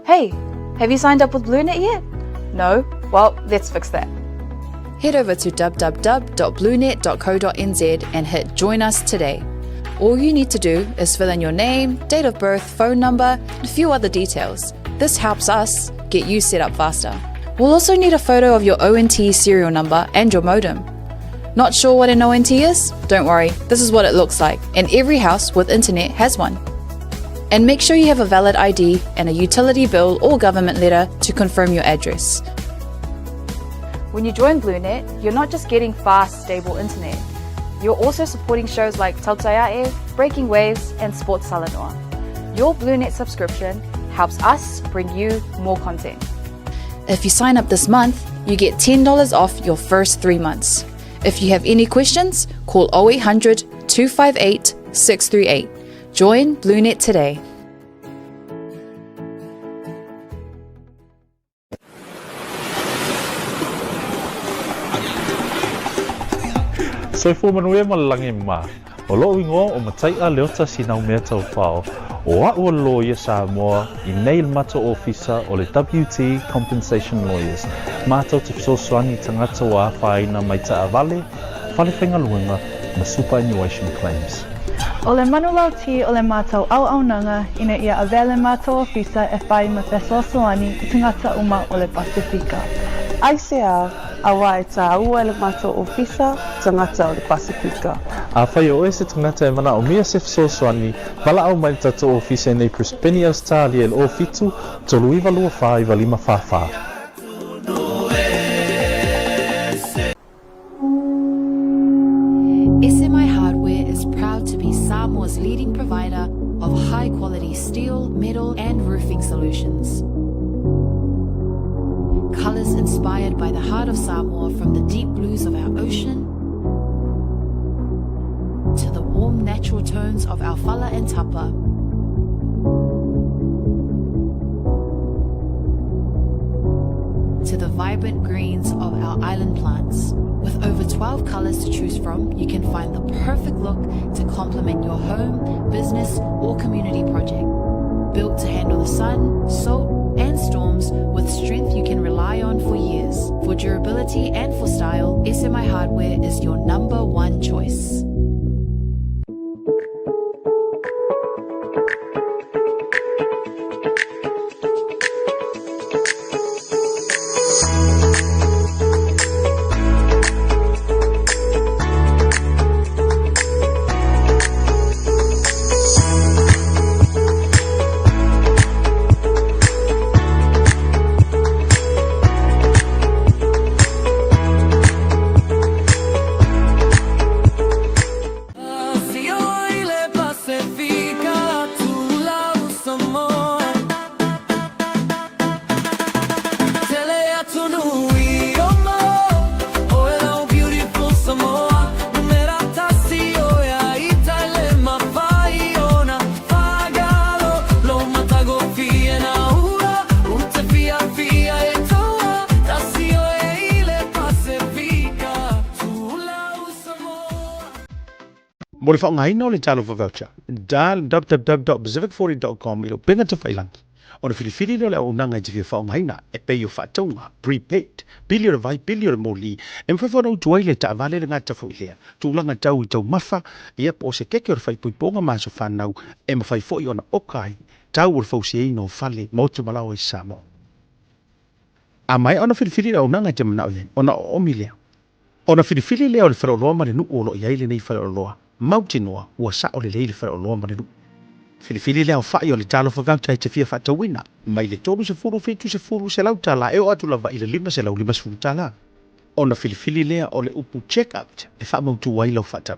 Hey, have you signed up with BlueNet yet? No? Well, let's fix that. Head over to www.bluenet.co.nz and hit Join Us today. All you need to do is fill in your name, date of birth, phone number, and a few other details. This helps us get you set up faster. We'll also need a photo of your ONT serial number and your modem. Not sure what an ONT is? Don't worry, this is what it looks like, and every house with internet has one. And make sure you have a valid ID and a utility bill or government letter to confirm your address. When you join BlueNet, you're not just getting fast, stable internet. You're also supporting shows like Tautaiae, Breaking Waves, and Sports Salanoa. Your BlueNet subscription helps us bring you more content. If you sign up this month, you get $10 off your first three months. If you have any questions, call 0800 258 638. Join BlueNet today. Soifua manuia ma le lagi ma. O lo'u igoa o Matai'a Leota Sinaumea Taufao, o a'u o le loia Samoa i nei le matou ofisa o le WT Compensation Lawyers, matou te fesoasoani i tagata ua afaina mai taavale, fale faigaluega ma superannuation claims. O le manulauti o le matou auaunaga ina ia avea le matou ofisa e fai ma fesoasoani i tagata uma o le Pasefika. Aisea, auā e tāua e le matou ofisa tagata o le Pasefika. Afai o oe se tagata e manaomia se fesoasoani, valaau mai le tatou ofisa i nei Brisbane, Ausetalia i le 07 39 24 95 44. SMI Hardware is proud to be Samoa's leading provider of high quality steel, metal, and roofing solutions. Colours inspired by the heart of Samoa from the deep blues of our ocean to the warm natural tones of our fala and tapa. To the vibrant greens of our island plants. With over 12 colors to choose from, you can find the perfect look to complement your home, business, or community project. Built to handle the sun, salt, and storms with strength you can rely on for years. For durability and for style, SMI Hardware is your number one choice. Mo le faaaogaina o le Talofa Voucher, dial www.pacific40.com i lou upega tafailangi ona filifili lea o le auaunaga e te fia faaaogaina e pei o faatauga, prepaid, pili o le vai, pili o le moli, e mafai foi ona utu ai le taavale le gata foi lea tulaga tau i taumafa, ia po o se keke o le faaipoipoga ma aso fanau e mafai foi ona oka ai tau o le fausiaina o fale ma otumalaoa i Samoa. A maea ona filifili le auaunaga e te manao i ai, ona oomi lea. Ona filifili lea o le faleoloa ma le nuu o lo o i ai lenei faleoloa, mautinoa ua sao lelei le faleoloa ma le nuu. Filifili le aofai o le talofa voucher e te fia faatauina, mai le 30, 70, $100 e oo atu lava i le $550 tala. Ona filifili lea o le upu check out e faamautu ai lau faatau.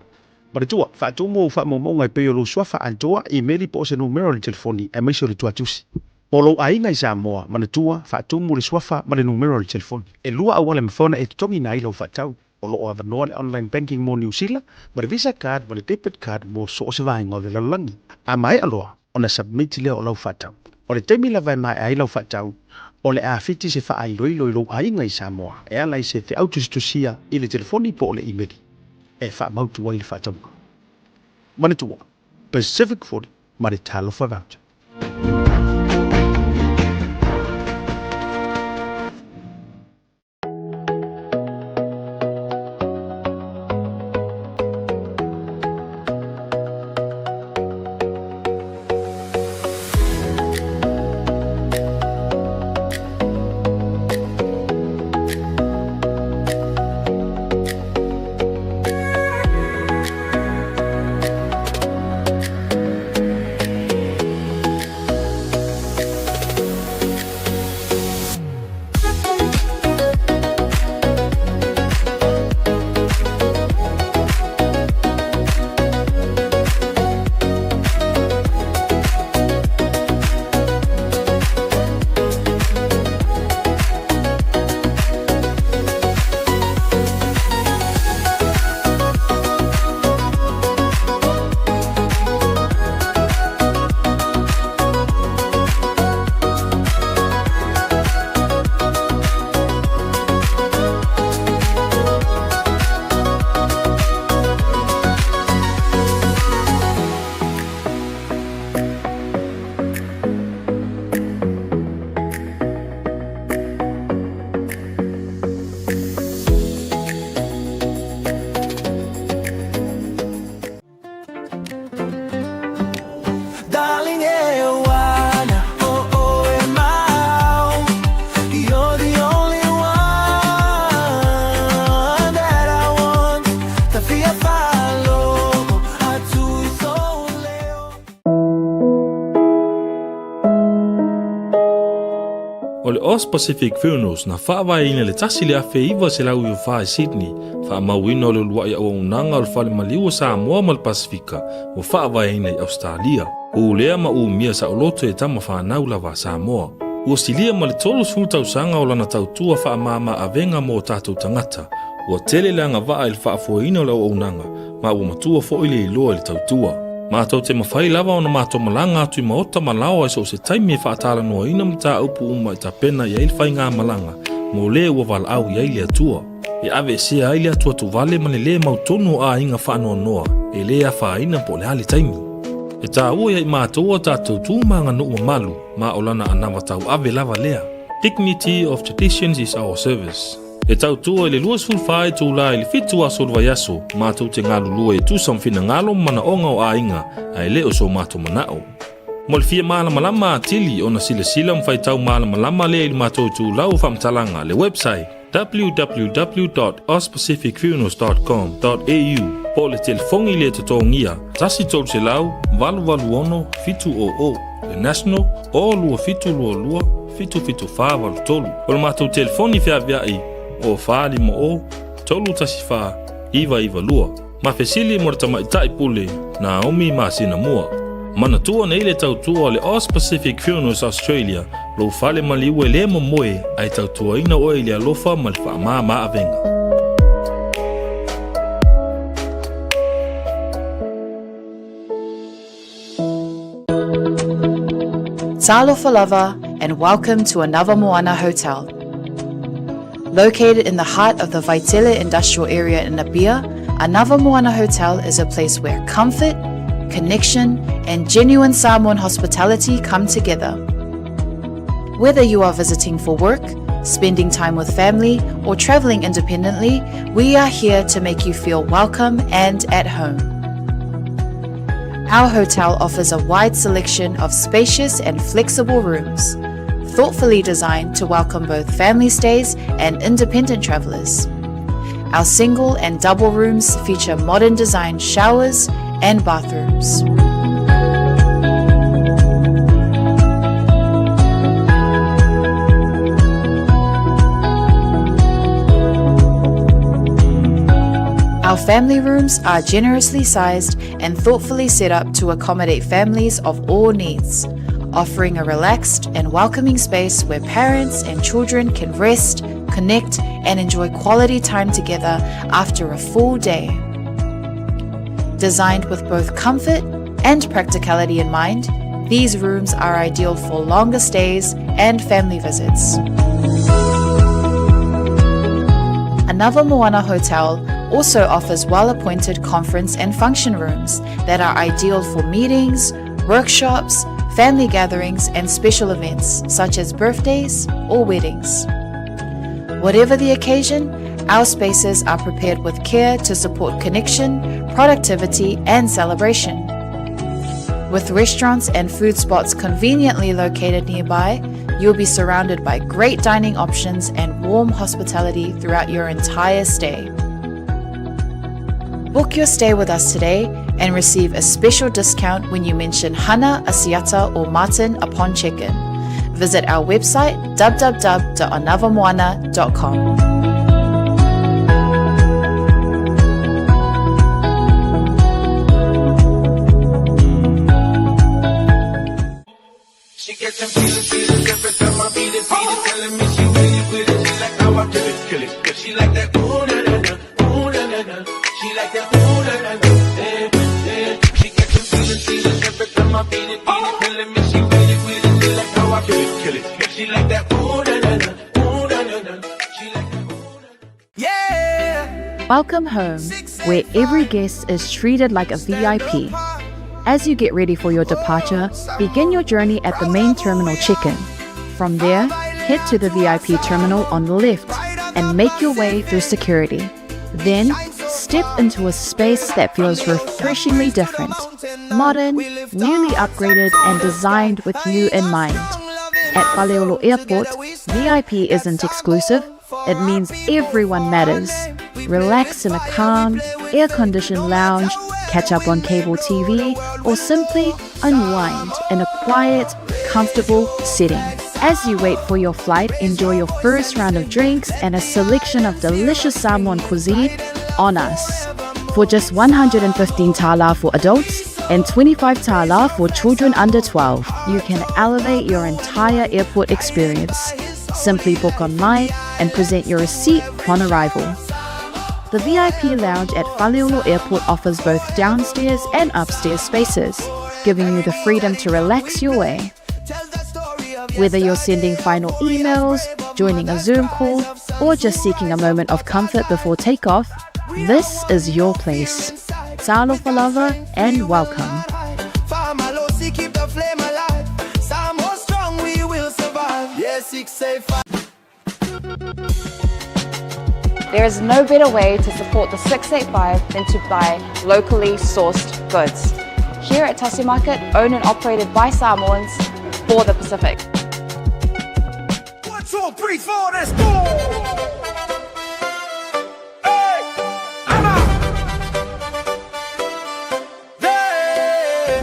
Manatua, faatumu ou faamaumauga e pei o lou suafa atoa, imeli po o se numera o le telefoni aemaise o le tuatusi. Mo lou aiga i Samoa, manatua, faatumu le suafa ma le numera o le telefoni. E lua auala e mafai ona e totogiina ai lau faatau. O lo o avanoa le online banking mo Niu Sila, ma le Visa card ma le debit card mo so o se vaega o le lalolagi. A maea loa ona submit lea o lau faatau. O le taimi lava e maea ai lau faatau, o le a fiti se faailoilo i lou aiga i Samoa e ala i se feau tusitusia i le telefoni po o le imeli e faamautu ai le faatauga. Manatua, Pacific 40 ma le Talofa Voucher. O le Aus Pacific Funerals na faavaeina i le 1994 i Sydney, faamauina o le uluai auaunaga o le Fale Maliu o Samoa ma le Pasefika ua faavaeina i Ausetalia. Ulea ma umia saoloto e tama fanau lava a Samoa. Ua silia ma le 30 tausaga o lana tautua faamama avega mo o tatou tagata. Ua tele le agavaa i le faafoeina o le auaunaga, ma ua matua foi le iloa i le tautua. Matou te mafai lava ona matou malaga atu i maota ma laoa i so o se taimi e faatalanoaina mataupu uma e tapena i ai le faigamalaga mo le ua valaau i ai le Atua. E aveesea ai le atuatuvale ma le lē mautonu o aiga faanoanoa e lē afaina po o le a le taimi. E taua ia i matou a tatou tu ma aganuu mamalu ma o lana anava tauave lava lea. Dignity of traditions is our service. E tautua i le 24 itula i le 7 aso o le vaiaso, matou te galulue e tusa ma finagalo ma manaoga o aiga, ae le o so matou manao. Mo le fia malamalama atili ona silasila ma faitau malamalama lea i le matou itulau o faamatalaga, le website, www.auspacificfunerals.com.au po o le telefoni le totogia 1 300 886 700, le national, o 2722 77483. O le matou telefoni feaveai, o 450 314 992. Ma fesili mo le tamaitai pule Naomi masina mua. Manatua nei le tautua o le Aus Pacific Funerals Australia, lou fale maliu e le momoe ae tautuaina oe i le alofa ma le faamama avega. Talofa lava and welcome to Anava Moana Hotel. Located in the heart of the Vaitele industrial area in Apia, Anava Moana Hotel is a place where comfort, connection, and genuine Samoan hospitality come together. Whether you are visiting for work, spending time with family, or traveling independently, we are here to make you feel welcome and at home. Our hotel offers a wide selection of spacious and flexible rooms, thoughtfully designed to welcome both family stays and independent travelers. Our single and double rooms feature modern design showers and bathrooms. Our family rooms are generously sized and thoughtfully set up to accommodate families of all needs, offering a relaxed and welcoming space where parents and children can rest, connect, and enjoy quality time together after a full day. Designed with both comfort and practicality in mind, these rooms are ideal for longer stays and family visits. Anava Moana Hotel also offers well appointed conference and function rooms that are ideal for meetings, workshops, family gatherings, and special events such as birthdays or weddings. Whatever the occasion, our spaces are prepared with care to support connection, productivity, and celebration. With restaurants and food spots conveniently located nearby, you'll be surrounded by great dining options and warm hospitality throughout your entire stay. Book your stay with us today and receive a special discount when you mention Hana, Asiata, or Martin upon check-in. Visit our website www.anavamoana.com. She gets them feelings, feelings every time I beat it, beat it. Telling me she with it, with it. She like how I kill it, kill it. She like that ooh na na na, ooh na na na. She like that ooh na na na, eh eh. She gets them feelings, feelings every time I beat it, beat it. Telling me she with it, with it. She like how I kill it, kill it. She like that ooh na na na, ooh na na na. She like that ooh na na. Welcome home, where every guest is treated like a VIP. As you get ready for your departure, begin your journey at the main terminal check-in. From there, head to the VIP terminal on the left and make your way through security. Then, step into a space that feels refreshingly different. Modern, newly upgraded, and designed with you in mind. At Faleolo Airport, VIP isn't exclusive, it means everyone matters. Relax in a calm, air conditioned lounge, catch up on cable TV, or simply unwind in a quiet, comfortable setting. As you wait for your flight, enjoy your first round of drinks and a selection of delicious Samoan cuisine on us. For just 115 tala for adults and 25 tala for children under 12, you can elevate your entire airport experience. Simply book online and present your receipt upon arrival. The VIP lounge at Faleolo Airport offers both downstairs and upstairs spaces, giving you the freedom to relax your way. Whether you're sending final emails, joining a Zoom call, or just seeking a moment of comfort before takeoff, this is your place. Talofa lava and welcome. Famalosi, keep the flame alive. Samoa strong, we will survive. Yeah, 685. There is no better way to support the 685 than to buy locally sourced goods. Here at Tasi Market, owned and operated by Samoans for the Pacific. 1, 2, 3, 4, let's go! Hey! I'm out! There!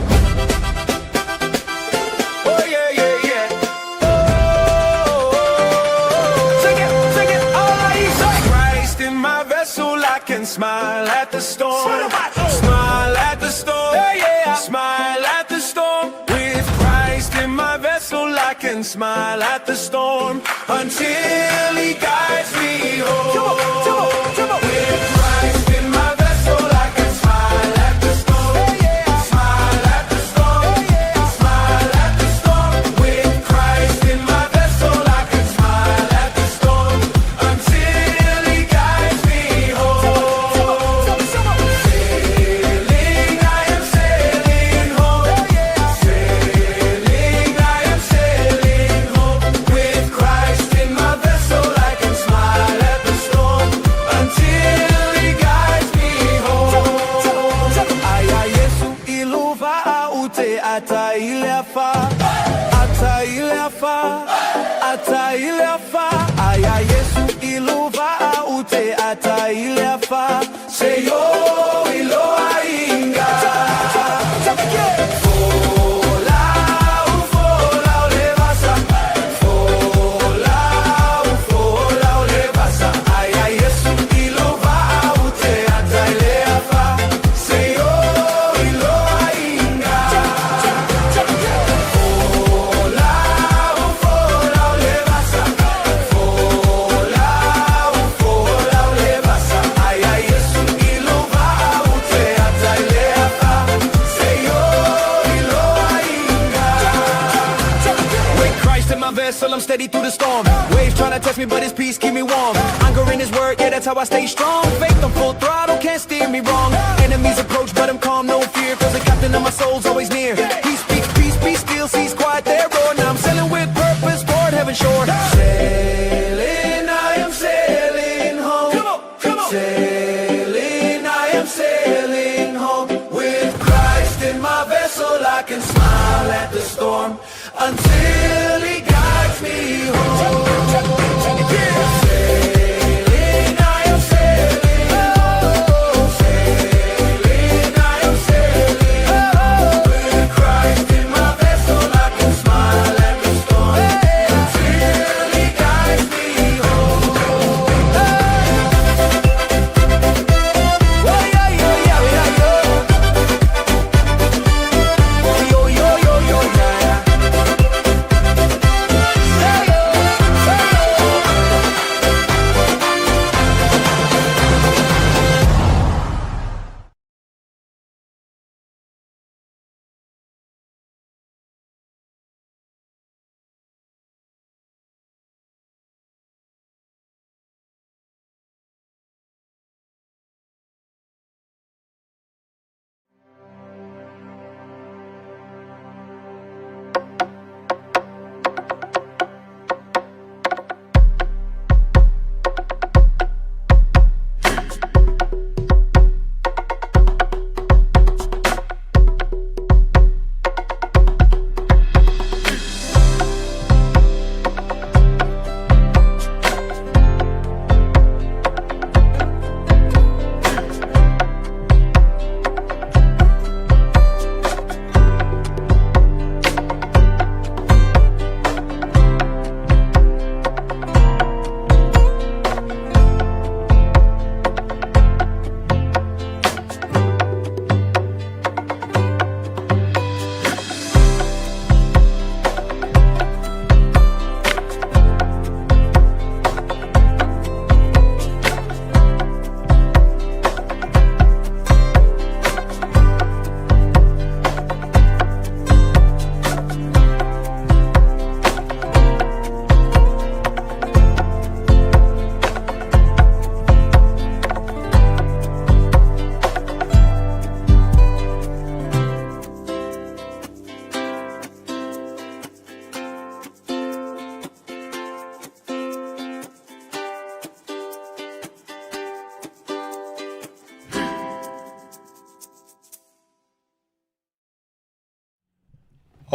Oh, yeah, yeah, yeah. Oh, sing it, sing it, all I say. Christ in my vessel, I can smile at the storm. Smile at the storm. Yeah, yeah. Smile at the storm. With Christ in my vessel, I can smile at the storm until He guides me home. Come on, come on, come on. With Christ in my vessel, I can smile at the storm. Smile at the storm. Smile at the storm. With Christ in my vessel, I can smile at the storm until He guides me home. Sailing, I am sailing home. Sailing, I am sailing home. With Christ in my vessel, I can smile at the storm until He guides me home. Aia Iesu i lou vaa ou te ata i le afa. Ata i le afa. Ata i le afa. Aia Iesu i lou vaa ou te ata i le afa. Seia ou iloaina. Folau, folau le vasa. Folau, folau le vasa. Aia Iesu i lou vaa ou te ata i le afa. Seia ou iloaina. Folau, folau le vasa. Folau, folau le vasa. Aia Iesu i lou vaa ou te ata i le afa. Seia ou iloaina. With Christ in my vessel, I'm steady through the storm. Waves trying to test me, but His peace keep me warm. Anchor in His word, yeah, that's how I stay strong. Faith on full throttle, can't steer me wrong. Enemies approach, but I'm calm, no fear. 'Cause the captain of my soul's always near. He speaks peace, be still, seas quiet their roar. Now I'm sailing with purpose toward heaven's shore. Sailing, I am sailing home. Come on, come on. Sailing, I am sailing home. With Christ in my vessel, I can smile at the storm until He guides me home. Sailing, I am sailing home. Sailing, I am sailing home. With Christ in my vessel, I can smile at the storm until He guides me home. Oh, yeah, yeah, yeah, yeah, yeah. Yo, yo, yo, yo, yeah. Hey,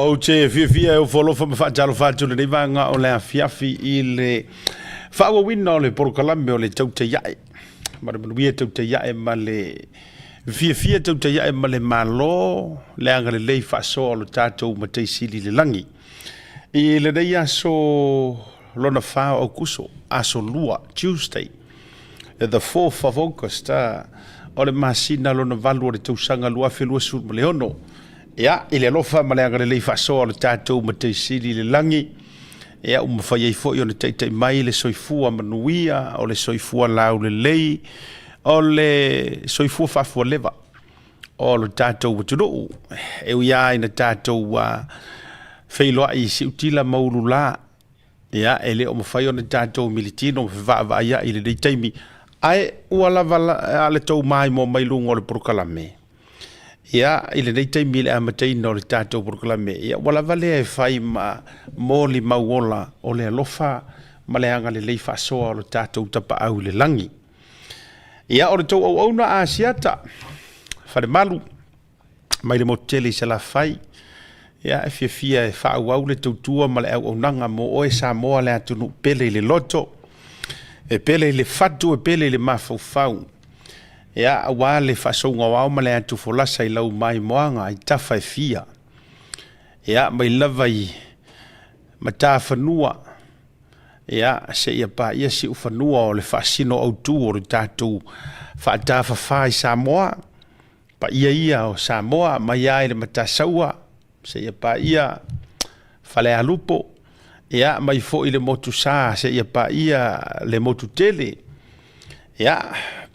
Ou te fiafia e ofo alofa ma faatalofa atu i lenei vaega o le afiafi i le faaauauina o le polokalame o le Tautai Ae ma le manuia tautai ae ma le fiafia tautai ae ma le Malo le agalelei faasoa o lo tatou Matai Sili i le lagi. I lenei aso lona 4 o Aukuso, aso Lua, Tuesday, the 4th of August, o le masina lona 8 o le tausaga 2026. Ia, i le alofa ma le agalelei faasoa o le tatou Matai Sili i le lagi, ia, ua mafai ai foi ona taitai mai le soifua manuia, o le soifua laulelei, o le soifua faafualeva o lo tatou atunuu. E ui lava ina tatou feiloai i siutila ma ulula, ia, e le o mafai ona tatou militino ma fevaavaaiai i lenei taimi, ae ua lava le tou maimoa mai luga o le polokalame. Ia, i lenei taimi i le amataina o le tatou polokalame, ia ua lava lea e fai ma molimau ola o le alofa ma le agalelei faasoa o lo tatou Tapaau i le lagi. Ia, o le tou auauna Asiata Falemalu mai le motu tele i Salafai, ia, e fiafia e faaauau le tautua ma le auaunaga mo oe Samoa le atunuu pele i le loto, e pele i le fatu, e pele i le mafaufau. Ia, aua le faasouga o ao ma le atu folasa i lau maimoaga i tafa e fia. Ia, mai lava i matafanua, ia, seia paia siufanua o le faasino autu o le tatou faatafafā i Samoa. Paia ia o Samoa mai lava i le Matasaua seia paia Falealupo, ia, mai foi i le Motusa seia paia le Motutele, ia,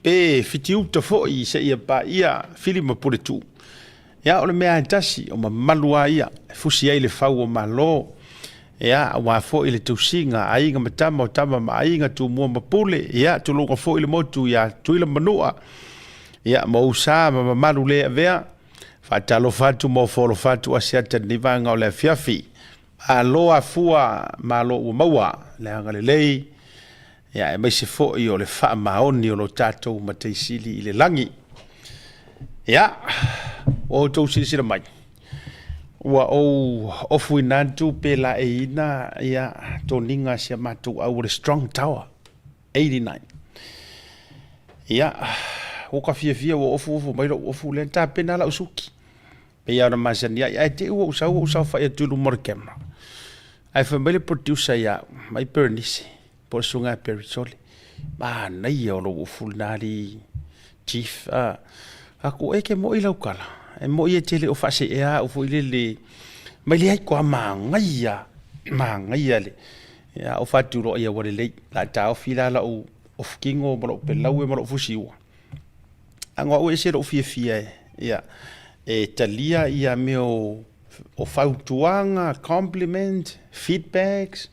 pe Fitiuta foi seia paia Fili ma Puletuu. Ia, o le mea lava e tasi, o mamalu lava ia e fusi ai le fau o Malo, ia, aua foi le tausiga a aiga ma tama, o tama ma aiga, Tumua ma Pule, ia, tulouna foi le motu ia Tutuila ma Manua, ia, ma ou sa ma mamalu le avea. Faatalofa atu ma ofo alofa atu Asiata i lenei vaega o le afiafi. Malo afua, malo ua maua le agalelei, ia, aemaise foi o le faamaoni o lo tatou Matai Sili i le lagi. Ia, ua outou silasila mai, ua ou ofuina atu pe laeiina ia toniga a si a matou au o le Strong Tower 89. Ia, ua ka fiafia ua ofuofu mai lou ofu lea, tapena lau suki. Pei lava ona masani ai, ae te i ua ou sau ua ou saofai atu i luma o le camera. Ae fai mai le producer ia au, mai Bernice, po o le susuga ia Perry Sole, manaia o lou ofu lena alii chief. Ah, aku, e ke moi lau kala, e moi e te le o faaseea au foi lele, mai leai koa manaia, manaia le, ia, o faatuloa ia ua lelei, la taofi la lau ofukino ma lou pelaue ma lou fusiua. Ago au e ese lou fiafia e, ia, e talia ia mea o, o fautuaga, compliment, feedbacks,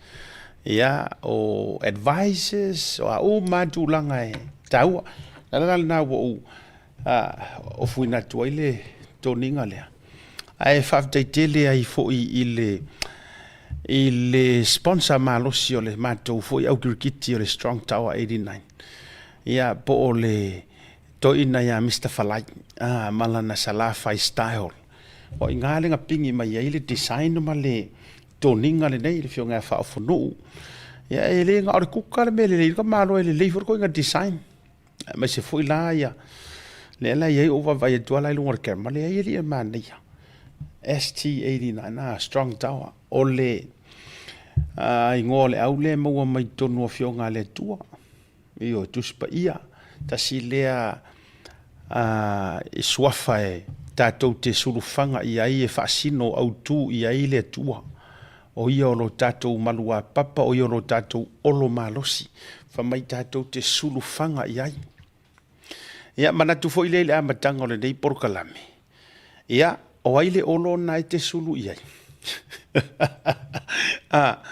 ia, o advices, o a uma lava tulaga e taua. O le ala la lena ua ou ofuina atu ai le toniga lea. Ae faafetai tele ai foi i le i le sponsor malosi o le matou foi au kirikiti o le Strong Tower 89. Ia po o le toeaina ia Mister Falai ma lana Salafai style. O i ina le na pigi mai ai le design ma le toniga lenei le afioga ia Faaofonuu. Ia e le na o le kuka le mea lelei, ka malo e lelei foi le ituaiga design. Aemaise foi la ia lea la e i ai ou vaavaai atu lava la i luga o le camera, leai e le i manaia. ST89, ah, Strong Tower. O le igoa o le au lea e maua mai totonu o Afioga a le Atua. Ioe, Tusi Paia, tasi lea suafa e tatou te sulufaga i ai e faasino autu i ai le Atua. O ia o lo tatou maluapapa, o ia o lo tatou olo malosi, fai mai tatou te sulufaga i ai. Ia, manatu foi lea i le amataga o lenei polokalame, ia, o ai le olo na e te sulu i ai? A,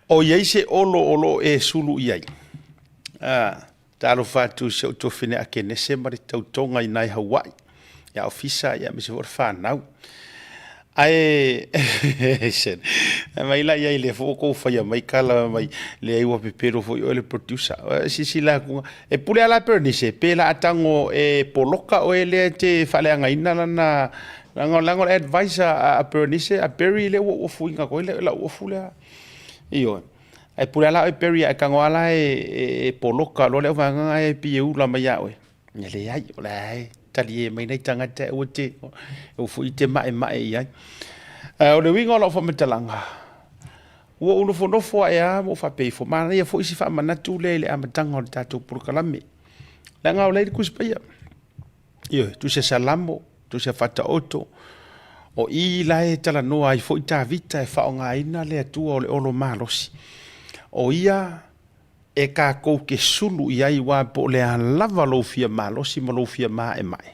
o i ai se olo o lo o e sulu i ai? A, talofa atu i si ou tuafine Akenese ma le tautoga i nai Hawaii, ia ofisa ia aemaise foi o le fanau. Ae mai la iai lea foi ua tou faia mai tala mai leai ua pepelo foi oe le producer. Silasila atu e pule a la Bernice pe la a tago e poloka oe lea e te faaleagaina lana Leaga leaga o le advice a a Bernice a Berry lea ua ou ofuina atu ai lau ofu lea. Ioe. Ae pule lava la oe Berry a e tago lava la e poloka loa le auvaega lena e pei e ula mai ia oe. E leai, o la e talie mai nai tagata aua te, aua foi e te maemae i ai. Ae o le uiga o lau faamatalaga, ua ou nofonofo ae lava ma ou faapea ifo, manaia foi si faamanatu lea i le amataga o le tatou polokalame. Leaga o la e i le Tusi Paia. Ioe, Tusi a Salamo, Tusi a Faataoto, o i la e talanoa ai foi Tavita e faaaogaina le Atua o le olo malosi. O ia e tatou te sulu i ai aua po o le a lava lou fia malosi ma lou fia maemae,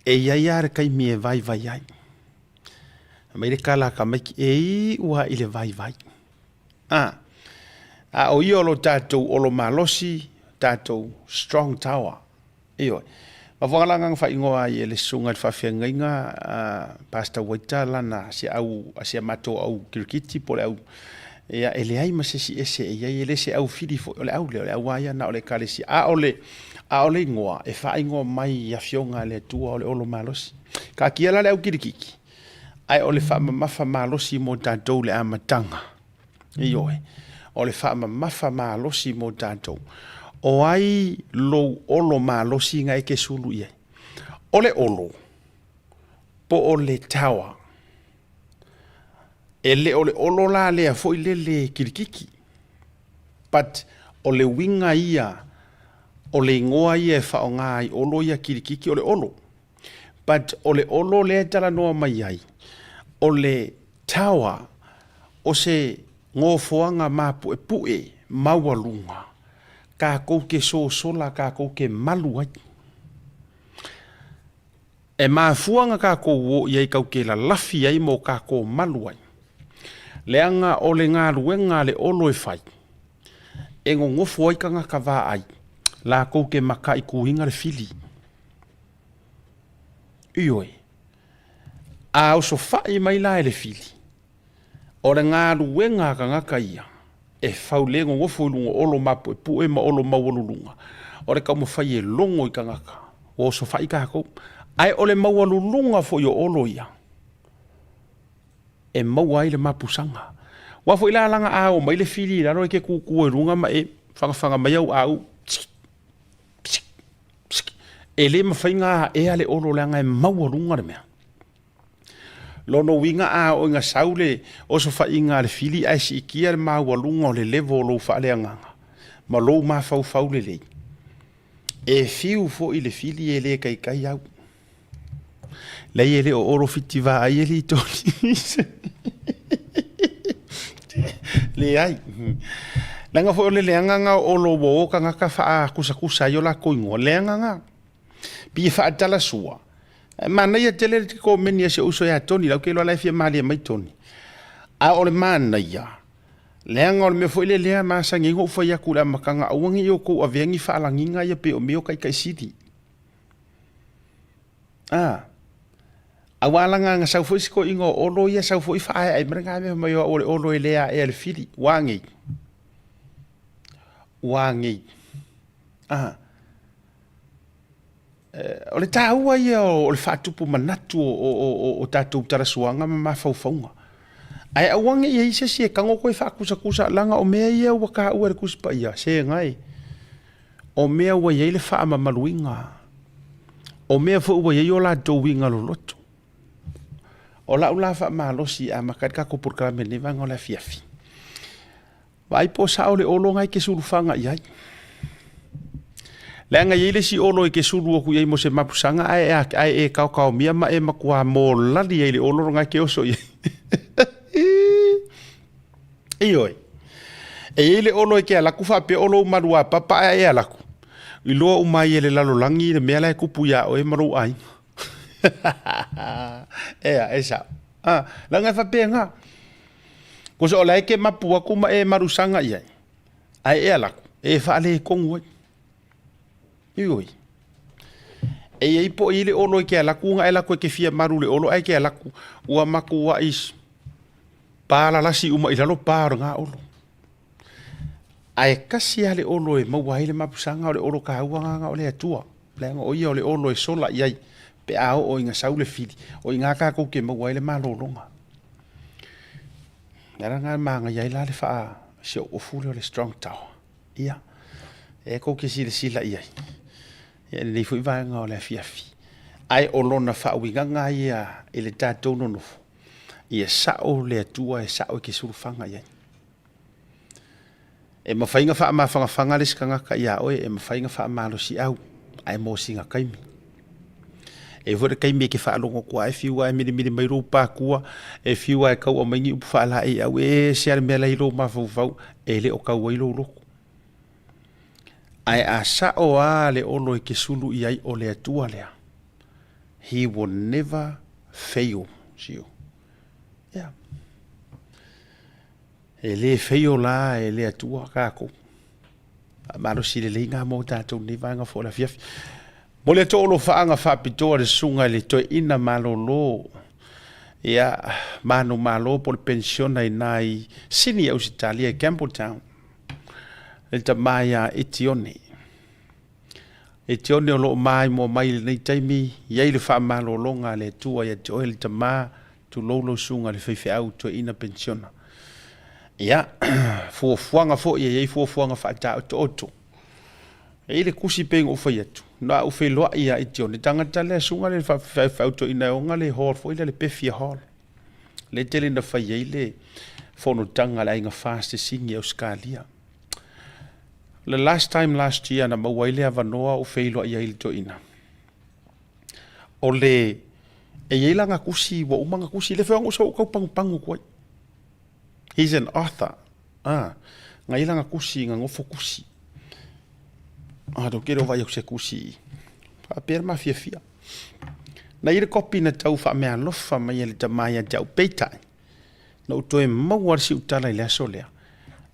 e i ai lava le taimi e vaivai ai. Fai mai le tala a tamaiti, e iu lava i le vaivai. A, a o ia o lo tatou olo malosi, tatou strong tower. Ioe. Mafuaaga la agaga faaigoa ai e le susuga i le faafeagaiga a Pastor Waita lana si au si a matou au kirikiti po o le au ia e leai ma se isi ese e i ai, e le se au fili foi, o le au lea, o le au lava ia na o le Ekalesia. A o le a o le igoa e faaigoa mai i Afioga a le Atua o le olo malosi. Taatia la le au kirikiti, ae o le faamamafa malosi mo tatou i le amataga. Ioe, o le faamamafa malosi mo tatou. O ai lou olo malosi na e te sulu i ai? O le olo, po o le tower. E le o le olo la lea foi lele kilikiki, but o le uiga ia o le igoa ia e faaaoga ai olo ia kilikiki o le olo. But o le olo lea e talanoa mai ai, o le tower, o se gofoaga mapuepue maualuga takou te sosola takou te malu ai. E mafua na takou o i ai tatou te lalafi ai mo takou malu ai, leaga o le galuega a le olo e fai, e nonofo ai tagata vaai latou te mataituina le fili. Ioe. A osofai mai la e le fili, o le galuega a tagata ia, e fau le nonofo i luga o olo mapuepue ma olo maualuluga, o le taumafai e logo i tagata, ua osofai tatou. Ae o le maualuluga foi o olo ia, e maua ai le mapusaga. Aua foi la laga a oo mai le fili i lalo e te tutu ai i luga ma e fagafaga mai au au, E le mafai ona aea le olo leaga e maualuga le mea. Lona uiga a oo ina sau le osofaiga a le fili ae siitia le maualuga o le level o lou faaleagaga ma lou mafaufau lelei, e fiu foi le fili e le taitai au. Leai e le o olo fiti vaai e litoli. Leai. Leaga foi o le leaga na o olo ua o tagata faakusakusa ai o latou igoa, leaga na. Pei e faatalasua. Manaia tele le komeni a si ou uso ia Tony, lau te iloa la e fia malie mai Tony. A o le manaia, leaga o le mea foi lea lea masani ai ona ou fai atu i le amataga, aua ne i outou avea ni faalagiga ia pei o mea ia o taitaisili. A, aua laga na sau foi si toeaina o Olo ia sau foi faaeae mai lena mea fai mai o au o le Olo e le aea e le fili. Ua anei? Ua anei? A, o le taua ia o le faatupu manatu o tatou talasuaga ma mafaufauga. Ae aua ne i i ai se isi e tago toe faakusakusa leaga o mea ia ua taua e le Tusi Paia, se gae. O mea ua i ai le faamamaluina, o mea foi ua i ai o latou uiga loloto. O lau la faamalosi e amata ai le tatou polokalame i lenei vaega o le afiafi, vaai po o sao le olo lena e te sulufaga i ai. Leaga e i ai le isi olo e te sulu atu i ai mo se mapusaga ae, ae e kaokaomia ma e matua molali ai i le olo lena e te oso i ai. Ioe. E i ai le olo e te alaku faapea o lou maluapapa ae e alaku, iloa uma ai e le lalolagi le mea la e tupu iā oe ma lou aiga. Ea, e sao. Ah, leaga e faapena. Kosa o la e te mapu atu ma e malusaga i ai, ae e alaku, e faaletonu ai. Ioe. E i ai po o i ai le olo e te alaku ona e alaku e te fia malu i le olo ae te alaku ua matuai palalasi uma i lalo pa o lena olo. Ae tasi lava le olo e maua ai le mapusaga o le olo taua lena na o le Atua. Leaga o ia o le olo e sola i ai. Pe a oo ina sau le fili, o i ina tatou te maua ai le malologa. O le ala lena e manaia ai la le faasiouofu lea o le strong tower. Ia, e tou te silasila i ai i lenei foi vaega o le afiafi. Ae o lona faauigaga ia i le tatou nonofo, ia sao le Atua e sao e te sulufaga i ai. E mafai ona faamafanafana le isi tagata ia oe, e mafai ona faamalosiau, ae mo sina taimi. E i ai foi le taimi e te faalogo atu lava e fiu lava e milimili mai lou patua, e fiu lava e tau aumai ni upu faalaeiau, e ese lava le mea la e i lou mafaufau, e le o tau ai lou loto. Ae a sao lava le olo e te sulu i ai o le Atua lea, He will never fail you. Yeah. E le fail la e le Atua tatou. Faamalosi lelei ngā mō tātou nei vaega fo le afiafi. Mo le atu o alofaaga faapitoa le susuga i le toeaina malolo, ia, manumalo po o le penisiona i ina i Sini, Ausetalia i Campbelltown, le tama ia Etione. Etione o lo o maimoa mai i lenei taimi, i ai le faamalologa a le Atua ia te oe le tama, tulou lau susuga i le faifeau toeaina penisiona. Ia, fuafuaga foi, e i ai fuafuaga faataotooto. E i ai le tusi pei ona ou fai atu, na ou feiloai ia Etione, tagata lea, susuga lea i le faifeau toeaina e ona le hall foi lea, le Pefia Hall. Lea e tele ina fai ai le fonotaga a le Aiga FAST i Sini, Ausetalia. Le last time last year na maua ai le avanoa ou feiloai ai i le toeaina. O le, e i ai lana tusi, ua uma ona tusi, lea foi sa ou tau pagupagu atu ai. He's an author. Ah, na i ai lana tusi, na nofo tusi. Ah, tou te le o vaai atu se tusi faapea le mafiafia. Na i ai le kopi na tau faameaalofa mai e le tama ia te au, peitai, na ou toe maua le siutala i le aso lea,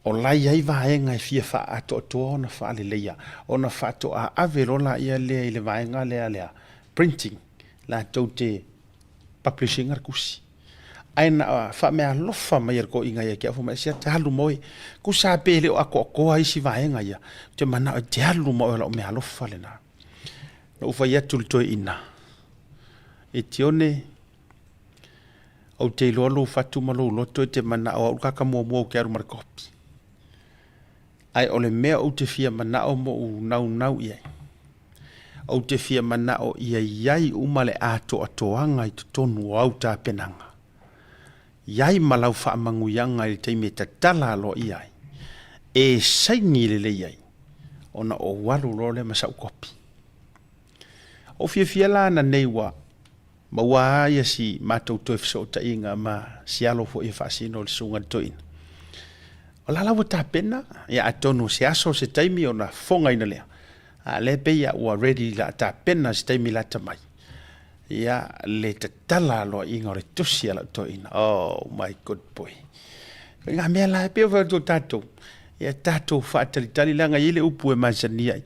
o la e i ai vaega e fia faaatoatoa ona faaleleia, ona faatoa ave loa laia lea i le vaega lea lea, printing, latou te publish ina le tusi. Ae na faameaalofa mai e le toeaina ia te au, fai mai, se te alu ma oe, tusa lava pe le o atoatoa isi vaega ia, ou te manao e te alu ma oe o lau meaalofa lena. Na ou fai atu i le toeaina, Etione, ou te iloa lou fatu ma lou loto e te manao au le tagata muamua ou te alu ma le kopi. Ae o le mea ou te fia manao ma ou naunau i ai, Ou te fia manao ia i ai uma le atoatoaga i totonu o au tapenaga. I ai ma lau faamanuiaga i le taimi e tatala aloaia ai, e saini lelei ai, ona ou alu loa lea ma sau kopi. Ou fiafia la ananei ua maua ai si matou toe fesootaiga ma si alo foi e faasino i le susuga i le toeaina. O la la ua tapena, ia atonu o se aso se taimi ona fofogaina lea, a o lea e pei a ua ready la tapena se taimi lata mai, ia le tatala aloaiga o le tusi a lau toeaina. Oh my good boy. O ngā mea la e pei o fai atu o tatou, ia tatou faatalitali leaga e i ai le upu e masani ai,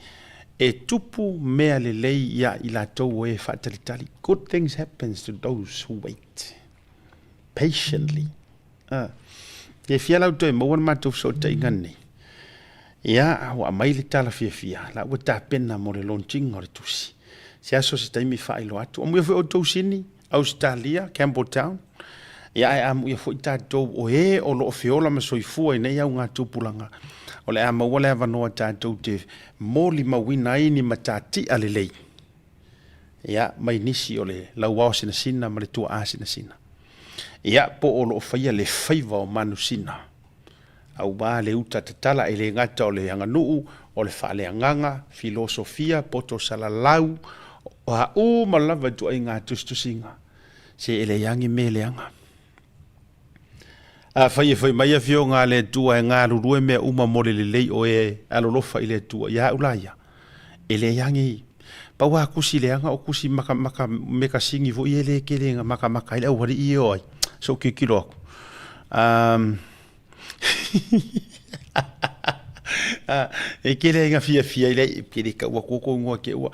e tupu mea lelei ia i latou o e faatalitali. Good things happens to those who wait patiently. Ah. E fia lau toe maua le matou fesootaiga lenei. Ia, ua aumai le tala fiafia, la ua tapena mo le launching o le tusi. Se aso se taimi faailoa atu. Amuia foi outou Sini, Ausetalia, Campbelltown. Ia, ae amuia foi tatou o e o lo o feola ma soifua i nei augatupulaga. O le a maua le avanoa tatou te molimauina ai ni matatia lelei. Ia, mai nisi o le lauao sinasina ma le tuaa sinasina. Ia, po o lo o faia le faiva o manusina, aua le uta tatala e le gata o le aganuu, o le faaleagaga, filosofia, poto salalau, o a uma lava ituaiga tusitusiga, se e leai lava ni mea leaga. Afai e fai mai Afioga a le Atua e galulue mea uma mo le lelei o e alolofa i le Atua, ia au la ia, e leai lava ni pau lava tusi leaga o tusi maka, maka, mekasini foi e le tele na makamaka ai le aualii e o ai, se ou tilotilo atu. Um, e tele ai na fiafia i le, ke le kau atu kou ingoa ke ua.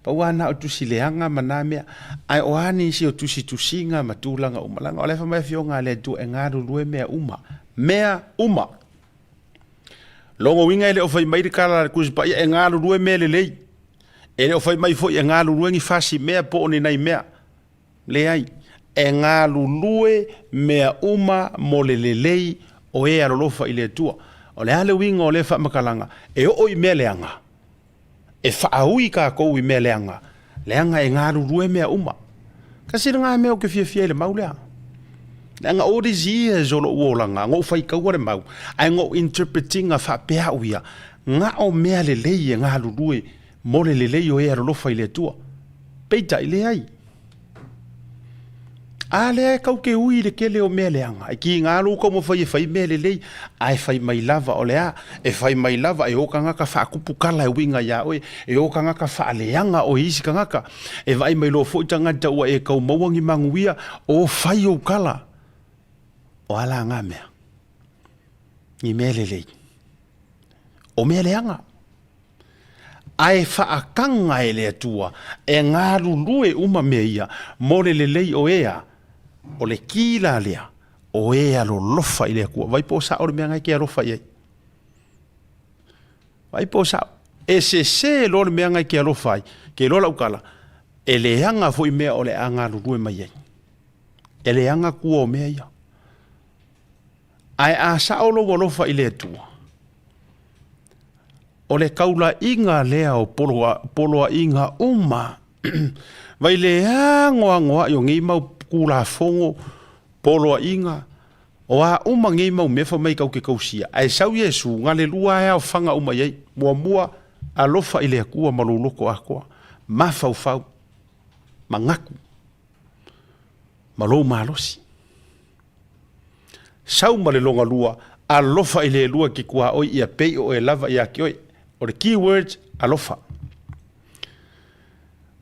Pau lava na o tusi leaga ma na mea, ae o a nisi o tusitusiga ma tulaga uma, leaga o la e fai mai Afioga a le Atua e galulue mea uma, mea uma. Lona uiga e le o fai mai le tala a le Tusi Paia e galulue mea lelei. E le o fai mai foi e galulue ni fasi mea po o ni nai mea. Leai, e galulue mea uma mo le lelei o e alolofa i le Atua. O le a le uiga o lea faamatalaga? E oo i mea leaga, e faaui tatou i mea leaga, leaga e galulue mea uma. Tasi lena mea ou te fiafia ai i le mau lea. Leaga all these years o lou olaga, na ou faitaua le mau, ae na ou interpret ina faapea au ia, na o mea lelei e galulue mo le lelei o e alolofa i le Atua. Peitai, leai. A lea e kau ke ui i le tele o mea leaga, e kiga lou taumafai e fai mea lelei, ae fai mai lava o le a? E fai mai lava e o tagata faakupu kala e uiga iā oe, e o tagata faaleaga oe i isi tagata, e vaai mai loa foi tagata ua e tau maua ni manuia, o fai ou kala. O a la na mea? Ni mea lelei. O mea leaga. Ae faakaga e le Atua e galulue uma mea ia mo le lelei o e a, o le ki la lea o e alolofa i le Atua. Vai po o sao le mea na e ke alofa i ai. Vai po o sao. E sese loa le mea na e ke alofa ai, ke iloa lau tala, e leaga foi mea o le a galulue mai ai. E leaga tua o mea ia. Ae a sao lou alofa i le Atua, o le kaulaiga lea o poloaiga uma, vai le anoanoai o nei mau Tulafono, poloaiga, o a uma nei mau mea fai mai tatou te tausia, ae sau Iesu, na le lua lava e aofaga uma i ai. Muamua, alofa i le Atua ma lou loto atoa, mafaufau, manatu, ma lou malosi. Sau ma le loga lua, alofa i le lua ki kuaoi ia pei o oe lava ia ki oe. O le key words, alofa.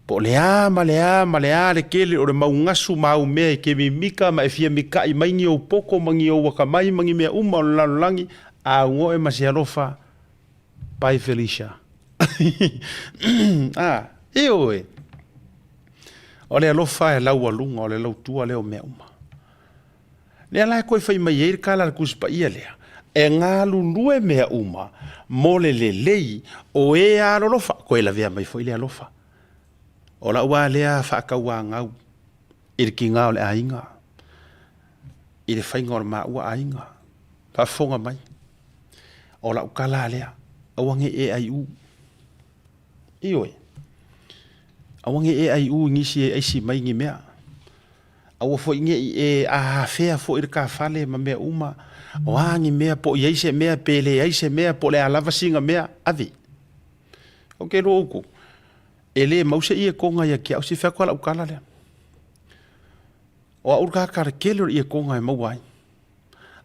Po o le a ma le a ma le a le kele o le mau gasu ma au mea e ke mimika ma e fia mikaʻi mai ni ou poko ma ni ou akamai ma ni mea uma o le lalolagi, a ugoe ma se alofa. Bye Felicia. Ah, ioe. O le alofa e laualuga, o le lautua lea o mea uma. Lea la e koe fai mai ai le kala a le Tusi Paia lea, e galulue mea uma mo le lelei o e alolofa. Koe lavea mai foi le alofa. O lau a lea faakauagau i le kiga o le aiga, i le faiga o le maua aiga. Faafofoga mai, o lau kala lea, aua ne i e aiu. Ioe. Aua ne i e aiu i nisi e aisi mai ni mea. Aua foi ne i e afea foi le ta fale ma mea uma. O a ni mea, po o i ai se mea, pe leai se mea, po o le a lava sina mea, ave. Ou te iloa outou, e le mau se iekoga ia te au, se fai atu lava lau tala lea. O au le tagata tele o le iekoga e maua ai.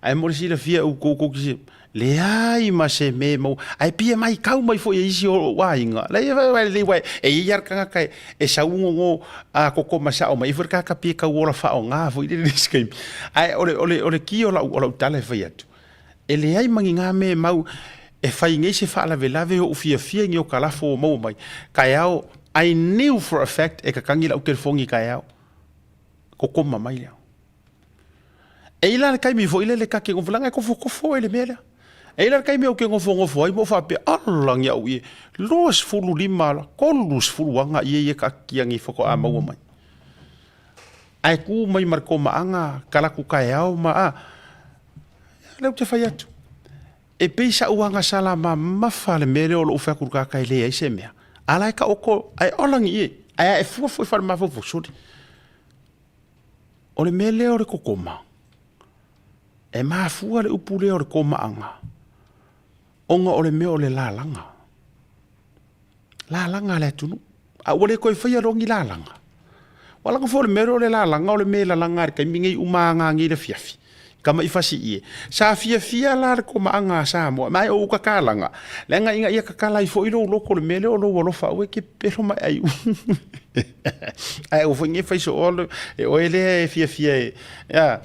Ae mo le silafia outou tou te leai ma se mea e maua. Ae pei e matau mai foi e isi o lou aiga, leai lelei uae e i ai lava le tagata e sau gogo a koko ma sao mai ai foi le tagata pei e tau ola faaaoga foi lele i le isi taimi. Ae o le, o le, o le ki o lau, o lau tala e fai atu, e leai ma ni na mea e mau e fai nei se faalavelave o ou fiafia i ni o kalafo ua maua mai. Taeao, I knew for a fact e tatagi lau telefoni taeao, kokoma mai lea. E i la le taimi foi lele ta te nofo, leaga e tofotofo oe i le mea lea. E i la le taimi ou te nofonofo ai ma ou faapea, ala ni au ie, 25 ala, 30 aga ie ia taatia nei faatoa maua mai. Ae tu mai ma le komaaga, talaatu taeao ma a, lea ou te fai atu. E pei sa'u agasala mamafa le mea lea o lo'u fai atu i le tagata e leai se mea, a la e taoto, ae ola ni ie, ae ae fua foi fale-mafaufau, sole. O le mea lea o le kokoma, e mafua le upu lea o le komaaga, ona o le mea o le lalaga. Lalaga a le atunuu. A ua le toe faia loa ni lalaga, ua laga foi o le mea lea o le lalaga o le mea e lalaga i le taimi nei uma aga nei i le afiafi. Tama'i fasi ie. Sa fiafia la le komaaga a Samoa, ma e o uka kalaga, leaga ina ia kakala ai foi lou loto i le mea lea o lou alofa, aua e te pepelo mai ai. Ae aua foi ne i fai soo e oe lea e fiafia e, a,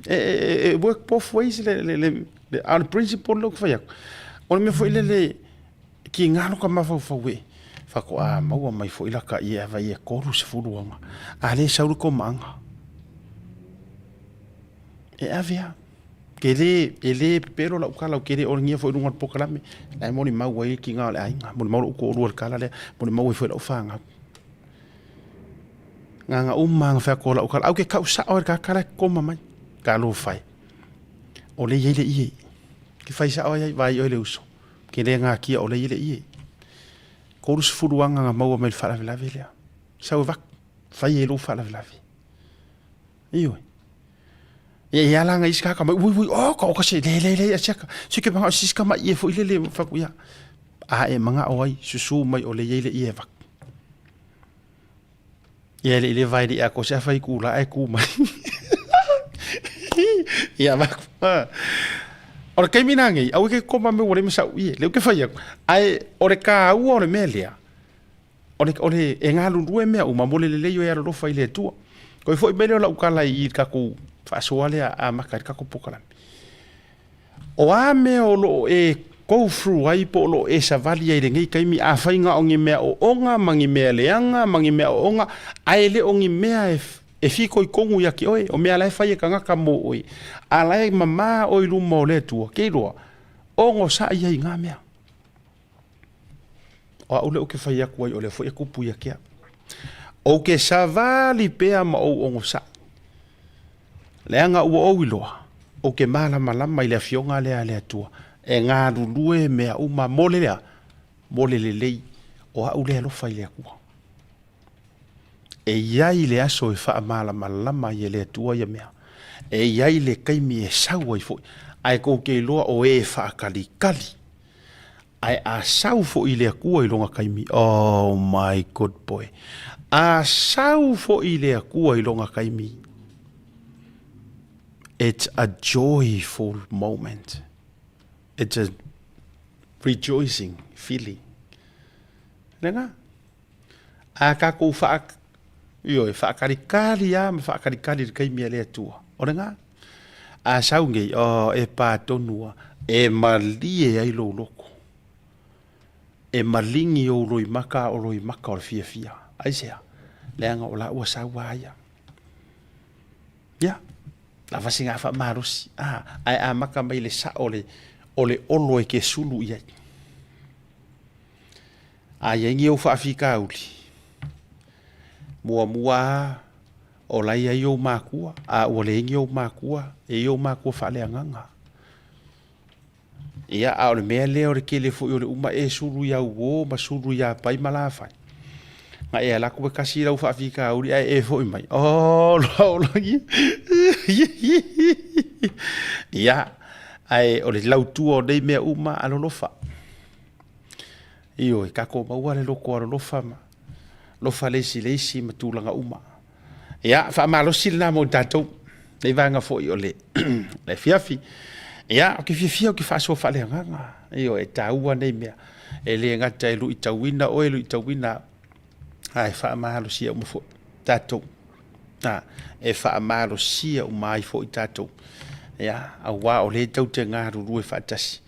e work both ways le, le, le, le, a o le principle lea ou te fai atu. O le mea foi lele, kiga lo ka mafaufau e, faatoa maua mai foi laka ie ava ia 30 aga, a le sau le komaaga. E ave a. Ke le, e le pepelo lau kala, ou te le olegia foi i luga o le polokalame, la e molimau ai le tiga o le aiga, molimau lou toalua i le kala lea, molimau ai foi lau fanau. Gagaga uma na fai atu o lau kala, ae ou te tau sao i le tagata la e koma mai, talofa e, o lea e i ai le ie. Ke fai sao ai ai, vaai oe le uso, ke le natia o lea e i ai le ie. 30 aga na maua mai le faalavelave lea. Sau e vaku, fai ai lou faalavelave. Ioe. Ia ia la ngai ska ka mai ui ui oh ka o ka se le le le asia ka se ke manga sis ka mai e foi le le fa ku ia. A e manga o ai susu mai o le ye le ie vak. Ia le le vai le a ko se fai ku la e ku mai. Ia vak. O le kaimi na ngai au ke koma me wale masa ie le ke fai aku. Ai o le ka ua o le mea lea. O le, o le, e galulue mea uma mo le lelei o e alolofa i le Atua. Koe foi mai lea o lau kala i le tatou faasoa lea a amata ai le tatou polokalame. O a mea o lo o e go through ai po o lo o e savali ai i lenei taimi, afai na o ni mea ooga ma ni mea leaga ma ni mea ooga, ae le o ni mea e, e fitoitonu ia te oe, o mea la e fai e tagata mo oe, a la e mama oe i luma o le Atua, ke iloa, onosai ai i na mea. O au lea ou te fai atu ai, o lea foi e kupu ia te au. Ou te savali pea ma ou onosai. Leaga ua ou iloa, ou te malamalama i le Afioga lea a le Atua, e galulue mea uma mo le lea, mo le lelei o au lea e alofa i le Atua. E i ai le aso e faamalamalama ai e le Atua ia mea. E i ai le taimi e sau ai foi, ae tou te iloa o e faakalikali. Ae a sau foi le Atua i lona taimi, oh my good boy, a sau foi le Atua i lona taimi, it's a joyful moment. It's a rejoicing feeling. Lena, a tatou wha, ioe, whaakalikali a ma whaakalikali le taimi a le Atua. O lena, A sau nei, oh, e pā tonu a, e malie ai lou loko. E malingi ou loimaka a o loimaka o le fiafia. Aisea? Leaga o la ua sau a ia. Ia, lava se gafa malosi. Ah, ae amata mai le sao o le, o le olo e ke sulu i ai. A i ai ni ou faafitauli, muamua a, O la i ai ou makua, a ua leai ni ou makua, e i ou makua faaleagaga. Ia, a o le mea lea o le tele foi o le uma e sulu iā uō ma sulu iā pai ma lafai. Na e ala atu e kasi i lau faafitauli ae e foi mai, oh, loa o lagi. Ia, ae o le lautua o nei mea uma, alolofa. Ioe, tatou maua le loto alolofa ma lofa le isi i le isi ma tulaga uma. Ia, faamalosi lena mo i tatou, nei vaega foi o le, le afiafi. Ia, ou te fiafia ou te faasoa faaleagaga. Ioe, e taua nei mea. E le gata e luitauina oe, luitauina au, ae faamalosia uma foi tatou. A, e faamalosia uma ai foi tatou. Ia, auā o lea e tou te galulue faatasi.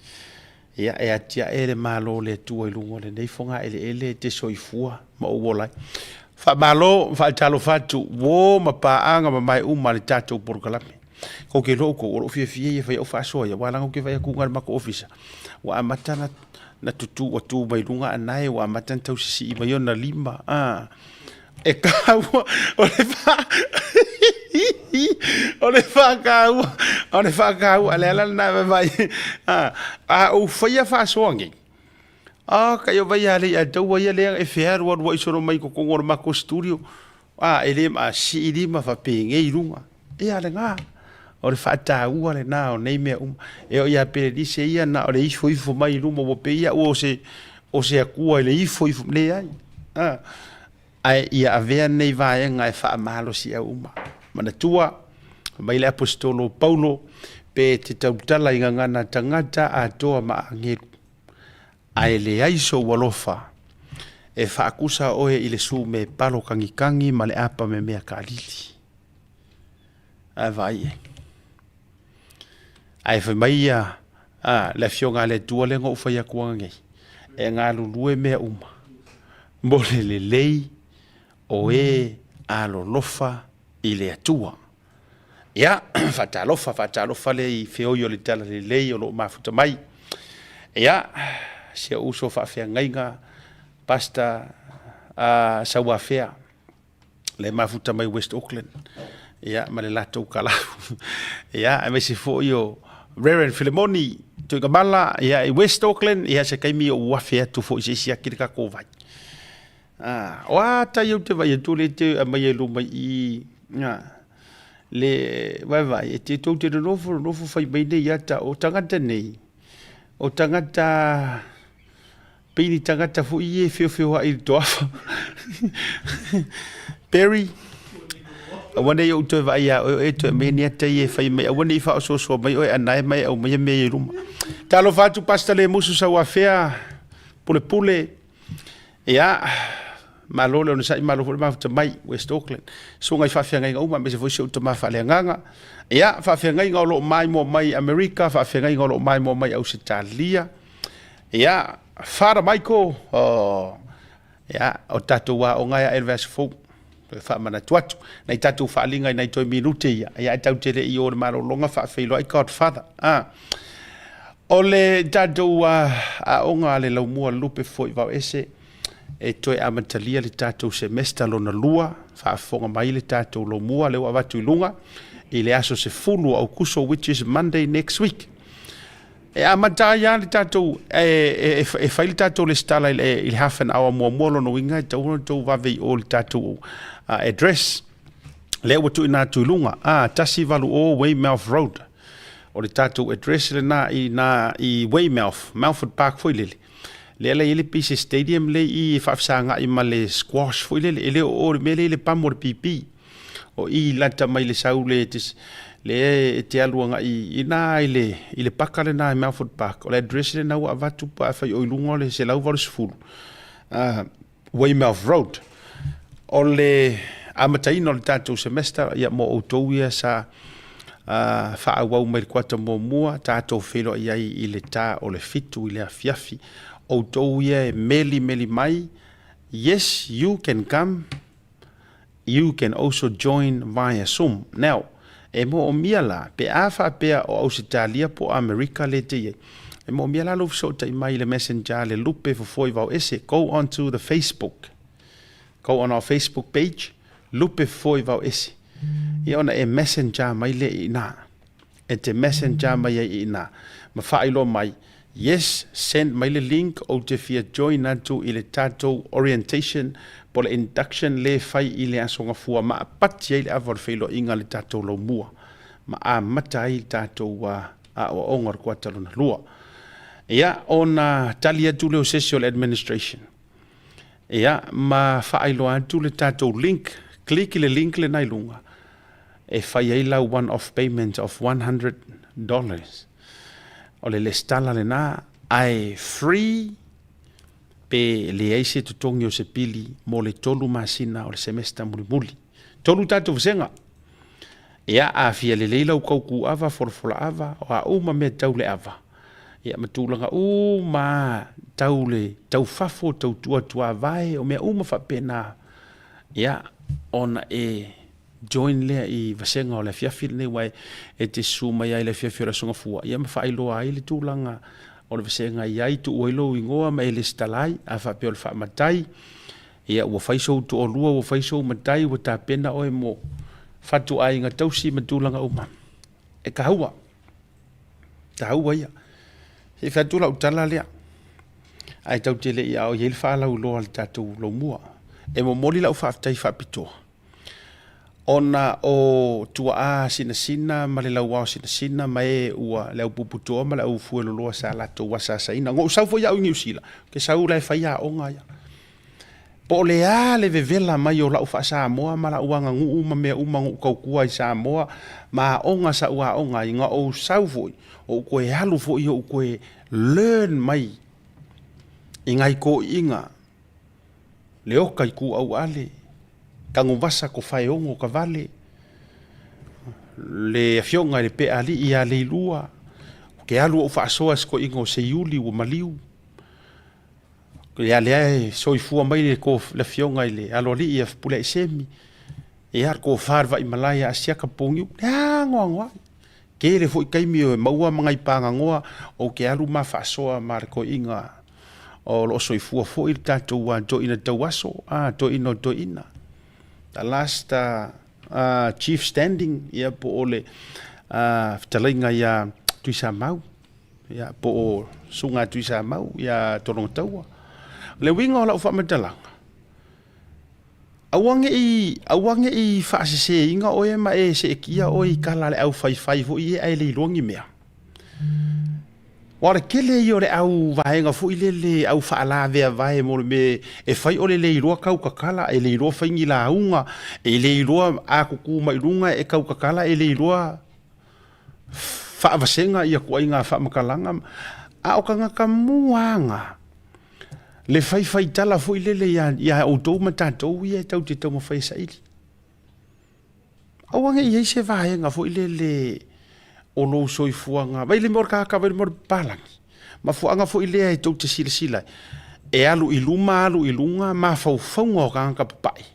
Ia, e atiae le Malo o le Atua i luga o lenei fogaeleele e te soifua ma ou ola ai. Faamalo ma faatalofa atu, uo ma paaga mamae uma a le tatou polokalame. Kou ke iloa outou, o lou fiafia ia e fai au faasoa ia, aua leaga ou te vaai atu i le matou ofisa, ua amata na, na tutu, ua tu mai luga anae, ua amata na tau sisii mai ona lima, a. E kāua, o le wha, o le whakāua, o le whakāua, le ala lena e vai, a, a ou whaia whaasoa nei. A, kai o vai a lei a taua ia lea e whea rua rua i soro mai kokongo o le mako studio. A, e le ma si i lima wha pēngei runga. E a le ngā. O le whātāua le nā o nei mea uma. E o ia pere lise ia na o le ifo ifo mai luma ua pe ia ua o se, o se akua i le ifo ifo le ai. A, ae ia avea nei vaega e faamalosi au uma. Manatua, mai le aposetolo o Paulo, pe te tautala i gagana tagata atoa ma agelu. Ae leai sou alofa e faakusa oe i le sume palo kagikagi ma le apa memea kalili. Ae vaai e. Ae fai mai ia a, le afioga a le Atua lea na ou fai atu ananei, e galulue mea uma mo le lelei o e alolofa i le Atua. Ia, faatalofa, faatalofa lea i feoi o le Talalelei o lo o mafuta mai. Ia, si ou uso faafeagaiga, Pastor Sauafea, le mafuta mai West Auckland, ia, ma le latou kalafu. Ia, aemaise foi o Reverend Filemoni Tuigamala, ia, i West Auckland, ia, se taimi ou afe atu foi se isi aki le tatou vai. Ah, o a tai ou te vai atu le te aumai ai luma i i, le vaevae e te tou te nonofo nonofo fai mai nei ata o tagata nei o tagata pei ni tagata foi ia e feofeoai i le toafa. Perry, aua nei ou toe vaai ia oe o e toe aumai ni ata ia e fai mai, aua nei faaosoosoa mai oe anae ma e aumaia mea ia i luma. Talofa atu Pastor Lemusu Sauafea, Pulepule, Ia, malo le onosai, malo foi le mafuta mai West Auckland. Susuga i faafeagaiga uma, aemaise foi si ou tama faaleagaga. Ia, faafeagaiga o lo o maimoa mai Amerika, faafeagaiga o lo o maimoa mai Ausetalia. Ia, Father Michael, oh, ia, o tatou aoga e ae le vaiaso fou. Toe faamanatu atu, nai tatou faaaliga i nai toe minute ia, ia ae tatou te le i o i le malologa faafeiloai Godfather. Ah. O le tatou aoga a le laumua lupe foi vao ese e toe amatalia le tatou semester lona lua, faafofoga mai le tatou laumua lea ua avatu i luga i le aso 10 o Aukuso which is Monday next week. E amata ai lava le tatou, e fai le tatou lesitala i le half an hour muamua, lona uiga e tatau ona outou vave i o i le tatou address lea ua tuuina atu i luga, 180 Weymouth Road. O le tatou address lena i ina i Weymouth, Melford Park foi lele. Lea la e i ai le pei se stadium lea i i e faafesagai ma le squash foi lele, e le o o i le mea lea i le pamu o le pipii. O i i lata mai le sau le lea e te alu agai i ina i le i le paka lena i Melford Park. O le address lena ua avatu pe afai o i luga o le 180 Weymouth Road. O le amataina o le tatou semester ia mo outou ia sa faaauau mai le kuata muamua tatou feiloai ai i le ta o le 7 i le afiafi. Outou ia e melimeli mai, yes you can come. You can also join via Zoom. Now, e moomia la, pe a faapea o Ausetalia po o Amerika le te i ai, e moomia la lou fesootai mai i le Messenger le lupe fofo i vao ese, go on to the Facebook, go on our Facebook page, lupe fofo i vao ese. Ia ona e Messenger mai lea i ina. E te Messenger mai ai i ina, ma faailoa mai, Yes, send mai le link ou te fia join atu i le tatou orientation po le induction le fai i le Aso Gafua ma apati ai le ava o le feiloaiga a le tatou laumua ma amata ai le tatou aoaoga o le kuata lona lua. Ia, ona tali atu lea o se isi o le administration. Ia, ma faailoa atu le tatou link, click i le link lena i luga, e fai ai lau one off payment of $100. O le lesitala lena, ae free pe leai se totogi o se pili mo le tolu masina o le semester mulimuli. Tolu tatou vasega. Ia, a fia lelei lau kauku ava, folafola ava, o a uma mea tau le ava, ia ma tulaga uma tau le tau fafo, tau tuatuavae, o mea uma faapena, ia, ona e join lea i vasega o le afiafi lenei aua e te susu mai ai i le afiafi o le Aso Gafua ia ma faailoa ai le tulaga o le vasega i ai, tuu ai lou igoa ma e lesitala ai. A faapea o le faamatai, ia ua fai sou toalua, ua fai sou matai, ua tapena oe mo fatuaiga tausi ma tulaga uma. E taua, taua ia. Se i fai atu lau tala lea, ae tatou te le i ao i ai le faalauiloa a le tatou laumua. E momoli lau faafetai faapitoa ona o tuaa sinasina ma le lauao sinasina ma e ua le aupuputoa ma le aufueloloa sa latou asaasaina. Na ou sau foi au i Niu Sila, ou te sau la e fai aoga ia. Po o le a le vevela mai o lau faa-Samoa ma lau aganuu ma mea uma na ou tautua ai i Samoa ma aoga sa ou aoga ai, na ou sau foi, ou toe alu foi ou toe learn mai i nai toeaiina le oka i Tuauale, Tanuvasa Tofaeono Tavale, le afioga i le Peaalii ia Leilua, ou te alu ou faasoa i si toeaina o Seiuli ua maliu, ia lea e soifua mai le afioga i le Aloalii ia Fepuleai Semi. Ia, le tofa le vaimalae ia Asiata Pogiu, le anoanoai. Tele foi taimi e maua ma nai pagagoa ou te alu ma faasoa ma le toeaina o lo o soifua foi le tatou toeaina tauaso, a, toeaina o toeaina. The last chief standing, ia po o le fetalaiga ia Tuisamau, ia po o Susuga Tuisamau ia Tologataua. O le uiga o lau faamatalaga, Aua ne i, aua ne i faaseseina oe ma e seetia oe i tala a le aufaifai foi ia ae le iloa ni mea. Aua o le tele ia o le au vaega foi lele au faalaveavae mo le mea e fai o le le iloa tau tatala, e le iloa fai ni lauga, e le iloa a tutu mai luga e tau tatala, e le iloa faavasega ia ituaiga faamatalaga. A o tagata muaga le faifaitala foi lele ia, ia outou ma tatou ia e tau te taumafai e saili. Aua ne i ai se vaega foi lele o lou soifuaga, vai le mea o le tagata, vai le mea o le papalagi. Mafuaaga foi lea e tou te silasila ai, e alu i luma alu i luga mafaufauga o tagata papae.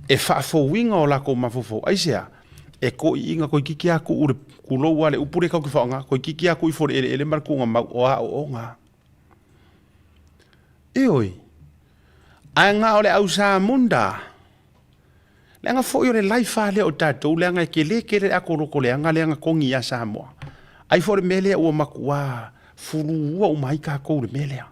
E faafouina o latou mafaufau. Aisea? E toiina toeitiiti lava tuu le, tulou lava le upu lea tatou te faaaoga, toeitiiti lava tuu ifo i le eleele ma le tuugamau o aoaoga. Ioe. Ae na o le au Samunda, leaga foi o le life lava lea o tatou, leaga e tele tele le ato loto leaga lea na togi ia Samoa. Ai foi o le mea lea ua matua fuluua uma ai tatou i le mea lea.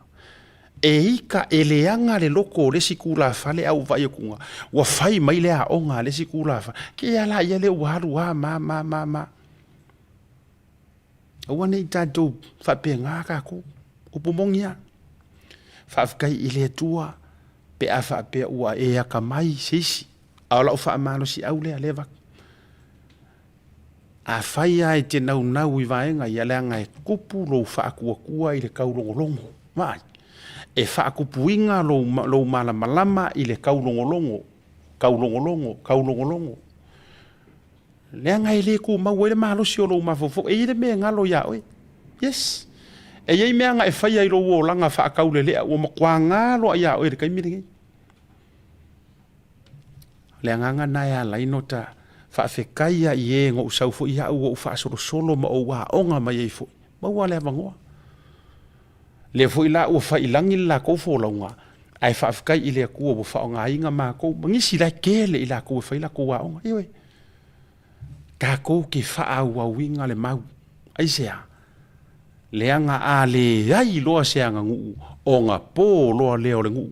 E ita, e leaga le loto o le isi tulafale a ou vaai atu ua fai mai le aoga a le isi tulafale, ke a la ia lea ua alu a ma ma ma ma. Aua ne i tatou faapena tatou, upu moni lava. Faafetai i le Atua pe a faapea ua e atamai i se isi, a o lau faamalosiau lea, lea e avatu. Afai lava e te naunau i vaega ia, leaga e tupu lou faatuatua i le taulogologo. Vaai, e faatupuina lou, lou malamalama i le taulogologo, taulogologo, taulogologo. Leaga e le tumau ai le malosi o lou mafaufau. E i ai le mea e galo ia oe. Yes. E i ai mea na e faia i lou olaga faataulelea ua matua galo lava ia oe i le taimi lenei. O le agaga lena e ala ai ona ta faafetai lava i e na ou sau foi au ua ou faasolosolo ma ou aoga mai ai foi, maua le avanoa. Lea foi la ua fai i lagi le latou folauga, ae faafetai i le Atua ua faaaogaina matou ma nisi la e tele i latou e fai latou aoga. Ioe, tatou te faaauauina le mau. Aisea? Leaga a leai loa se aganuu, ona po loa lea o le nuu.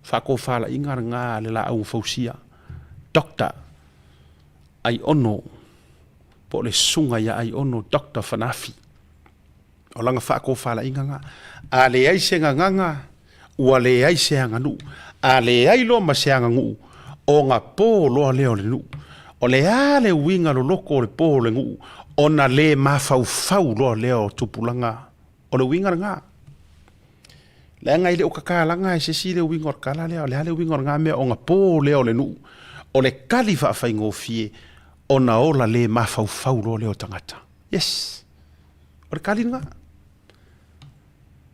Faatofalaiga lena a le laau fausia, Doctor Aiono, po o le Susuga ia Aiono Doctor Fanafi. O lana faatofalaiga lena. A leai se gagana, ua leai se aganuu. A leai loa ma se aganuu, ona po loa lea o le nuu. O le a le uiga loloto o le po o le nuu, ona le mafaufau loa lea o tupulaga. O le uiga lena. Leaga e le o tatalaga e se isi le uiga o le tala lea, o le a le uiga o lena mea, ona po lea o le nuu. O le tali faafaigofie, ona ola le mafaufau loa lea o tagata. Yes. O le tali lena.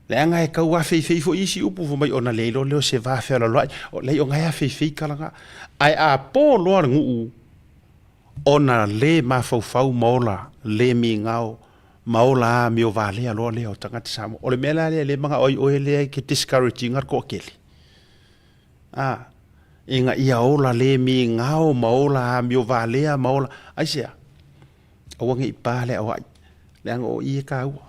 Leaga e tau afeifei foi isi upu fai mai ona le iloa lea o se va fealoaloai. Leai o na e afeifei tala na. Ae a po loa le nuu ona le mafaufau ma ola le migao ma ola amio valea loa lea o tagata Samoa. O le mea la lea e le manao ai oe lea e te discourage ina le toatele. A, ina ia ola le migao ma ola amio valea ma ola, aisea? Aua ne i pa le aoai, leaga o i e taua.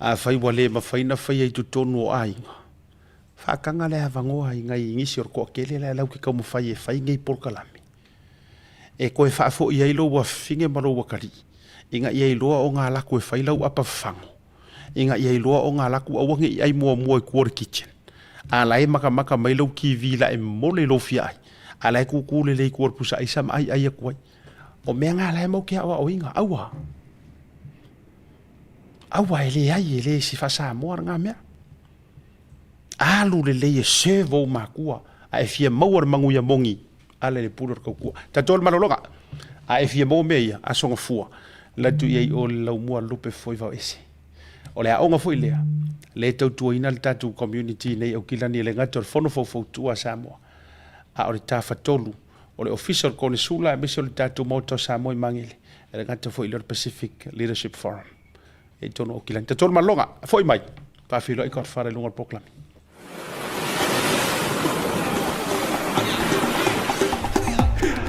Afai ua le mafai na faia i totonu o aiga, faataga le avanoa i nai nisi o le toatele la e lau te taumafai e fai nei polokalame, e toe faafoi ai lou afafine ma lou atalii, ina ia iloa ona alu atu e fai lau apa fafago, ina ia iloa ona alu atu aua ne i ai muamua i tua o le kitchen, a la e matamata mai lau TV la e momole i lou fiaai, a la e tutu lelei i tua o le pusa aisa ma aiai atu ai. O mea na la e mau ke aoaoina, aua. Aua e leai, e le se faa-Samoa lena mea. Alu lelei e serve ou makua, a e fia maua le manuia moni, ala i le pule o le tautua. Tatou le malologa, a e fia maua mea ia, aso gafua, alu atu i ai o le laumua lupe foi vao ese. O le aoga foi lea, lea e tautuaina le tatou community nei Aukilani e le gata o le Fono Faufautua a Samoa. a o le Tafatolu o le Ofisa o le Konesula aemaise o le tatou Maota o Samoa i Magele, e le gata foi i lea o le Pacific Leadership Forum i totonu o Aukilani. Tatolu maloga, foi mai, faafeiloai Godfather i luga o le polokalame.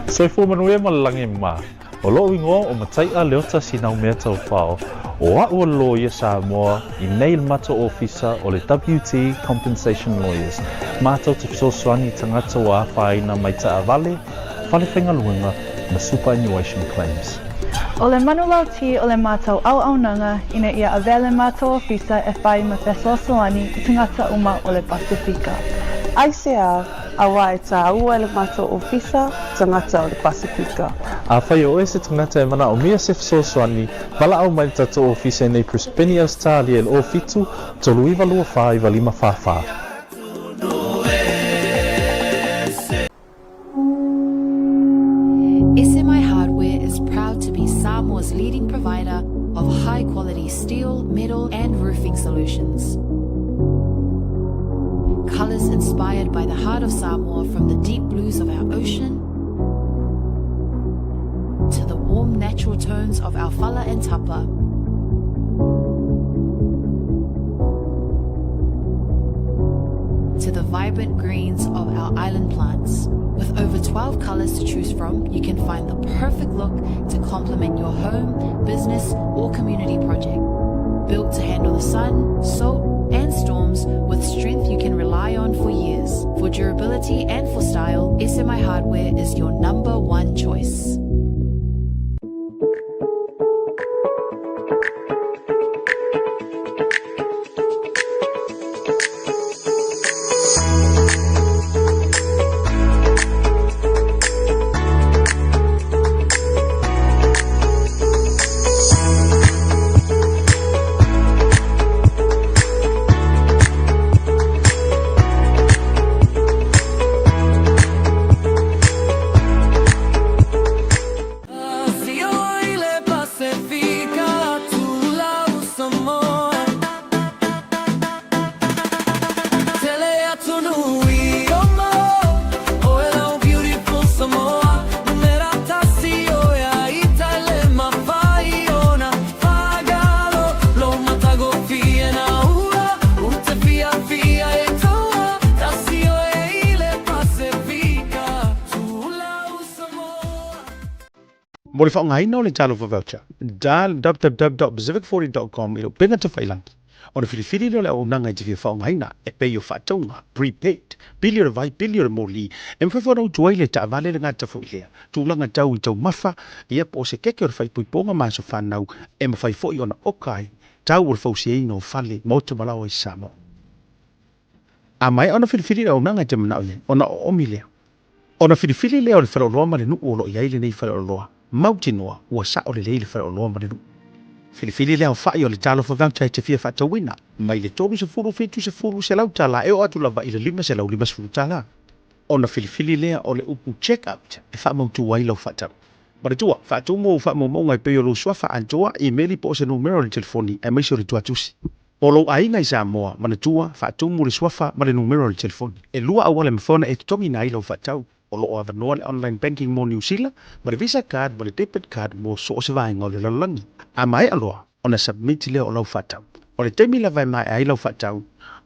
Soifua manuia ma le lagi mā. O lo'u igoa o Matai'a Leota Sinaumea Taufao, o a'u o le loia Samoa i nei le matou ofisa o le WT Compensation Lawyers, matou te fesoasoani i tagata ua afaina mai taavale, fale faigaluega ma superannuation claims. O le manulauti o le matou auaunaga ina ia avea le matou ofisa e fai ma fesoasoani i tagata uma o le Pasefika. Aisea, auā e tāua e le matou ofisa tagata o le Pasefika. Afai o oe se tagata e manaomia se fesoasoani, valaau mai le tatou ofisa i nei Brisbane, Ausetalia i le 07 39 24 95 44. SMI Hardware is proud to be Samoa's leading provider of high quality steel, metal, and roofing solutions. Colors inspired by the heart of Samoa from the deep blues of our ocean to the warm natural tones of our fala and tapa. To the vibrant greens of our island plants. With over 12 colors to choose from, you can find the perfect look to complement your home, business, or community project. Built to handle the sun, salt, and storms with strength you can rely on for years. For durability and for style, SMI Hardware is your number one choice. Mo le faaaogaina o le Talofa Voucher, dial www.pacific40.com i lou pega tafailangi ona filifili lea o le auaunaga e te fia faaaogaina e pei o faatauga, prepaid, pili o le vai, pili o le moli, e mafai foi ona utu ai le taavale le gata foi lea, tulaga tau i taumafa, ia po o se keke o le faaipoipoga ma aso fanau e mafai foi ona oka ai tau o le fausiaina o fale, maota ma laoa i Samoa. A maea ona filifili le auaunaga e te manao i ai, ona oomi lea. Ona filifili lea o le faleoloa ma le nuu o lo o i ai lenei faleoloa, mautinoa ua sao lelei le faleoloa ma le nuu. Filifili le aofai o le Talofa Voucher e te fia faatauina, mai le 30, 70, 100 tala e oo atu lava i le 550 tala. Ona filifili lea o le upu Check Out e faamautu ai lau faatau. Manatua, faatumu ou faamaumauga e pei o lou suafa atoa, imeli po o se numera o le telefoni aemaise o le tuatusi. O lou aiga i Samoa, manatua, faatumu le suafa ma le numera o le telefoni. E lua auala e mafai ona e totogiina ai lau faatau. O lo o avanoa le online banking mo Niu Sila, ma le Visa card ma le debit card mo so o se vaega o le lalolagi. A maea loa ona submit lea o lau faatau. O le taimi lava e maea ai lau faatau,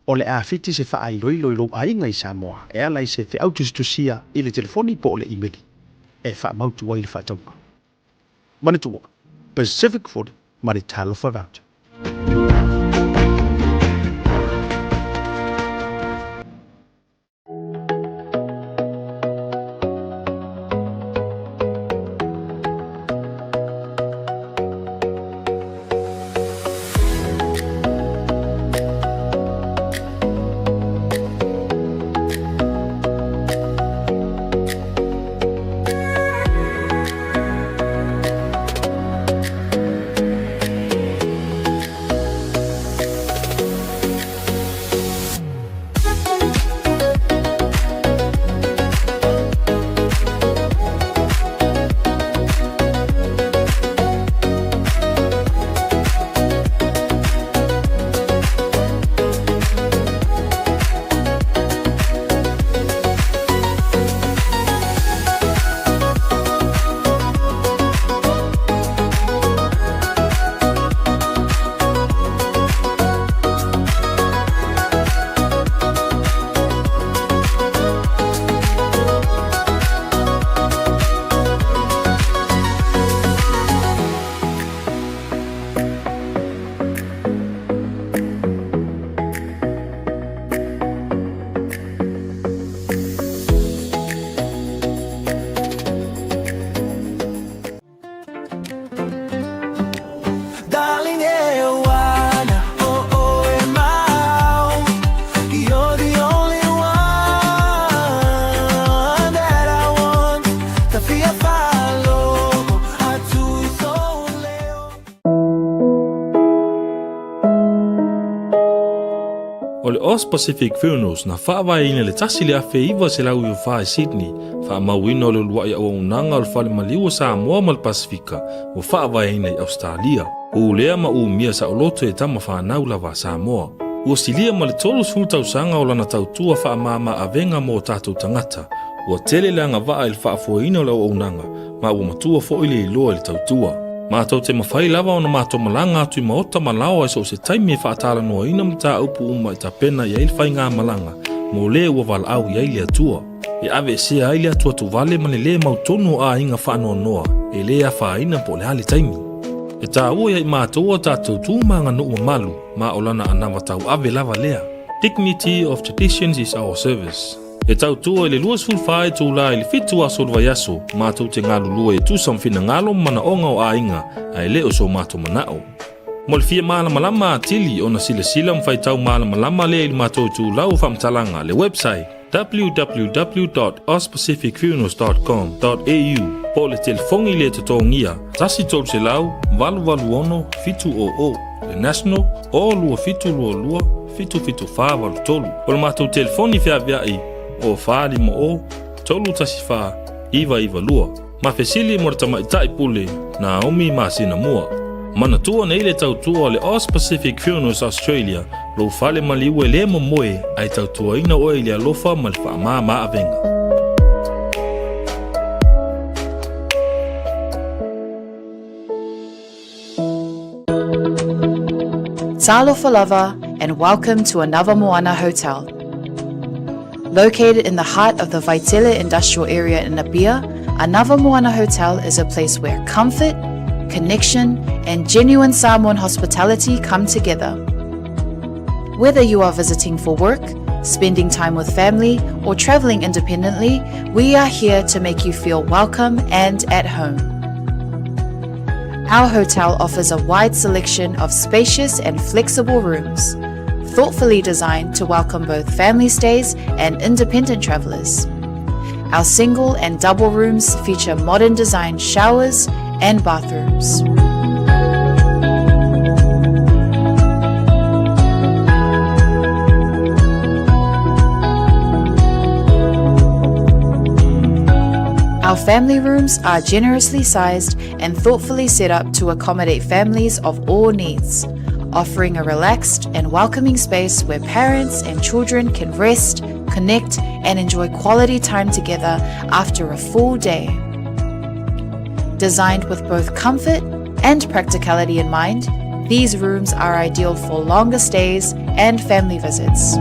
o le a fiti se faailoilo i lou aiga i Samoa e ala i se feau tusitusia i le telefoni po o le imeli e faamautu ai le faatauga. Manatua, Pacific 40 ma le Talofa Voucher. O le Aus Pacific Funerals na faavaeina i le 1994 i Sydney, faamauina o le uluai auaunaga o le Fale Maliu o Samoa ma le Pasefika ua faavaeina i Ausetalia. Ulea ma umia saoloto e tama fanau lava a Samoa. Ua silia ma le 30 tausaga o lana tautua faamama avega mo o tatou tagata. Ua tele le agavaa i le faafoeina o le auaunaga ma ua matua foi le iloa i le tautua. Matou te mafai lava ona matou malaga atu i maota ma laoa i so o se taimi e faatalanoaina mataupu uma e tapena i ai le faigamalaga mo le ua valaau i ai le Atua. E aveesea ai le atuatuvale ma le lē mautonu o aiga faanoanoa e lē afaina po o le a le taimi. E taua ia i matou a tatou tu ma aganuu mamalu ma o lana anava tauave lava lea. Dignity of traditions is our service. E tautua i le 24 itula i le 7 aso o le vaiaso, matou te galulue e tusa ma finagalo ma manaoga o aiga, ae le o so matou manao. Mo le fia malamalama atili ona silasila ma faitau malamalama lea i le matou itulau o faamatalaga, le website, www.auspacificfunerals.com.au po o le telefoni le totogia 1 300 886 700, le national, o 2722 77483. O le matou telefoni feaveai o 450 314 992. Ma fesili mo le tamaitai pule Naomi masina mua. Manatua nei le tautua o le Aus Pacific Funerals Australia, lou fale maliu e le momoe ae tautuaina oe i le alofa ma le faamama avega. Talofa lava and welcome to Anava Moana Hotel. Located in the heart of the Vaitele industrial area in Apia, Anava Moana Hotel is a place where comfort, connection, and genuine Samoan hospitality come together. Whether you are visiting for work, spending time with family, or traveling independently, we are here to make you feel welcome and at home. Our hotel offers a wide selection of spacious and flexible rooms, thoughtfully designed to welcome both family stays and independent travelers. Our single and double rooms feature modern design showers and bathrooms. Our family rooms are generously sized and thoughtfully set up to accommodate families of all needs, offering a relaxed and welcoming space where parents and children can rest, connect, and enjoy quality time together after a full day. Designed with both comfort and practicality in mind, these rooms are ideal for longer stays and family visits.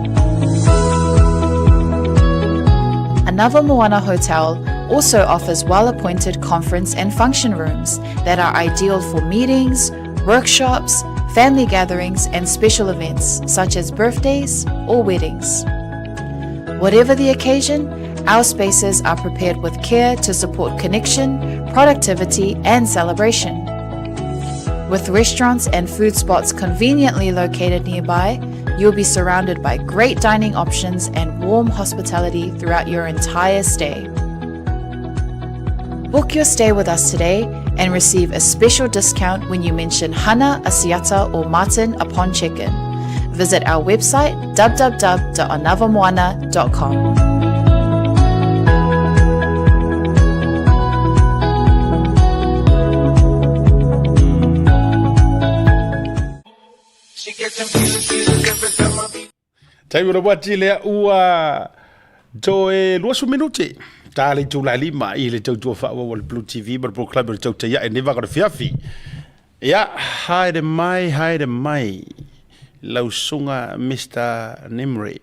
Anava Moana Hotel also offers well-appointed conference and function rooms that are ideal for meetings, workshops, family gatherings, and special events such as birthdays or weddings. Whatever the occasion, our spaces are prepared with care to support connection, productivity, and celebration. With restaurants and food spots conveniently located nearby, you'll be surrounded by great dining options and warm hospitality throughout your entire stay. Book your stay with us today and receive a special discount when you mention Hana, Asiata, or Martin upon check-in. Visit our website www.anavamoana.com. She gets them feelings, feelings every time I beat. Taimi o le wati lea ua toe 20 minute ta le itula e lima i le tautua faaauau a le Blue TV ma le polokalame o le Tautai Ae nei vaka o le fiafi. Ia, haere mai, haere mai lau susuga Mister Nimri.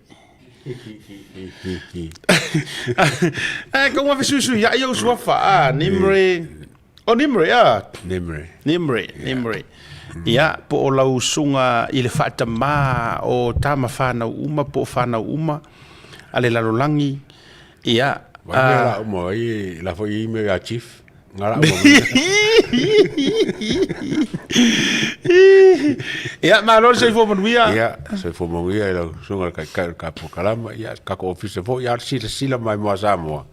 Ae kau afe suisui ia i ou suafa, a Nimri. O Nimri, a. Nimri. Nimri, Nimri. Ia, po o lau usuga i le faatamā o tama whanau uma, po o whanau uma, a le lalolagi, ia. Vai mea la uma, ai la foi i mea ia chief. Ngā la uma. Ia, malo le soifua manuia. Ia, soifua manuia i lau susuga le taitai o le tatou kalama, ia, tatou ofisa foi, ia silasila mai mo Samoa.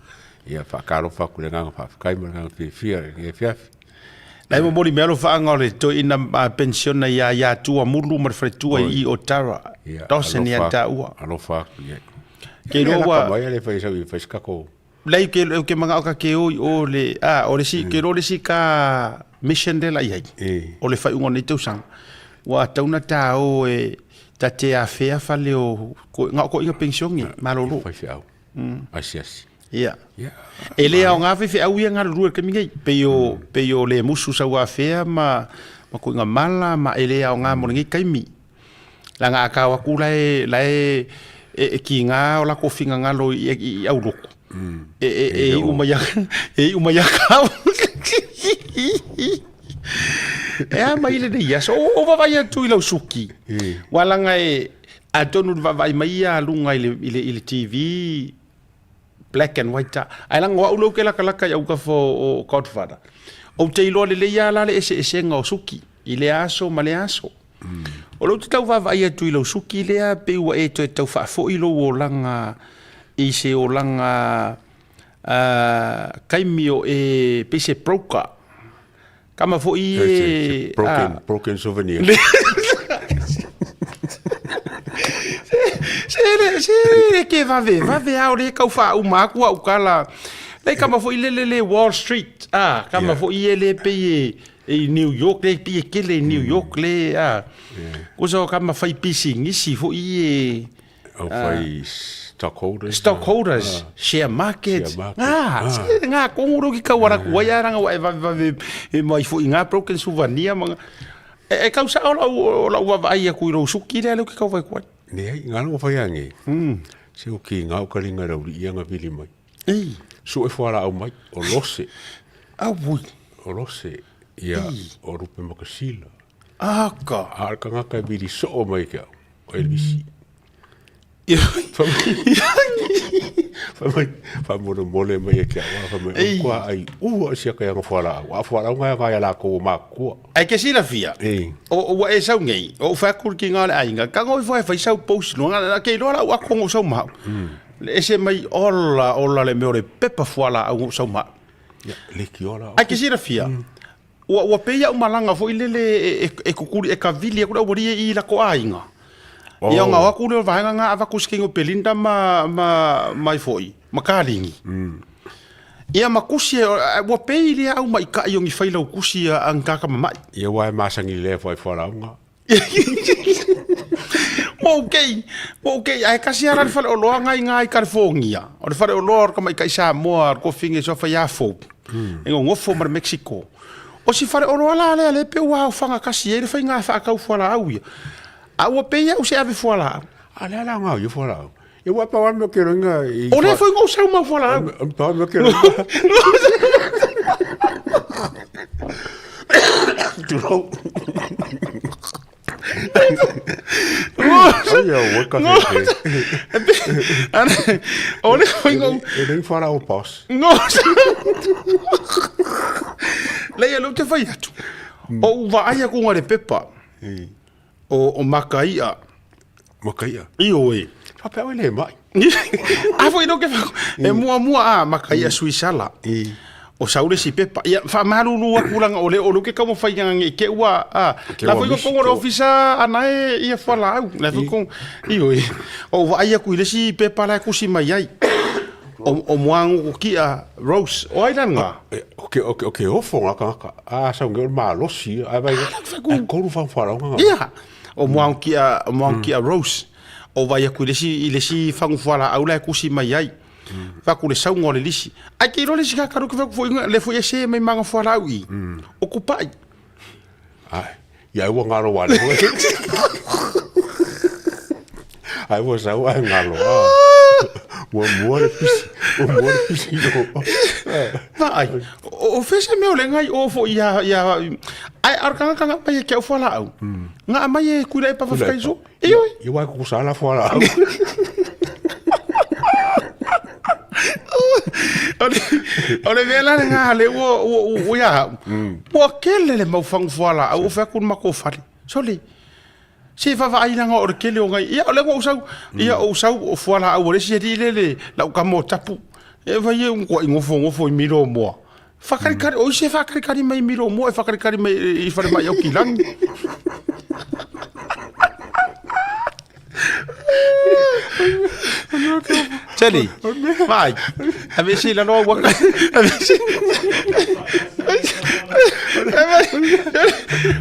Ia, faatalofa atu i le agaga faafetai ma le agaga fiafia i lenei afiafi. La e momoli mai alofaaga o le toeaina penisiona ia ia Tuamulu ma le faletua i i Otara, Dawson ia taua. Alofa atu i ai. Ke iloa ua mai le fai sau i fai se tatou. Leai ke ou te manao ta te o i o le a o le isi ke iloa le isi ka mission lea la i ai. O le faaiuga o lenei tausaga. Ua tatau ona ta o e ta te afea fale o na o toeaiina penisione malolo. Faifeau. Asiasi. Ia. E le aoga faifeau ia galulue i le taimi nei. Pei o pei o Lemusu Sauafea ma ma Tuiga Mala ma e le aoga mo lenei taimi. Leaga a tao atu la e la e e kiga o latou finagalo i i aulotu. E e e iu mai e iu mai ia kau. E a mai lenei aso o vaavaai atu i lau suki. Ua laga e Atonu le vaavaai mai ia luga i le, i le, i le TV, black and white a. Ae leaga o au lea ou te latalata i autafa o, o Godfather. Ou te iloa lelei lava la le eseesega o suki i lea aso ma lea aso. O lea ou te tau vaavaai atu i lau suki lea pei ua e toe tau faafoi lou olaga i se olaga taimi o e pei se broker. Kama foi e... Broken, broken souvenir. Se le, se le ke vave, vave a o le kau wha uma aku au kala. Lei kama foi le le le Wall Street, ah, kama yeah. foi e le pe e, e New York, le pe e kele New York le, ah. Yeah. Kusa o kama whai pisi ngisi foi e... Au whai stockholders. Stockholders, share market. Share market. Ngā, se ngā kongoro ki kau ara kua ia ranga wa e vave vave e mai fo i ngā broken souvenir ma e, e kau sa o lau, o lau vava ai aku i rau suki lea leo ki kau vai kuai. Ne ai, ngā longa whai ange. Se o ki ngā o karinga rau ri ia ngā vili mai. Ei. Su e whara au mai, o lose. Au ui. O lose, ia, o rupe makasila. Aka. A o kangaka e vili soo mai ke au, o Elvisi. Fai mai, faamolemole mai e ke au, fai mai, o kua ai ua o sia ka ianga fualaau. A fualaau ngai ngai a lakou o makua. Ai ke silafia, o ua e sau nei, o u whai ki ngā le ainga, ka ngoi whai whai sau post no, ngā ke iloa la u ako ngau sau mahau. Le ese mai ola, ola le mea o le pepa fualaau ngau sau mahau. Ia, le ki ola. Ai ke silafia, Ua, ua pei au malaga foi lele e, e, e kukuli, e kavili aku le aualie i lako aiga. Oh. Ia ngao aku le vaega ngā avaku sikingo Belinda ma, ma, mai foi, ma Kalingi. Ia ma kusi, e, ua pei lea au mai kai o ni whai lau kusi a, a ngaka mamai. Ia wa e masangi le fai wharaunga. Mo kei, mo kei, ae kasi ara le whare o loa ngai ngai California. O le whare o loa o ka mai kai Samoa, o ko finge so whai afo. E ngofo ma le Mexico. O si whare o loa la lea le pe ua o whanga kasi e le whai ngā whaakau fuala au ia. A ua pe ia u se ave fuala au. A lea la ngau ia fuala au. E ua pa wame ke ronga i... O le foi ngau sau mau fuala au. O pa wame ke ronga. Tulou. Ai au, ua ka fe. O le foi ngau... E le fuala au boss. No. Leia, leo te whai atu. O u vaai aku ngā le pepa. O, o Makaia. Makaia? Ioe. Whapea oe le mai. A foi no ke e mua mua a Makaia Suisala. O saule si pepa. Ia whamaruru aku langa o le o ke kau whai nganga nge ke ua a. La foi ko kongo ofisa ana e ia whala au. La foi ko ioe. O vaai aku i le si pepa la kusi mai ai. O, o muangu ko kia Rose. O ai langa. O ke, o ke, o ke ofo ngā kangaka. A sau nge o malosi. Ai vai. Ai koru whang whala ngā. Ia. O muangu kia, o muangu kia Rose. O vai aku i le si, i le si whangu whala au la e kusi mai ai. Whaku le saunga o le lisi. Ai ke iro le si kakaru ke whaku fo inga, le fo ese mai manga whala au i. O kupai. Ai, ia ua ngaro wale. Ai ua sau ai ngaro. Ua mua le pisi. Ua mua le pisi. Vaai, o fesa mea o le ngai o fo ia ia ai ar kanga kanga mai e ke au whala au. Nga mai e kuira e papa whakaiso. E oi. Ia wai kuku sala whala au. O le mea la le ngā le ua ua ua ia hau. Ua kele le mau whangu whala au o whaku mako whale. Sole. Se vaavaai langa o le kele o ngai ia o lea ua ou sau ia ou sau o fualaau a le isi alii lele lau kama o tapu e fai e matua i gofogofo i milo moa. Whakarekare, o isi e whakarekare mai miro mua e whakarekare mai i whare mai au ki rangi. Teli, vai, ave se lalo au waka, ave se...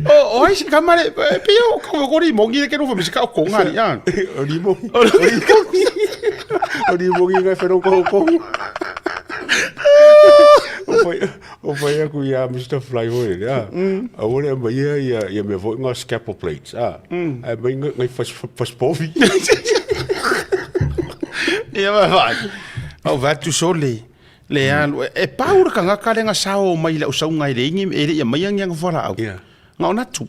O, o ai se kamare, pe o ko ko ri mongi le ke no fa ka ko ngari a. O ri mongi. O ri mongi ngai whenau ko ko. O whai aku ia Mr. Fly hoi le a. A ore a mai ia ia ia mea foi ngā scalpel plates a. A mai ngai fas fas povi. Ia vai vai. Au vatu sole. Le alu e pau le kangaka le nga sao mai le usauga i le ingi e le ia mai angi anga fuala au. Nga ona tu.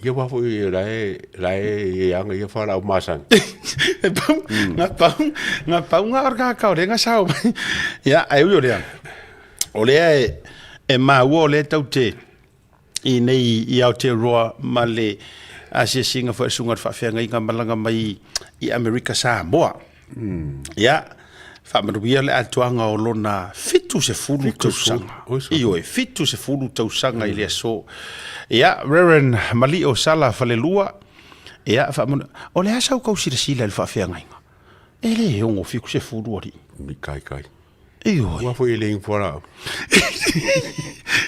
Ia wā foi la e la e e anga ia whara au masang. E pau, nga pau, nga pau nga orga ka o lenga sao mai. Ia, ai ui o lea. O lea e, e maua o lea tau te i nei i Aotearoa ma le asiasiga foi a le susuga i le faafeagaiga malaga mai i Amerika Samoa. Ia, faamanuia le atoaga o lona 70 tausaga. Ioe, 70 tausaga i le aso. Ia, Reverend Malio Sala Falelua, ia, faamanuia. O le a sau kau silasila i le faafeagaiga? E le ono 70 alii. Mi kai kai. Ioe. Ua foi e le infoa la.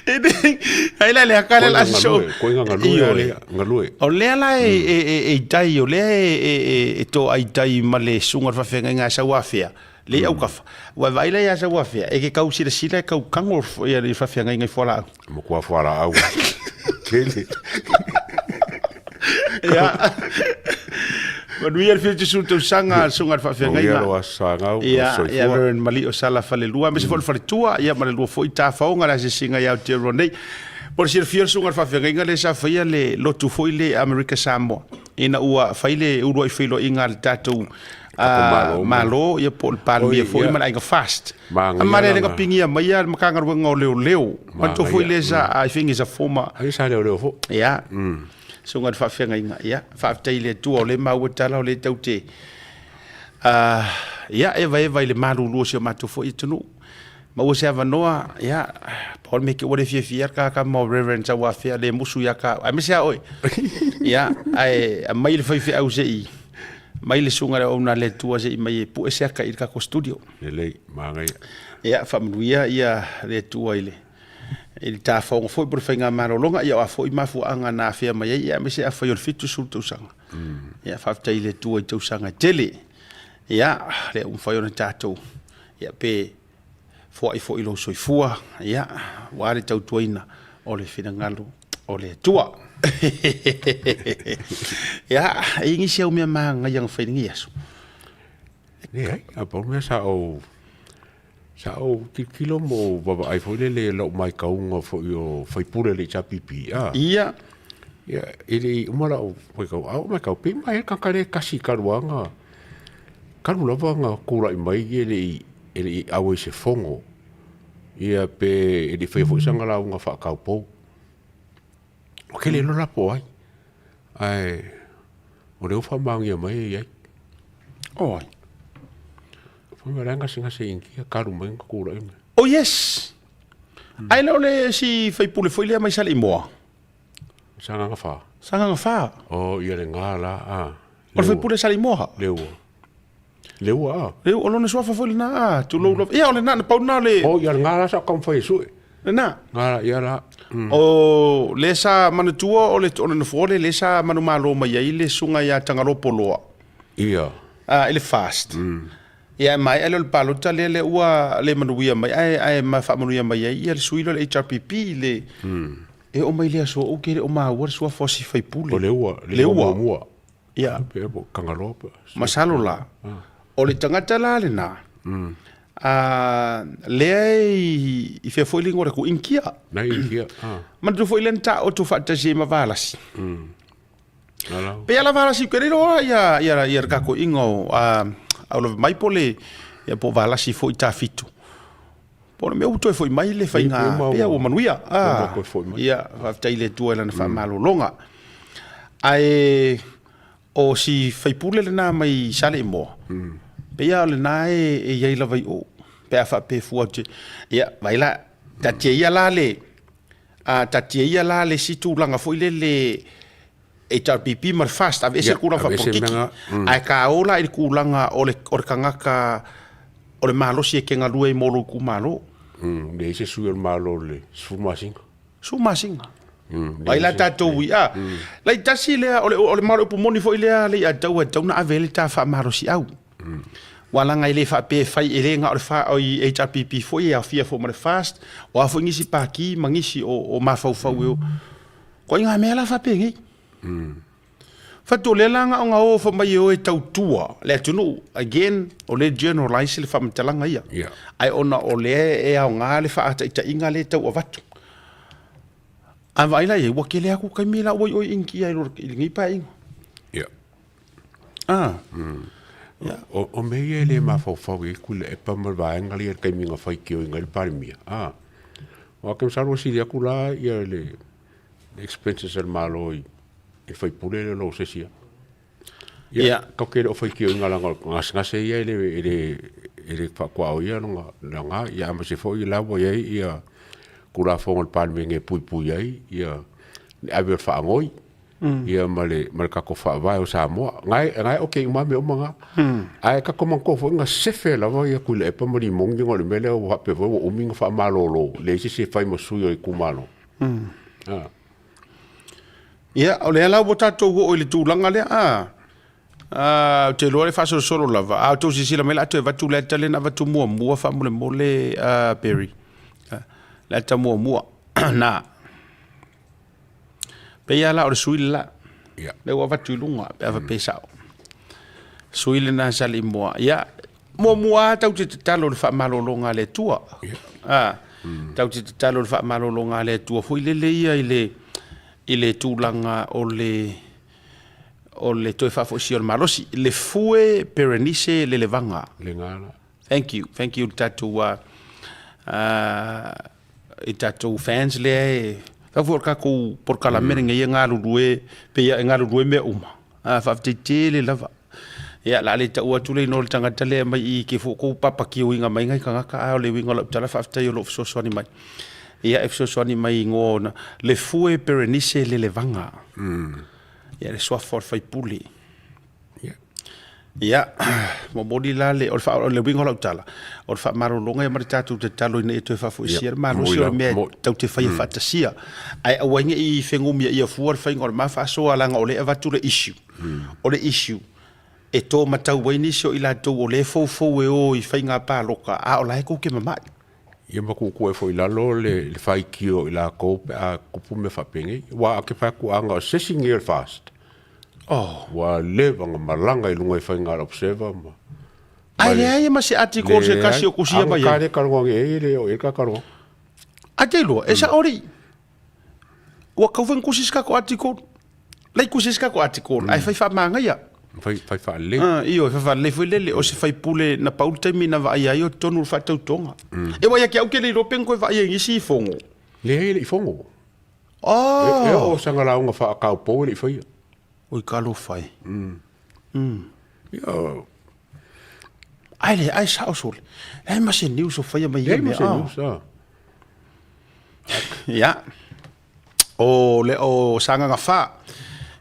E le, ai la le akale la so. Koe nga ngalue, ngalue. O lea la e e e e tai, o lea e e e e to ai tai ma le sunga whawhenga ngā sau afea. Le au kafa. Wa vai la ia sau afea. E ke kau sila sila e kau kango ia le whawhenga ngai fua la au. Mo kua fua la au. Tele. Ia. Manuia le 70 tausaga susuga i le faafeagaiga. Manuia lou aso Saangau, Ia, soifua. ia Reverend Malio Sala Falelua, aemaise foi le faletua, ia ma le lua foi tafaoga le asiasiga i Aotearoa nei. Mo le silafia le susuga i le faafeagaiga lea sa faia le lotu foi le Amerika Samoa ina ua fai le uluai feiloaiga a le tatou Malo, Malo ia po o le Palemia Oi, foi ia. ma le Aiga Fast. Magaia Ma le lana. lenga pingia mai le Matagaluega o Leoleo. Manatua foi Magaia, le sa I think is a former Ai sa leoleo foi. Ia. Susuga i le faafeagaiga, ia, faafetai i le Atua o lea maua tala o lea tau te, ia, evaeva i le malulu o si o matou foi atunuu. Maua se avanoa, ia, pau le mea ke ua le fiafia le kaka ma o Reverend Tauafea le musu ia ka, aemaise a oe. Ia, ae aumai le faifeau se i, mai le susuga i le auauna a le Atua se i mai e pue se aka i le tatou studio. Lelei, manaia. Ia, faamanuia ia le Atua i le i le tafaoga foi po o le faigamalologa, ia o a foi mafuaaga na afea mai ai, ia aemaise afai o le 70 tausaga. Ia faafetai i le Atua i tausaga e tele. Ia, lea ua mafai ona tatou, ia pe foai foi lou soifua, ia, aua le tautuaina o le finagalo o le Atua. Ia, e i ai nisi au mea magaia na fai i lenei aso? Leai, a pau mea sa ou Sa ou tilotilo ma ou vaavaai foi lele i lau maitauga foi o faipule le HRPP, a. Ia. Ia, e le i uma lau maitau, a ou maitau, pei mai le tagata lea e tasi talu lava na, talu lava na tulai mai e le i, e le i auai i se fono, ia pe e le i faia foi sana lauga faataupou. Ou te le iloa la po o ai, ae o lea ua faamaonia mai e i ai. O ai? Fai mai la e gasegase i Initia, talu mai ona tulai mai. Oh yes! Ai lea o le si faipule foi lea mai Saleimoa. Sagaga 4. Sagaga 4. Oh, ia le gā la, a. O le faipule Saleimoa. Leua. Leua, a. Leua, o lona suafa foi lena, a. Tulou lava. Ia, o lena, na pau lena o le... Oh, ia le gā la sa taumafai e sue. Lena. Gā la, ia la. O lea sa manatua o le, o le nofoa lea, lea sa manumalo mai ai le susuga ia Tagaloa Poloa. Ia. I le fast. Ia e maea lea o le palota lea lea ua le manuia mai ae ae ma faamanuia mai ai ia le sui lea o le HRPP i le e oo mai le aso ou ke le o maua le suafa o si faipule. O Leua, Leua muamua. Ia. Pe po Kangaloa pe. Masalo la. O le tagata la lena. A lea i fea foi le ingoa o le ku Inkia. Na Inkia. Manatua foi lea na taoto faatasi ai ma Valasi. Pe ala valasi ke riro ia ia ia ka ko ingo a au love mai po le ia po valasi foi ta fitu. Po le mea ua toe foi mai le faiga pea ua manuia. Ah, ia faafetai i le Atua i lana faamalologa. Ae o si faipule lena mai Saleimoa, pei lava o lena e i ai lava i o, pe a faapea e fua atu, ia, vai la. Taatia ia la le, a, taatia ia la le isi tulaga foi lele HRPP ma le FAST, aveese le tulaga faapolokiki, ae taola la i le tulaga o le, o le tagata o le malosi e te galue ai mo lou itumalo. Leai se sui o le Malo i le 10 masina. 10 masina. Ai la tatou i, a, laitasi lea, o le, o le, ma o le upu moni foi lea, le i tau e tatau ona ave ai le ta faamalosiau. Aua leaga e le faapea e fai, e le na o le fa, o i HRPP foi e aofia foi ma le FAST, o a foi nisi pati ma nisi o, o mafaufau e o. Ituaiga mea la faapenei. Fatu o lea la na ona o fai mai e o e tautua le atunuu. Again, o lea e generalize le faamatalaga ia. Yeah. Ae ona o lea e aoga le faataitaiga lea e tau avatu. A vaai la i ai, ua tele atu taimi la ua i o i Initia i lenei paeaiga. Yeah. Ah. Yeah. O, o mea ia e le mafaufau i ai Tuilaepa ma le vaega lea i le taimi na faitioina ai le Palemia. Ah. Aua ou te masalo ua sili atu la ia le expenses a le Malo i le faipule lea o lo o se isi atu. Ia, yeah. Tatou te le o faitioina leaga o gasegase ia e le, e le, e le faatuaoia lona lona, ia aemaise foi la ua i ai ia Tulafono a le Palemene e puipui ai ia le ave o le faanoi. Ia ma le ma le tatou faavae o Samoa. Na e na e okay uma mea uma na. Ae tatou manatua foi na sefe lava ia Tuilaepa ma Limoni ona o le mea lea ua faapea foi ua umi ona faamalolo, leai se isi e fai ma sui o le itumalo. Ia, o lea la ua tatou oo i le tulaga lea, a, a, ou te iloa le faasolosolo lava, a outou silasila mai o le a toe avatu le ata lea na avatu muamua faamolemole, a, Barry, le ata muamua, na. Pei lava la o le sui le la, lea ua avatu i luga pe a faapea e sao. Sui lena sa le i mua. Ia, muamua lava tatou te tatalo i le faamalologa a le Atua. A, tatou te tatalo i le faamalologa a le Atua foi lele ia i le, i le tulaga o le, o le toe faafoisia o le malosi. Le fue Perenise Lelevaga. Lena la. Thank you, thank you i le tatou i tatou fans lea e tau foi o le tatou polokalame lenei e galulue pei e galulue mea uma. A faafetai tele lava. Ia la le tau atu le igoa o le tagata lea mai i ke fo kou papakioina mai nai tagata a o le uiga o lau tala faafetai o lo o fesoasoani mai. Ia e fesoasoani mai i igoa ona le Fue Perenise Lelevaga. Ia le suafa o le faipule. Ia, momoli la le, o le, o le uiga o lau tala, o le faamalologa ia ma le tatou tatalo ina ia toe faafoisia le malosi o le mea tatou te faia faatasia. Ae aua ai ne i fenumiaia fua le faiga o le ma faasoa leaga o lea e avatu le issue. O le issue, e to matau ai nisi o i latou o lea e foufou e o i faiga palota, a o la e tou te mamai. Ia ma tuutuu ai foi i lalo le faitio i latou pe a tupu mea faapenei. Aua a te fai atu a na o se isi nei o le FAST, Oh. ua leva ona malaga i luga i faiga a le Observer ma Ae leai ma se article se kasi o kusia mai ai. Leai, a na ka le le o i ka kaloa. A te iloa, e sao alii. Ua tau fai kusi se tatou article. Lai kusi se tatou article, ae fai faamagaia. Fai, fai faalelei. Ah, ioe, fai faalelei foi lele, o se faipule na pau le taimi na vaaia ai o totonu o le faatautoga. E uai ia te au ke le iloa pe na toe vaaia i nisi fono. Leai e le i fono. Oh! E, e oo sana lauga faakaupou e le i faia. Oi talofa e. Ia, Ai le, ai sao sole. Leai ma se news o faia mai ia leai ma mea. se Ah. news, ah. Ia. O le o Sagaga 4.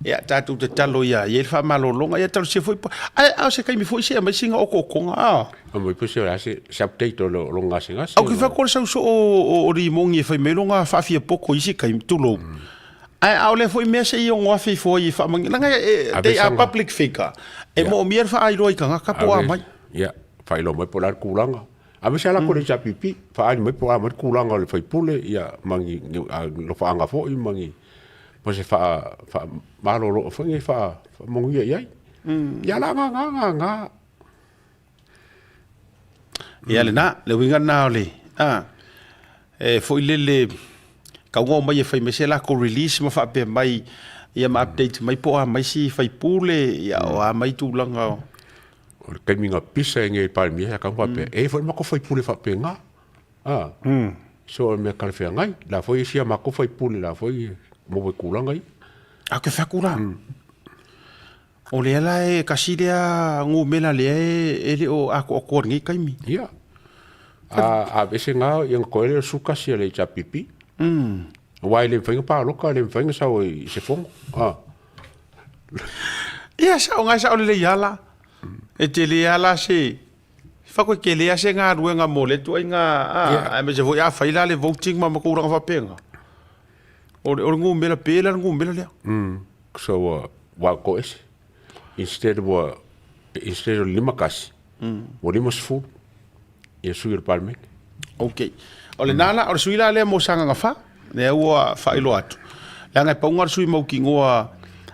Ia tatou tatalo ia i ai le faamalologa. Ia talosia foi ae a o se taimi foi se aumai sina okookoga a. Aumai foi se se se update o lo lo gasegase. Au ke fai ko le sau soo o Rimoni e fai mai longa faafiapoto i isi taimi, tulou. Ae a o lea foi mea se i ono afe ifo ai e faamanino. Leaga e they are public figure. E moomia le faailoa i tagata po o a mai. Ia, faailoa mai po o le a le tulaga. Aemaise lava la ko le HRPP, faaali mai po o a mai le tulaga o le faipule, ia, ma ni nofaaga foi ma ni, ma se faa, faamalolo foi nei faamanuia i ai. Ia la nga nga nga nga. Ia lena, le uiga lena o le, a, e foi lele, tau o mai e fai mai se latou release ma faapea mai, ia ma update mai po o a mai si faipule, ia o a mai tulaga o. O le taimi na pisa ai nei le Palemia sa tau faapea, e i ai foi le matou faipule faapena. A, so o le mea talafeagai. La foi e isi a matou faipule la foi e maua i tulaga ia. A ke fai atu la. O lea la e kasi lea numera lea e le o atoatoa i lenei taimi. Ia. A aveese na ia ona toe lea o le 11 a le HRPP. Aua e le mafai ona palota, e le mafai ona sau i se fono. A. Ia, sao ngai sao lelei lava la. E tele lava la se Fakoe tele lava se galuega mo lea ituaiga, a, aemaise foi a fai la le voting ma tulaga faapena. O le numera pe la le numera lea. So ua ua toese. Instead ua instead o le 51, ua 50 ia sui o le Palemene. Ok. O lena la, o le sui la lea mo Sagaga 4, lea ua faailoa atu. Leaga e pau lena o le sui mautinoa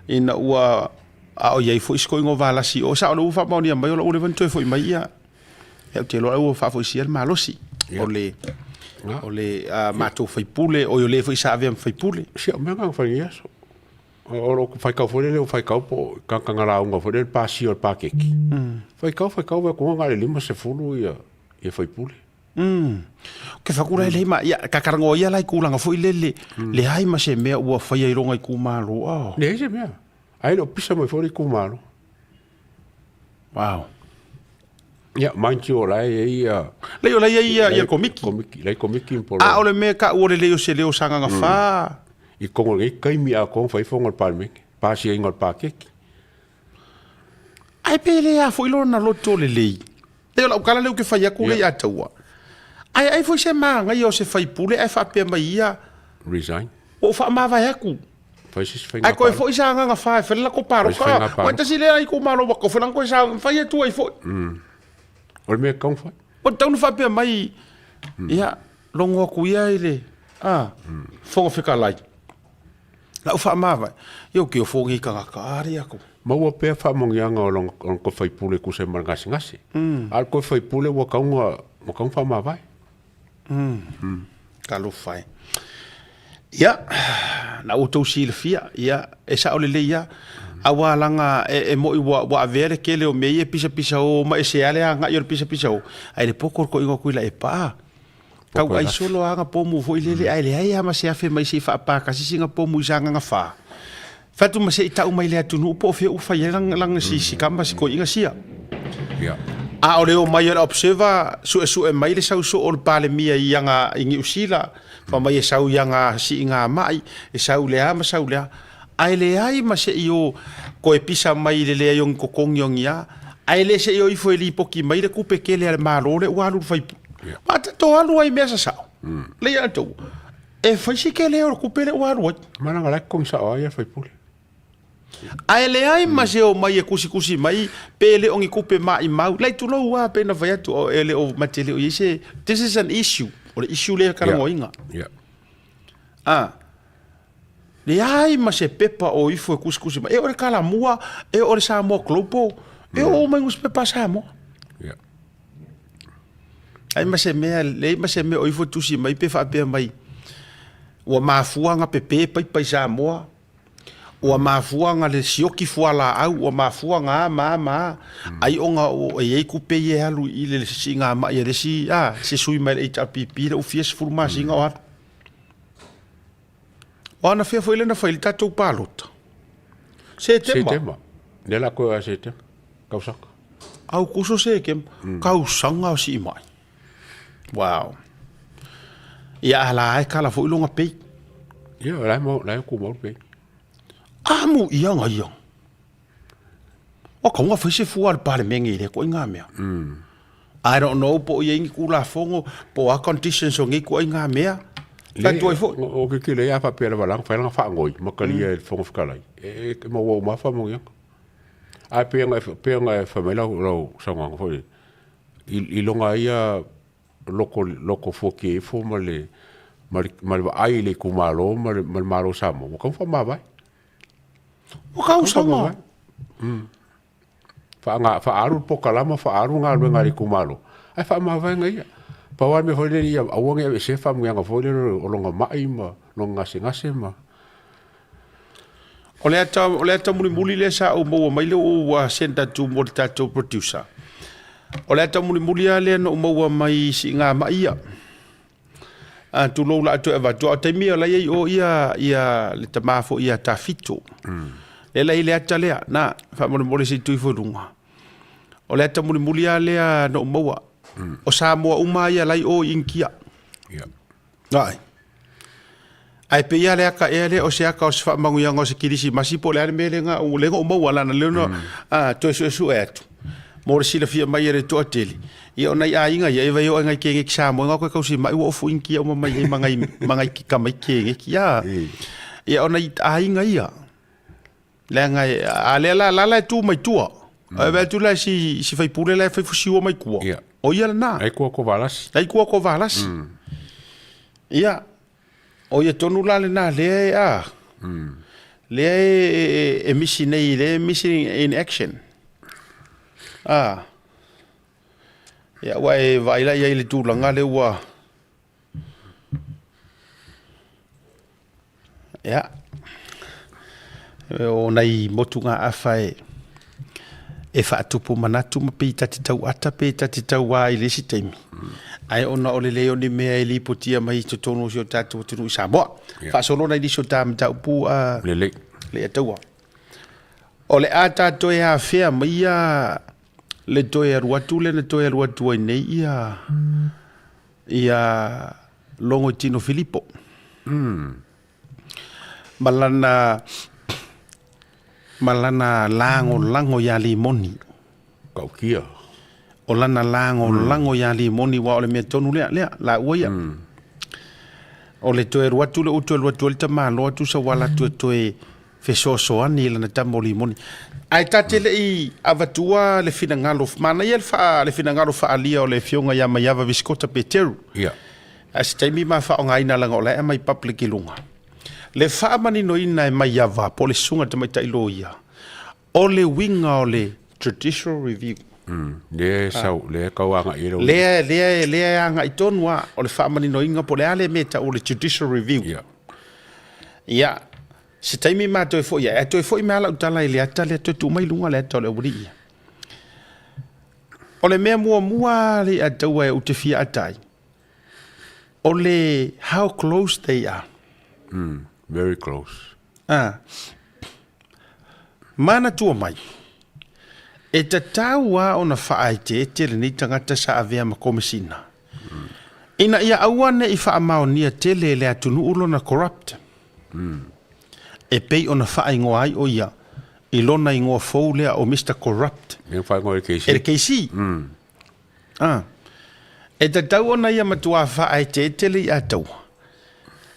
ina ua A o i ai foi si toeaina o Valasi i o, sao o lea ua faamaonia mai o la ua leva ona toe foi mai ia. Ia ou te iloa ua faafoisia le malosi o le o le matou faipule, oi o le foi sa avea ma faipule. Si au mea na fai nei aso. O lo faitau foi lele o faitau po o tagata na lauga foi lele pasia o le paketi. Faitau faitau vaai atu na o le 50 ia ia faipule. Ke whakura e ma ia ka karangoa ia lai kūlanga foi lele leai ma se mea ua whaia i ronga i kūmālo. Oh. Leai se mea. Ae le o pisa mai foi le itumalo. Wow. Ia, mind you, o la e i ai ia... Lei o la e i ai ia, ia komiki. Komiki, la e komiki ma polo. A o le mea ka ua lelei o se leo Sagaga 4. I kongo nei taimi a kongo fai fonga o le Palemene, pasiaina o le paketi. Ae pe le a foi lona loto lelei. Lei o lau tala lea ou te fai atu lea ia taua. Ae ai foi se magaia o se faipule ae faapea mai ia. Resign. Ua ou faamavae atu. Fai se isi faiga Ae toe foi sa agaga fa e fai le latou palota. Ua tasi lea itumalo ua tofe lana toe sa fai atu ai foi. O le mea e tatau ona fai. Ua tatau ona faapea mai, ia, logo atu ia i le Fofoga Fetalai, lau faamavae, ia ou te ofo nei tagata, a alii atu. Maua pea faamanuiaga o lona toe faipule e tusa ai ma le gasegase. A o le toe faipule ua tatau ona faamavae. Talofa e. Ia, na ua outou silafia, ia, e sao lelei lava. Aua laga e, e moi ua, ua avea le tele o mea ia e pisapisa o ma e sea le agai o le pisapisa o, ae le poto le toeaina atu i la e paa. Tau ai solo aga pomu foi lele, ae leai lava ma se afe mai se i faapakasi sina pomu i Sagaga 4. Fai atu ma se i tau mai le atunuu po o fea ua fai ai lana, lana si, si kama si toeaina sia. Ia. A o le omai o le observer, suesue mai le sau soo o le Palemia i aga i Niu Sila, fai mai e sau i aga siiga mai, e sau le a ma sau le a. Ae leai ma se i o toe pisa mai i le leai o ni totogi o ni a, ae le se i o ifo e lipoti mai le tupe tele a le Malo lea ua alu i le faipule. Ma tatou alu ai i mea sasao. Lea ia outou, e fai si tele o le tupe lea ua alu ai. Ma leaga la e totogi sao lava ia le faipule. Ae leai ma se omai e tusitusi mai pe le o ni tupe maimau. Lai tulou lava pei ona fai atu, e le o, ma te le o i ai se, this is an issue. O le issue lea e talanoaina. A, leai ma se pepa o ifo e tusitusi mai, e o le Kalamua, e o le Samoa Global, e oo mai nusipepa a Samoa. Ai ma se mea, leai ma se mea o ifo e tusi mai pe faapea mai, ua mafua ona pepe paipa i Samoa, Ua mafua ona le sioki fualaau, ua mafua ona a ma a ma a, ai ona e i ai tupe ia e alu i le siigamai a le isi, a, se sui mai le HRPP lea ua fia 10 masina o alu. O anafea foi lea na fai ai le tatou palota? Setema. Setema. Lea la koe a Setema. Tausaga. Aukuso Setema. Tausaga o siimai. Wow. Ia a la e kala foi longa pei. Ia, la e mau, la e ku mau pei. Amu ia nga ia. O ka unga fai se fua le palemenge i le ko inga mea. I don't know po ia ingi kula fongo, po a conditions o ngi ko inga mea. Le, o ke kile ia fa pela valang, fai langa fa ngoi, makalia e fongo whakalai. E, e mau au mafa mo ia. Ai pe nga pe nga fa mai lau lau saunoaga foi. I loga ai ia loko loko fuakia ifo ma le ma le ma le vaai i le itumalo ma le ma le Malo o Samoa, ua tau faamavae. Ua tau faamavae. Faaaga faaalu le polokalama, faaalu galuega a le itumalo, ae faamavaega ia. Pau lava le mea foi lele ia aua ne i aveesea faamanuiaga foi lele o lona mai ma lona gasegase ma. O le ata, o le ata mulimuli lea sa ou maua mai lea ua send atu mo le tatou producer. O le ata mulimuli lava lea na ou maua mai i siigamai ia. A tulou la toe avatu, a o taimi o la i ai o ia, ia le tama foi ia Tafito. Lea la i le ata lea, na, faamolemole se i tu ifo i luga. O le ata mulimuli lava lea na ou maua. O Samoa uma ia lai o i Inikia. Ia. Ai. Ae pei lava le aka ea lea o se aka o se faamanuiaga o se Kirisimasi po o le a le mea lea na ou maua lana lea na toe suesue atu mo le silafia mai e le toatele. Ia o nai aiga ia e vai o ngai kegeki Samoa nga koe kausi mai ua ofu Inikia uma mai ai ma ngai ma ngai kika mai kegeki ia. Ia o nai aiga ia. Leaga a lea la la la e tu mai tua. Ai vai atu la si si faipule la e fai fusiua mai tua. Ia. O ia lena. Ai kua ko valasi. Ai kua ko valasi. Ia. O ia tonu la lena lea e a. Lea e, e, e misi nei, lea e misi in action. A. Ia, ua e vaai la i ai i le tulaga lea ua... Ia, o nai motugaafa e, e faatupu manatu ma pei ta te tau ata pe ta te tau ā i le isi taimi. Ae ona o le leai o ni mea e lipotia mai i totonu o si o tatou atunuu i Samoa. Ia. Faasolo nai nisi o ta mataupu a Lelei. Leiataua. O le a ta toe afea mai ia le toe alu atu lea na toe alu atu ai nei ia ia Logoitino Filipo. Ma lana ma lana lagolago iā Limoni. Tautia. O lana lagolago iā Limoni aua o le mea tonu lea, lea, laua ia. O le toe alu atu lea ua toe alu atu ai le tamaloa tusa ua alu atu e toe fesoasoani i lana tama o Limoni. Ae ta te le i avatua le finagalo, manaia le, faa, le finagalo faaalia o le afioga ia Maiava Visikota Peteru. Ia. Ae se taimi ma faaaogaina leaga o la e aumai public i luga. Le faamaninoina e Maiava po o le susuga i le tamaitai loia, o le uiga o le judicial review. Lea e sau, lea e tau agai i ai le uiga. Lea, lea, lea e agai tonu lava, o le faamaninoina po o le a le mea e tau o le judicial review. Ia. Ia, se taimi ma toe foi ai, ae toe foi mai lava lau tala i le ata lea, toe tuu mai i luga le ata o le aualii ia. O le mea muamua lava le ataua ou te fia ata ai, o le how close they are. Very close. Ah. Manatua mai, e tatau lava ona faaeteete lenei tagata sa avea ma Komesina, ina ia aua ne i faamaonia tele e le atunuu lona corrupt, e pei ona faaigoa ai o ia i lona igoa fou lea o Mister Corrupt Lea na faaigoa e le KC. e le KC. Ah. E tatau ona ia matuā faaeteete le iataua.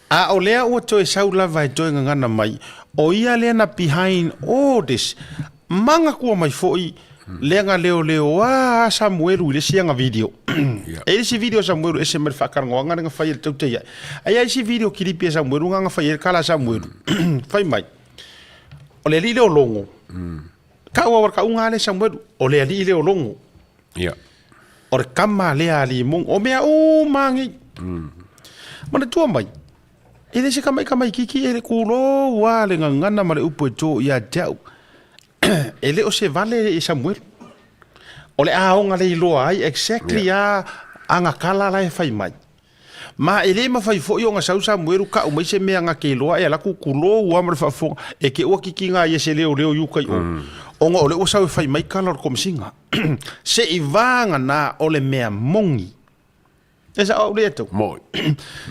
A o lea ua toe sau lava e toe gagana mai, o ia lea na behind all this. Manatua mai foi lea na leoleo a Samuelu i le isi aga video. E i le isi video a Samuelu ese mai le faatalanoaga lea na fai e le tautai ai. Ae i ai isi video kilipi a Samuelu na na fai ai le kala a Samuelu. Fai mai, o le alii lea o Logo. Kau au o le kauga lea Samuelu, o le alii lea o Logo. Ia. O le kama lea a Limong, o mea uma nei. Manatua mai, e le se kamaikamaikiki e le kulou lava le gagana ma le upu e to ia te au. E le o se vale e Samuelu. O le aoga le iloa ai exactly a agakala la e fai mai. Ma e le mafai foi ona sau Samuelu kau mai se mea na ke iloa e ala ku kulou lava ma le faafofoga e ke ua kikiga ia se leoleo i uka i o. Ona o le ua sau e fai mai kala o le komesiga. Se i vagana o le mea moni. E sao au le atu. Moi.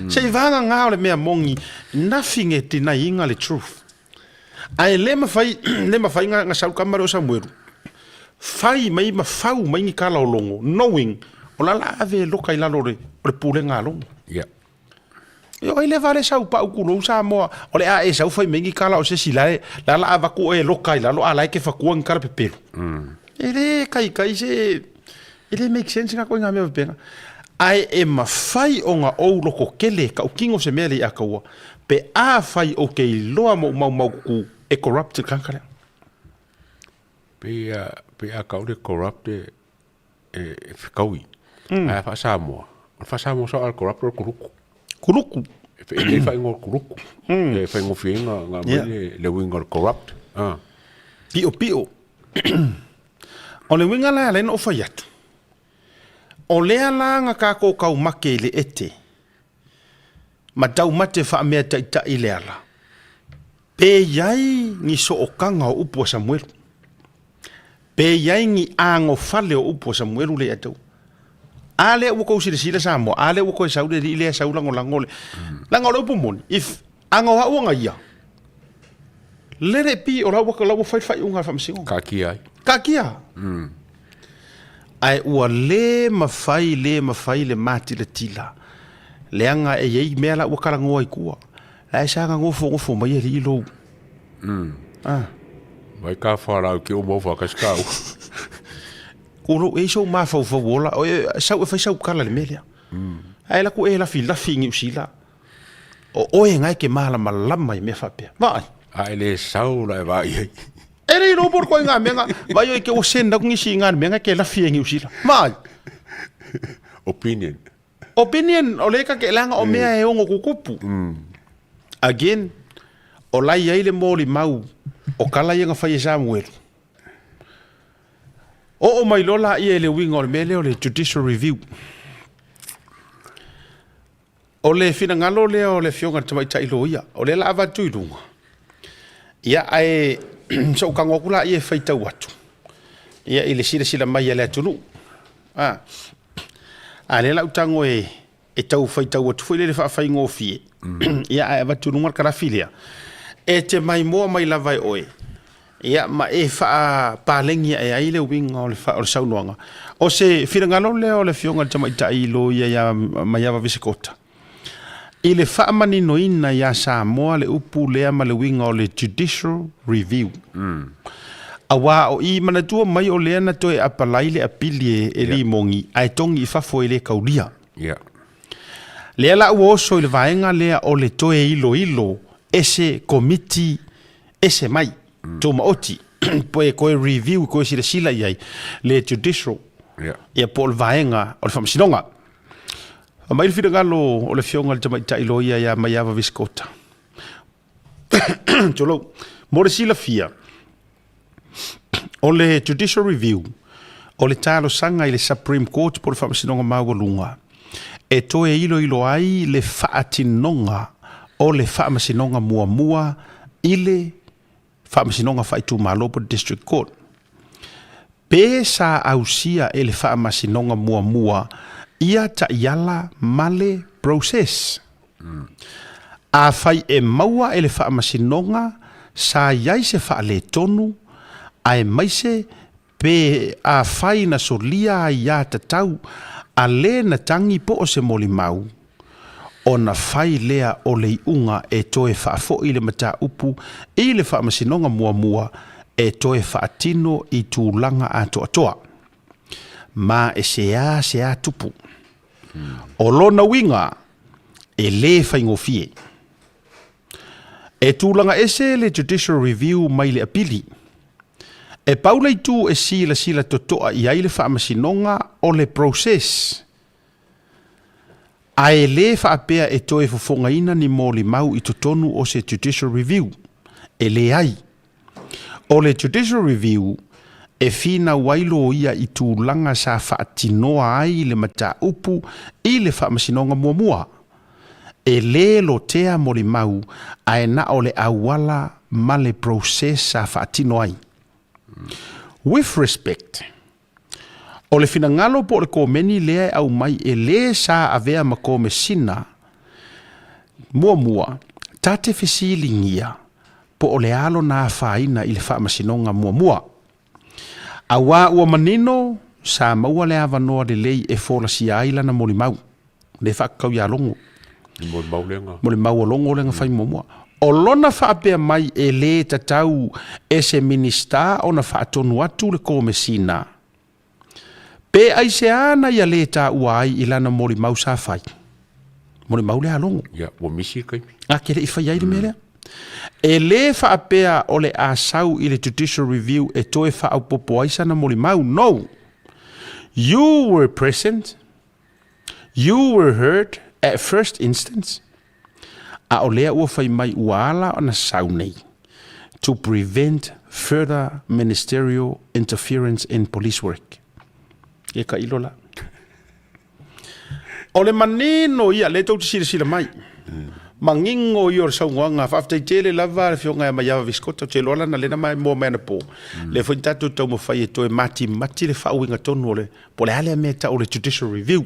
Se i vagana o le mea moni, nothing e denyinga le truth. Ae le mafai, le mafai nga, nga sau kama lea o Samuelu. Fai mai ma fau mai ni kala o Logo, knowing o la la ave e loka i lalo o le, o le pulega a Logo. Yeah. E oi le vale sau pau kulou Samoa, o le a e sau fai mai ni kala o se si la, la la avaku e loka i lalo a la e ke fakua ni kala pepelu. E le kai kai se, e le make sense nga koe ngā mea papenga. Ae e mafai ona ou loko kele ka ukingo se mea le i akaua, pe a fai o ke iloa mo mau mau kuku e corrupt le kanka lea. Pe a, pe a kau le corrupt e, e, e fekaui. Ae a faa-Samoa, o le faa-Samoa sao a le corrupt o le kuluku. Kuluku. E e le faaigoa o le kuluku. E faigofie ai na, na aumai le, le uiga o le corrupt. Ah. Pio pio. O le uiga la e ala ai ona ou fai atu, o lea la na tatou taumate i le ete, ma taumate faameataitai i le ala, pe i ai ni sootaga o upu a Samuelu, pe i ai ni agofale o upu a Samuelu lea ia te au. A lea ua tou silasila Samoa, a lea ua toe sau le alii lea sau lagolago le, leaga o le upu moni, if a na o au aga ia, let it be, o la ua, la ua fai le faaiuga a le Faamasinoga. Taatia ai. Taatia. Ae ua le mafai, le mafai le matilatila, leaga e i ai mea la ua talanoa i tua. La e saga nofonofo mai alii lou. Ah. Mai ka whalau ki o mau whakasi ka u. Ko lou e sou mafaufau ola, o e, sau e fai sau kala le mea lea. Ae laku e lafi lafi i Niu Sila. O oe ngai ke malamalama i mea faapea. Vaai. A e le sau la e vaai ai. E le iloa po o le koe ngā mea nga, vai oi ke ua send aku ngisi i ngā mea nga ke lafi e Niu Sila. Vaai. Opinion. Opinion, o le ka ke leaga o mea e ono kukupu. Again, o la i ai le molimau o kala ia na fai e Samuelu. Oo mai loa laia i le uiga o le mea lea o le judicial review. O le finagalo lea o le Afioga i le Tamaitai Loia, o lea la avatu i luga, ia ae se i ou tago atu laia e faitau atu ia i le silasila mai a le atunuu. A, a lea la ou tago e e tau faitau atu foi lele faafaigofie, ia ae avatu i luga le kalafi lea, e te maimoa mai lava e oe, ia ma e faapalegi ae ai le uiga o le, o le saunoaga. O se finagalo lea o le Afioga i le Tamaitai Loia ia Maiava Visikota, i le faamaninoina iā Samoa le upu lea ma le uiga o le Judicial Review. Auā o i manatua mai o lea na toe apalai le apili e Limogi ae togi i fafo e le kaulia. Yeah. Lea la ua oso i le vaega lea o le toe iloilo e se komiti ese mai, tumaoti, pe koe review, koe silasila i ai le judicial, Yeah. ia po o le vaega o le faamasinoga. Aumai le finagalo o le Afioga i le Tamaitai Loia ia Maiava Viscota. Tulou. Mo le silafia, o le Judicial Review, o le talosaga i le Supreme Court po o le Faamasinoga Maualuga e toe iloilo ai le faatinoga o le faamasinoga muamua i le Faamasinoga Faaitumalo po o le District Court. Pe sa ausia e le Faamasinoga muamua ia taiala ma le process. Afai e maua e le Faamasinoga sa i ai se faaletonu, aemaise pe afai na solia aiā tatau a le na tangi po o se molimau, ona fai lea o le iuga e toe faafoi le mataupu i le Faamasinoga muamua e toe faatino i tulaga atoatoa. Ma e seāseā tupu. O lona uiga, e lē faigofie. E tulaga ese le Judicial Review mai le apili. E pau le itu e silasila totoa i ai le Faamasinoga o le process, ae lē faapea e toe fofogaina ni molimau i totonu o se Judicial Review. E leai. O le Judicial Review e finau ai loia i tulaga sa faatinoa ai le mataupu i le Faamasinoga muamua. E lē lotea molimau ae na o le auala ma le process sa faatino ai. With respect, o le finagalo po o le komeni lea e aumai e lē sa avea ma komesina muamua, ta te fesiligia po o le a lona afaina i le faamasinoga muamua. Auā ua manino sa maua le avanoa lelei e folasia ai lana molimau, lea faakakau iā Logo. Molimau lea na. Molimau o Logo lea na fai muamua. O lona faapea mai e lē tatau e se Minisita ona faatonu atu le Komesina Pe aisea na ia lē taua ai i lana molimau sa fai? Molimau lea a Logo. Ia, ua misi le taimi. A ke le i fai ai le mea lea. E lē faapea o le a sau i le Judicial Review e toe faaopoopo ai sana molimau. No! You were present, you were heard at first instance, a o lea ua fai mai ua ala ona sau nei to prevent further ministerial interference in police work. E ka ilo la. O le manino ia, le tou te silasila mai. Manino ia o le saunoaga. Faafetai tele lava le Afioga ia Maiava Viscota, ou te iloa lana lea na maimoa mai anapo. Lea foi na tatou taumafai e toe matimati le faauiga tonu o le, po o le a lea mea e tau o le judicial review.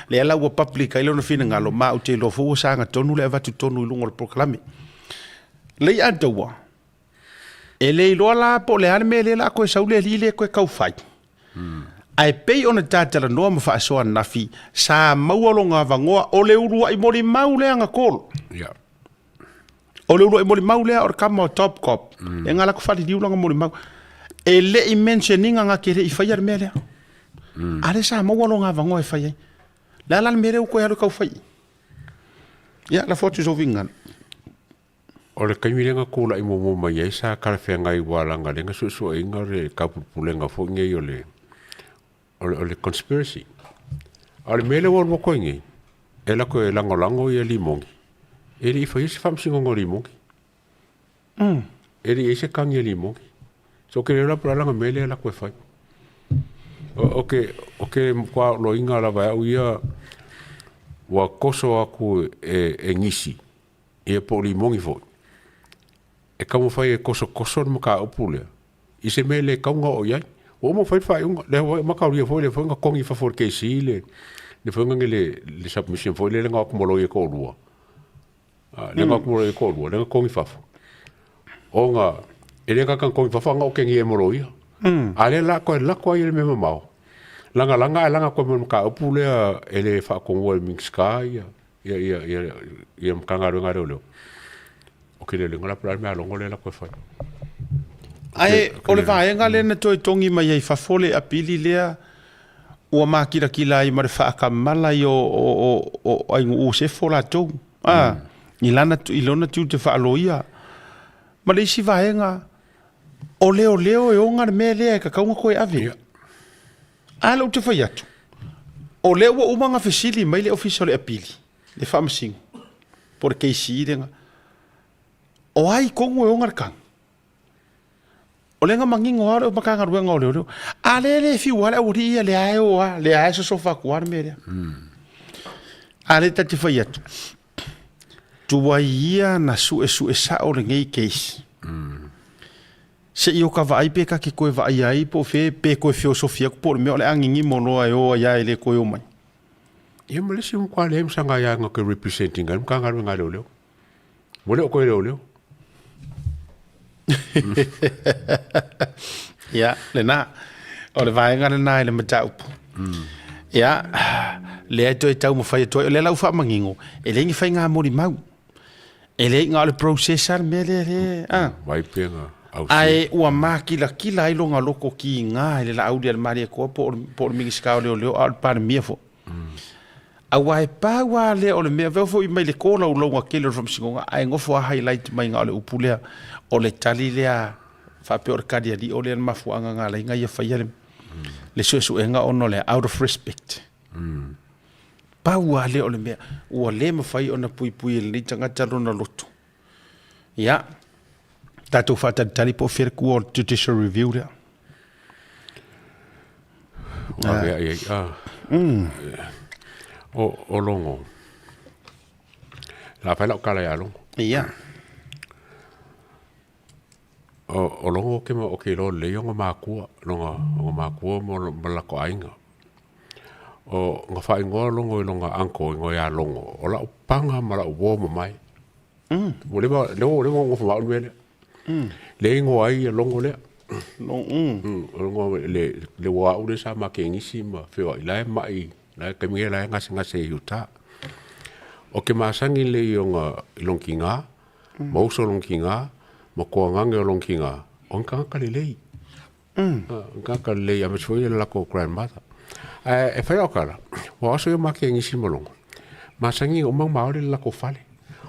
Lea la ua public ai lona finagalo, ma ou te iloa foi ua saga tonu le avatu tonu i luga o le polokalame. Leiataua, E le iloa la po o le a le mea lea o le a toe sau le alii lea toe tau fai. Ae pei ona ta talanoa ma faasoa ananafi, sa maua lona avanoa o le uluai molimau lea na call. Yeah. O le uluai molimau lea o le tama o Top Cop. Mm. E nga la faliliu lana molimau. E le i mention ina na te le i faia le mea lea. Mm. A lea sa maua lona avanoa e fai ai. Le a la le mea lea ua toe alu e tau fai. Ia, lafo atu i sou finagalo. O le taimi lea na tulai muamua mai ai sa talafeagai aua leaga o lea na suesueina le taupulepulega foi nei o le o le o le conspiracy. A o le mea lea ua alu atu ai nei, e alu atu e lagolago ia Limoni, e le i faia se faamasinoga o Limoni. E le i i ai se tagi a Limoni. So ou te le iloa po o le a lana mea lea e alu atu e fai. Ou te, ou te matua loina lava e au ia, ua toso atu e, e nisi ia po o limoni foi, e taumafai e tosotoso le mataupu lea i se mea e le tatau ona oo i ai. Ua uma ona fai le faaiuga, lea foi mataulia foi lea foi na togi i fafo e le KC le le foi lea le submission foi lele na o atu ma loia e toalua, lea na o atu ma loia e toalua, lea na togi i fafo, ona e le gata na togi i fafo ae na otegia ai ma loia. A o lea la toe lako ai i le mea mamao, lagalaga ae laga atu ai ma le mataupu lea e le faatonuina e le Minisita ia ia ia ia ia Matagaluega a Leoleo. O ke leoleo la pula mea longo le la koe fai. Ae o le vaega lea na toe togi mai ai fafo le apili lea ua makilatila ai ma le faakamala i o o o o Ainuu Sefo latou. A, i lana i lona tiute faaloia. Ma le isi vaega, o leoleo e ona le mea lea e tatau ona toe ave. Ia. A lea ou te fai atu, o lea ua uma ona fesili mai le Ofisa o le Apili, le Faamasino, po o le KC lea, o ai tonu e ona le tagi? O lea na manino lava o le Matagaluega o Leoleo. A lea e le fiu lava le aualii ia, lea e o lava, lea e sosofa atu lava le mea lea. A lea ta te fai atu, tuai ia na suesue sao lenei case. Se i o ka vaai pe ta te toe vaaia ai po o fea pe toe feosofi atu po o le mea o le a gigimo loa e o ai lava e le toe o mai. Ia ma le isi matua leai ma saga ia na toe represent ina ai le Matagaluega a Leoleo. Ua le o toe leoleo. Ia, lena. O le vaega lena i le mataupu. Ia, lea e toe taumafai atu ai, o lea la ua faamanino, e leai ni faiga molimau. E leai na o le process lava le mea lea lea, a. Vai pea na ausia. Ae ua makilatila ai lona loto kiga i le Laauli a le Malietoa po o po o le Minisita o Leoleo a o le Palemia foi. Aua e pau lava lea o le mea, veo foi mai le tolaulauga tele o le Faamasinoga ae nofo lava highlight mai na o le upu lea, o le tali lea faapea o le tali alii o lea le mafuaaga na ala ai ona ia faia le, le suesuega ona o le out of respect. Pau lava lea o le mea, ua le mafai ona puipui e lenei tagata lona loto. Ia, tatou faatalitali po o fea le tua o le judicial review lea. Ua ave ai ai. Ah. O, o Logo. La fai lau tala ia Logo. Ia. O, o Logo ke ma o ke iloa lelei ona makua, lona, ona makua ma ma le latou aiga. O na faaigoa Logo i lona uncle igoa ia Logo, o lau paga ma lau uo mamae. Ua leva, lea ua leva ona nofo ma au le mea lea. Lea e igoa ai ia Logo lea. O logo le le uo a au lea sa ma kegisi ma feoai, la e mai, la e taimi nei la e gasegase i uta. Ou te masani lelei i ona i lona tiga, ma uso o lona tiga, ma toagaga o lona tiga, o ni tagata lelei. O ni tagata lelei aemaise foi le latou grandmother. Ae e fai lau tala, ua oso ia ma kegisi ma Logo, masani uma ma ole le latou fale.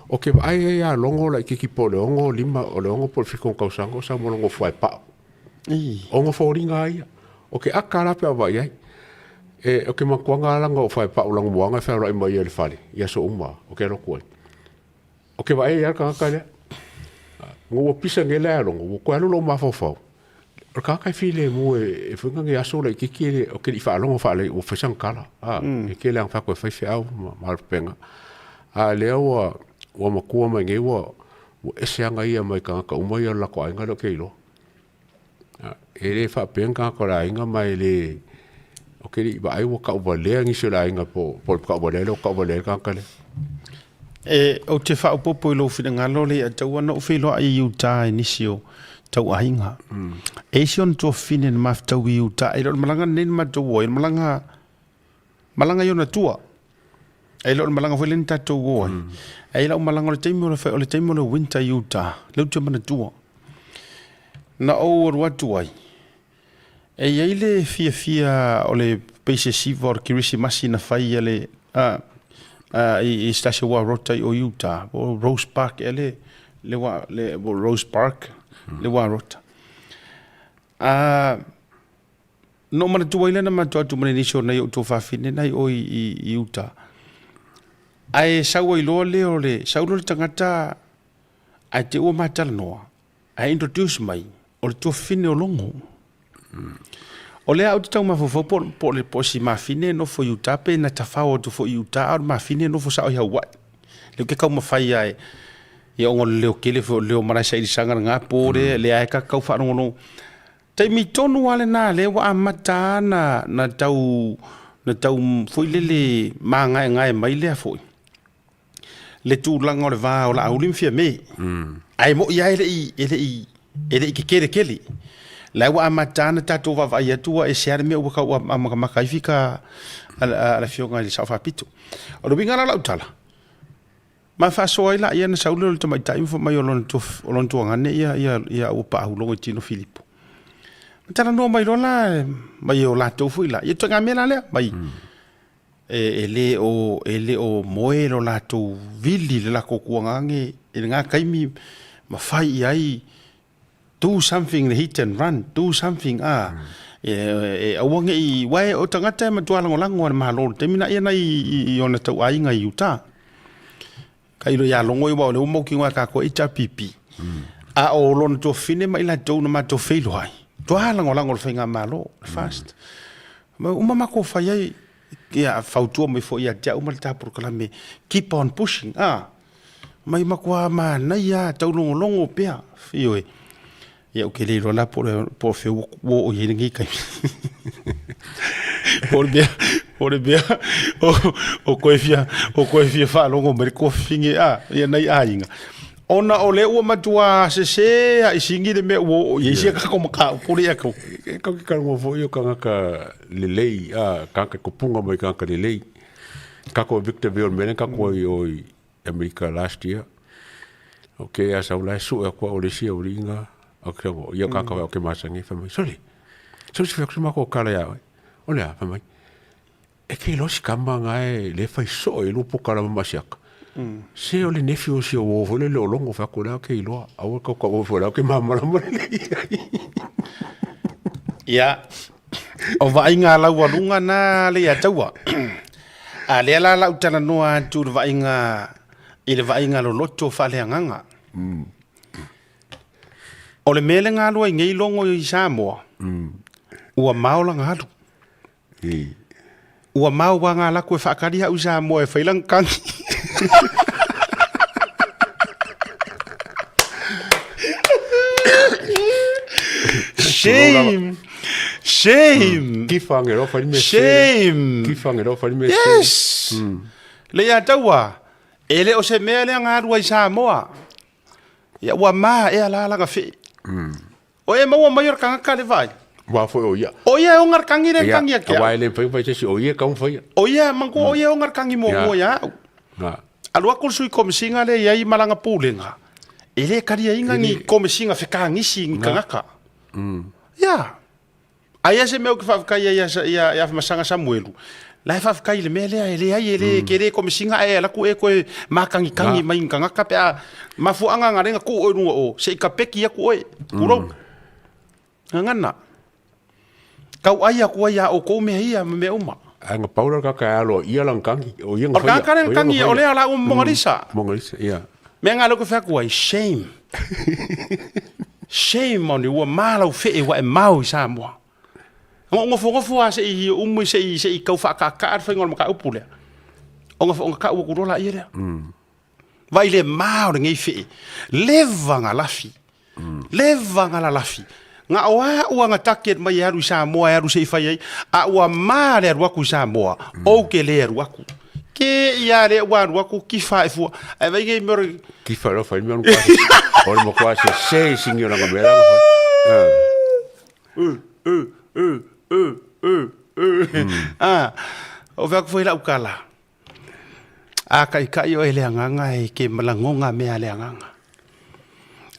Ou te vaai ai ia Logo laitiiti po o le 6, o le 6 po o le 7 ona tausaga o sau ma lona fuaepao. O ona foliga lava ia. Ou te aka la pe a vaai i ai. E, ou te manatua lana o fuaepao lana muaga e fealuai mai ai i le fale i aso uma ou te alu atu ai. Ou te vaai ai lava le tagata lea. Ina ua pisa nei la e Logo, ua toe alu lou mafaufau, o le tagata e filemu e foi nai aso laitiiti e le, ou te le i faalogo faalelei ua fai sana tala. E tele lava ina fai atu e fai feau ma alopega. A o lea ua, Ua matua mai nei ua ua ese aga ia mai tagata uma ia o le latou aiga lea ou te iloa. E le faapea ni tagata o le aiga ma e le ou te le i vaai ua tauvalea nisi o le aiga po o le tauvalea lea ua tauvalea ai le tagata lea. E, ou te faaopoopo i lou finagalo le ia taua na ou feiloai i Utah i nisi o tauaiga. E isi ona tuafafine na mafutau i Utah, e le o le malaga lenei na matou o ai, o le malaga, malaga i ona tua. E le o le malaga foi lea na tatou o ai. Ae i lau malaga o le taimi o le, o le taimi o le winter i Utah, lea ou te manatua. Na ou alu atu ai, E i ai le fiafia o le pei se siva o le Kerisimasi na fai a le a, a, i, i se tasi o uarota i o Utah, po o Rose Park ea le, le, ua, le po o Rose Park, le uarota. A, na ou manatua ai lea na matou atu ma le nisi o nai ou tuafafine na i o i, i, i Utah. Ae sau ai loa lea o le, sau loa le tagata ae te ua matalanoa, Ae introduce mai, o le tuafafine o Logo. O lea ou te tau mafaufau po, po, le, po o si mafine e nofo i Utah pe na tafao atu foi i Utah a o le mafine e nofo sao i Hawaii. Lea ou te taumafai lava e, ia ona o le leo tele foi o le leo malae sailisaga lena po lea, lea lava e kau faalogologo. Taimi tonu lava lena lea ua amata na, na tau, na tau foi lele magaegae mai lea foi. le tulaga o le va o Laauli ma Fiame. Ae moi lava e le i, e le i, e le i kekele tele. La ua amata ona tatou vaavaai atu ua ese lava le mea ua tau amatamata ai fika a le Afioga i le Sao Faapito. O le uiga la o lau tala, ma faasoa ai laia na sau lea o le tamaitai ma fai mai o lona o lona tuagane ia, ia, ia ua paau logo i tino Filipo. Ma talanoa mai loa la, mai o latou foi la, ia ituaiga mea la lea, mai, E le o, e le o moe lo latou vili le lakou kuagage i lena taimi ma fai i ai do something le hit and run, do something a e aua ne i, aua o tagata e matua lagolago e le Malo i le taimi lena ia nai i ona tauaiga i uta. Tailo ia logo aua o lea ua mautinoa e tatou HRPP. A o lona tuafafine ma i latou na matou feiloai, matua lagolago i le faigamalo, le FAST. Ma uma matou fai ai, ia fautua mai foi ia te au ma le ta polokalame, keep on pushing, a. Mai matua manaia lava, taulogologo pea, ioe. Ia ou te le iloa la po o fea ua oo i ai lenei taimi. Po o le mea, po o le mea o koe fia, o koe fia faalogo mai le tuafafine a, ia nai aiga. Ona o lea ua matua sese lava i sigi le mea ua oo i ai sia tatou mataupu lea atu. E kau ke kalongo foi o tagata lelei, a, tagata tupuga mai tagata lelei. Kako e Victorville mea lea kako ai o i Amerika last year. Ok, a sau la e sue aku au le isi auliiga, ok, o ia kaka o ke masani, fai mai, sole, sole se fai mako kala ia oe. O le a, fai mai, e ke iloa si kama nga e le fai soo e lupo kala ma masiaka. Se o le nephew o si o uo foi le o logo, fai aku lea ke iloa, aua kau kau foi lea ke mamalama lelei ai. Ia, o vaaiga a laualuga na le ia taua. A lea la lau talanoa atu i le vaaiga i le vaaiga loloto faaleagaga. O le mea le galua i nei logo i Samoa, ua mao lana alu. Ua mao ua ngā laku e whaakari hau i Samoa e whai lana kangi. Shame! Shame! Ki whange fai me Shame! Ki whange fai me Yes! Le ia taua, e le o se mea lea galua i Samoa. Ia ua ma ea la lana fee. O e maua mai o le tagata le vaai. Wa foi o ia. O ia e o ngarkangi le kangi a ke. Wa le fai fai se o ia kau fai. O ia manku o ia o ngarkangi mo mo ia au. Na. Alu aku le sui komisinga le iai malanga pulega. E le kalia inga ni komisinga fekagisi ni kangaka. Ia. Aia se mea ou te faafetai ai ia, ia, ia Afamasaga Samuelu, la e faafetai i le mea lea, e leai, e le kele komesiga ae alu atu e toe mākagikangi mai ni tagata pe a mafuaaga na lea na tuu oe i luga o, se i kapeki atu oe, tulou. Gagana. Tauai atu ai ia outou mea ia ma mea uma. Ae na pau la le tagata e alo ia lana tagi, o ia na O le faia. tagata lea na tagi, o lea o la ua Monalisa. Monalisa, ia. Mea nga lea ou te fai atu ai, shame. Shame on you, ua ma lau fee ua e mau i Samoa. Na ou nofonofo lava se i umu se i se i tau faakaakaa le faiga o le mataupu lea. Ona ona tau atu loa laia lea. Vaai le ma o lenei fee, leva nga lafi, leva nga lalafi. Nga o a ua nga target mai e alu i Samoa e alu se i fai ai, a ua ma le alu aku i Samoa, ou ke le alu aku. Ke ia le ua alu aku kifa e fua. Ae vai nei mea o le Kifa lo fai mea o O le matua se se singi o langa mea langa fai. Ah, o fea aku foi lau kala. A kaʻikaʻi ʻoe i le agaga e ke malagoga mea a le agaga.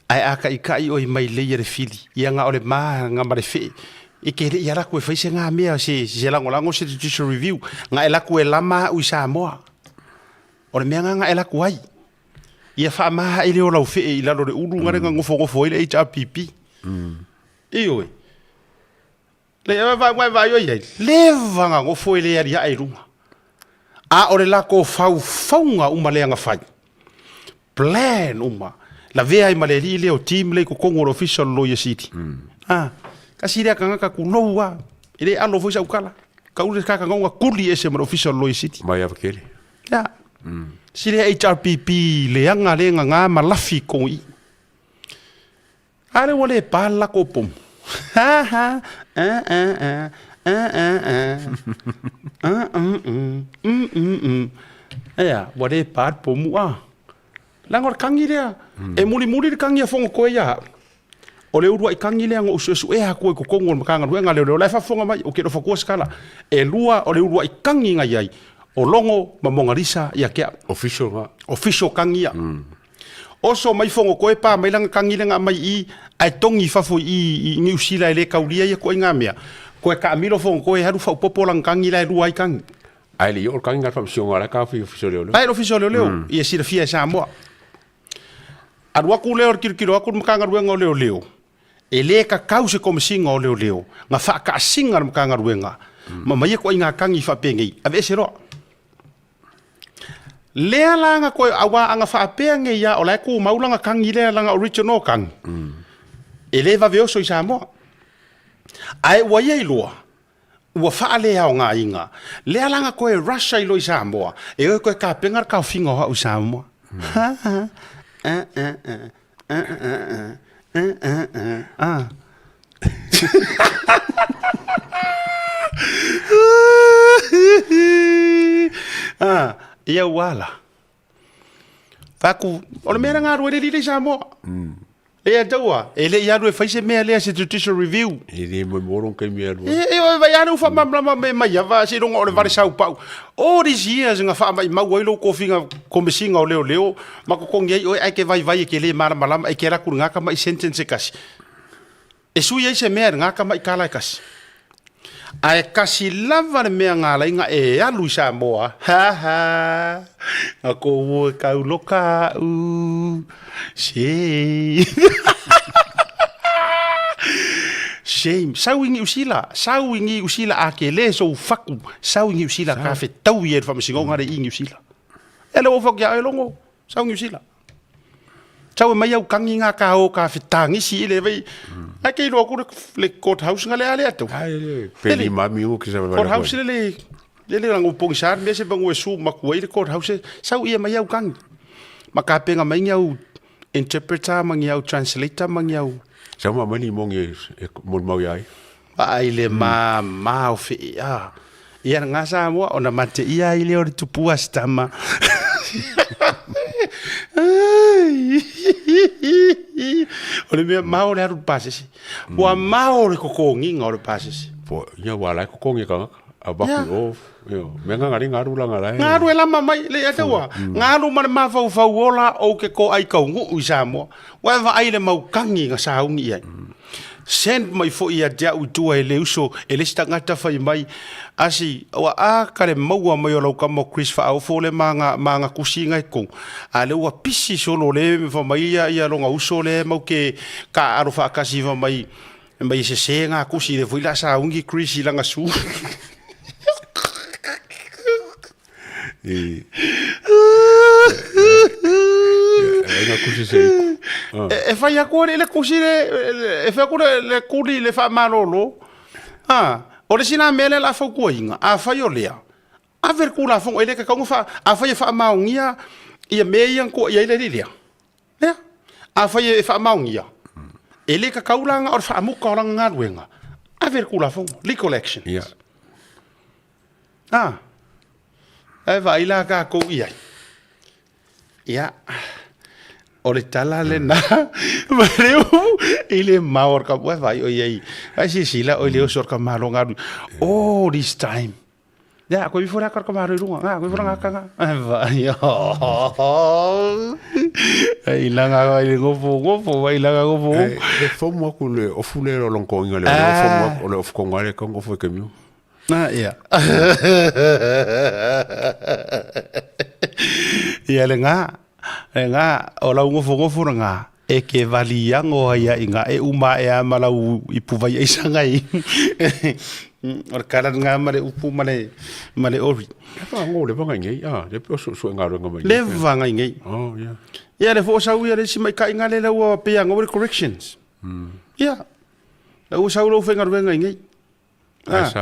Ae a kaʻikaʻi ʻoe mai lei a le fili, ia nga o le ma nga ma le fee, e ke leʻi ala aku e fai se ngā mea se se lagolago se judicial review, nga e laku e lama aʻu i Samoa. O le mea nga nga e laku ai. Ia faamaha i le o lau fee i lalo le ulu nga le nga ngofongofo ai le HRPP. Ioe. Le va va va yo ai leva nga ngofo e le ali ae i luga. A o le lako faufaunga uma lea nga fai. Plan uma. Lavea ai ma le alii lea o team lea i totonu o le ofisa o le Loia Sili. Ah, kasi lea tagata kulou a. E le alo foi sau tala. Kau le kakagauga kuli ese ma le ofisa o le Loia Sili. Mai ava kele. Ya. Si lea HRPP leaga le nganga ma lafi i totonu i i. A lea ua le pa le lako pomu. Ha ha, a a a, a a a, a mm mm, mm mm mm. Ea, ua le pa le pomu a. Leaga o le kagi lea, e mulimuli le kagi a Fonotoe ia au. O le uluai kagi lea na ou suesuea atu ai i totonu o le Matagaluega a Leoleo, la e faafofoga mai, ou te le o fatua se tala. E lua o le uluai kagi na i ai, o Logo ma Monalisa ia te au. Official nga. Official kagi ia. Oso mai Fonotoe pa mai lana kagi lea na aumai i i, ae togi i fafo i i Niu Sila e le kaulia ia koe ngā mea. Koe kaamilo Fonotoe e alu faaopoopo lana kagi la e lua ai kagi. Ae le i oo le kagi na le faamasinoga la e ka fai ofisa o leoleo. Ae le ofisa o leoleo, ia silafia e Samoa. Alu atu lea o le tilotilo atu le Matagaluega o Leoleo, e le kakau se Komesina o Leoleo na faakaasiga le Matagaluega ma ma ia ituaiga kagi faapenei, aveese loa. Lea la na koe, auā ana faapea nei ia, o la e tumau lana kagi lea, lana original kagi, e le vave oso i Samoa. Ae ua ia iloa, ua faaleaogaina, lea la na koe rush ai loa i Samoa, e o e koe tapena le taofiga o au i Samoa. Ha ha, a a a, a a a, a a a, a. Ah, ia ua ala. Faku, o le mea na galue le lile i Samoa. E taua, e le i alu e fai se mea lea se judicial review. E le moe mo rong kaimi alu. E e o vai alu fa mamlama me mai ava se longa o le vale sau pau. All these years nga fa mai mau ai lo kofinga komisinga o leo leo ma ko kongi ai oe ai ke vai vai e ke le malamalama e ke la ku ngaka mai sentence e kasi. E sui ai se mea e ngaka mai kala e kasi. Ae kasi lava le mea nga alai nga e alu i Samoa. Ha ha. Nga ko ua e kau loka u. Shame. Shame. Sau i Niu Sila. Sau i Niu Sila a ke le sou faku. Sau i Niu Sila ka fetau i e le faamasinoga le i Niu Sila. E le ua faku ia oe logo. Sau Niu Sila. Sau e mai au kangi ngā ka o ka fetagisi i le vai. Ai ke iloa ku le court house nga le ale atu. Ai le peli mami u ke sa Court house le le le le rango pongi sa me se bangu e su maku ai le court house sau ia mai au kangi. Ma ka penga mai au interpreter ma ngi au translator ma ngi au. Sau ma mani mongi e mo mau ia ai. Ai le ma ma o fe a. Ia ngā Samoa ona mate ia ai lea o le tupua se tama. O le mea mao le alu pasese. Ua mao le kokogiga o le pasese. Po, ia ua lai kokogi kangaka. A vaku o, io, mea ngā ngari ngaru la ngā lai. Ngaru e lama mai, le ia taua. Ngaru ma le mafaufau ola o ke ko ai kaungu'u i Samoa. Ua e vaai le mau kagi nga sauni i ai. Send mai foi ia te au i tua e le uso, e le isi tagata fai mai, Asi, ua a ka le maua mai o lau kama o Chris Faaofo le ma nga, ma nga kusi nga i kou. A le ua pisi solo le fa mai ia, ia longa uso le mau ke ka alo faakasi fa mai, mai e sese nga kusi le foi la saungi Chris i langa su. E nga kusi se iku. E fai aku le kusi le, e fai aku le kuli le faamalolo. A, o le isi la mea lea o le a fautuaina, afai o lea, ave le Tulafono, e le tatau ona faa, afai e faamaonia Ia mea ia na toa i ai le alii lea. Lea. Afai e faamaonia, e le tatau la na o le faamuta o lana galuega, ave le Tulafono, legal actions. Ia. A, ae vaai la tatou i ai. Ia, o le tala lena, ma le upu i le mao o le ka, ua vaai o i ai, ai silasila o i le oso o le tamaloa na alu, all this time. Ia, koe ifo la ka kamaro i runga, ngā, koe ifo la ngā kanga. Ai vai, ai langa ai le ngofo, ngofo, ai langa ngofo. E, le fomu aku le ofu le lo longo inga le o fomu aku o le ofu konga le kongo ofu e kemiu. Ah, ia. Ia le ngā, le ngā, o lau ngofo ngofo na ngā, e ke vali ango ai a inga e uma e a ma lau ipu vai ai sanga i. O le kala ngā ma le upu ma le, ma le ori. Le vanga ngo, le vanga ingei, ah, le pe o su su ngā renga mai. Le vanga ingei. Oh, yeah. Ia le fo sau ia le si mai ka inga le lau pe anga le corrections. Ia. Lau sau lau whenga ruenga ingei. Ah. Sa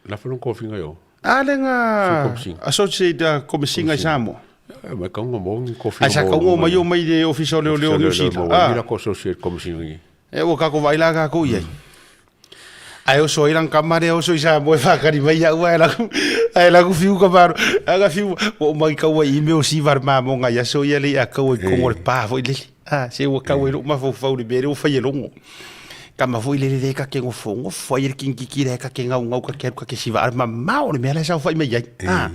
la fa longo finga yo. A le nga associate komisinga i Samoa. Eh, mai kaunga mo ngi kofi. Ai sa kaunga mai o mai le ofisa o leo leo New Zealand. Ah. La ko associate komisinga ngi. E ua kako vai la kako i ai. Ai o soi lang kamare o soi Samoa e whakari mai au ai laku ai laku fiu ka maro. Aga fiu o mai kaua i meo si var ma mo ngai aso ia le a kaua i kongo le pa foi lele. Ah, se ua kau ai lou mafaufau i le mea lea ua fai e logo. Kama foi lele le ka ke ngofo ngofo ai le kingkiki le ka ke ngau ngau ka ke alu ka ke siva ale mamao le mea la e saofai mai ai. Ah,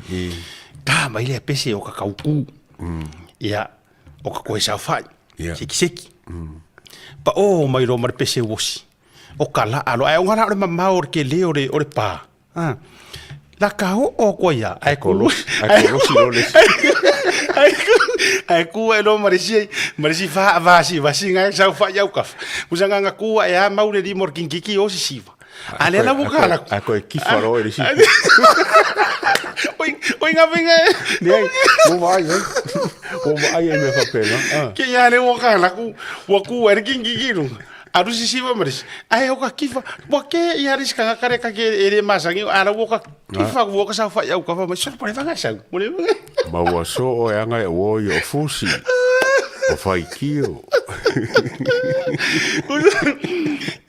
ta mai lea pese o ka kauku. Ia, o ka koe saofai. Seki seki. Pa o mai loa ma le pese uosi. O ka laa loa, ae o ngala o le mamao o le kele o le, o le pa. Ah. La ka o o koa ia. Ai ku. Ai kolosi lo le. Ai ku. Ai ku e lo marisi marisi fa va si va si ngai sau fa iau ka. Musa nga ku e a mau le li mor kinkiki o si siva. Ale la buka la. A ko e kifa ro e si. Oi oi nga venga. Ni ai, mo vai ai. Mo vai ai me fa pena. Ke ia le wo ka la ku wa ku e kinkiki lu. Aru sisiva marisi. Ae o ka kifa. Wa ke i haris ka kare ka ke ere masangi. Ara wo ka kifa wo ka sau fa iau ka fa mai. Solo pare vanga sau. Mo le vanga. Ma ua so o e anga e o i o fusi. O whaikio.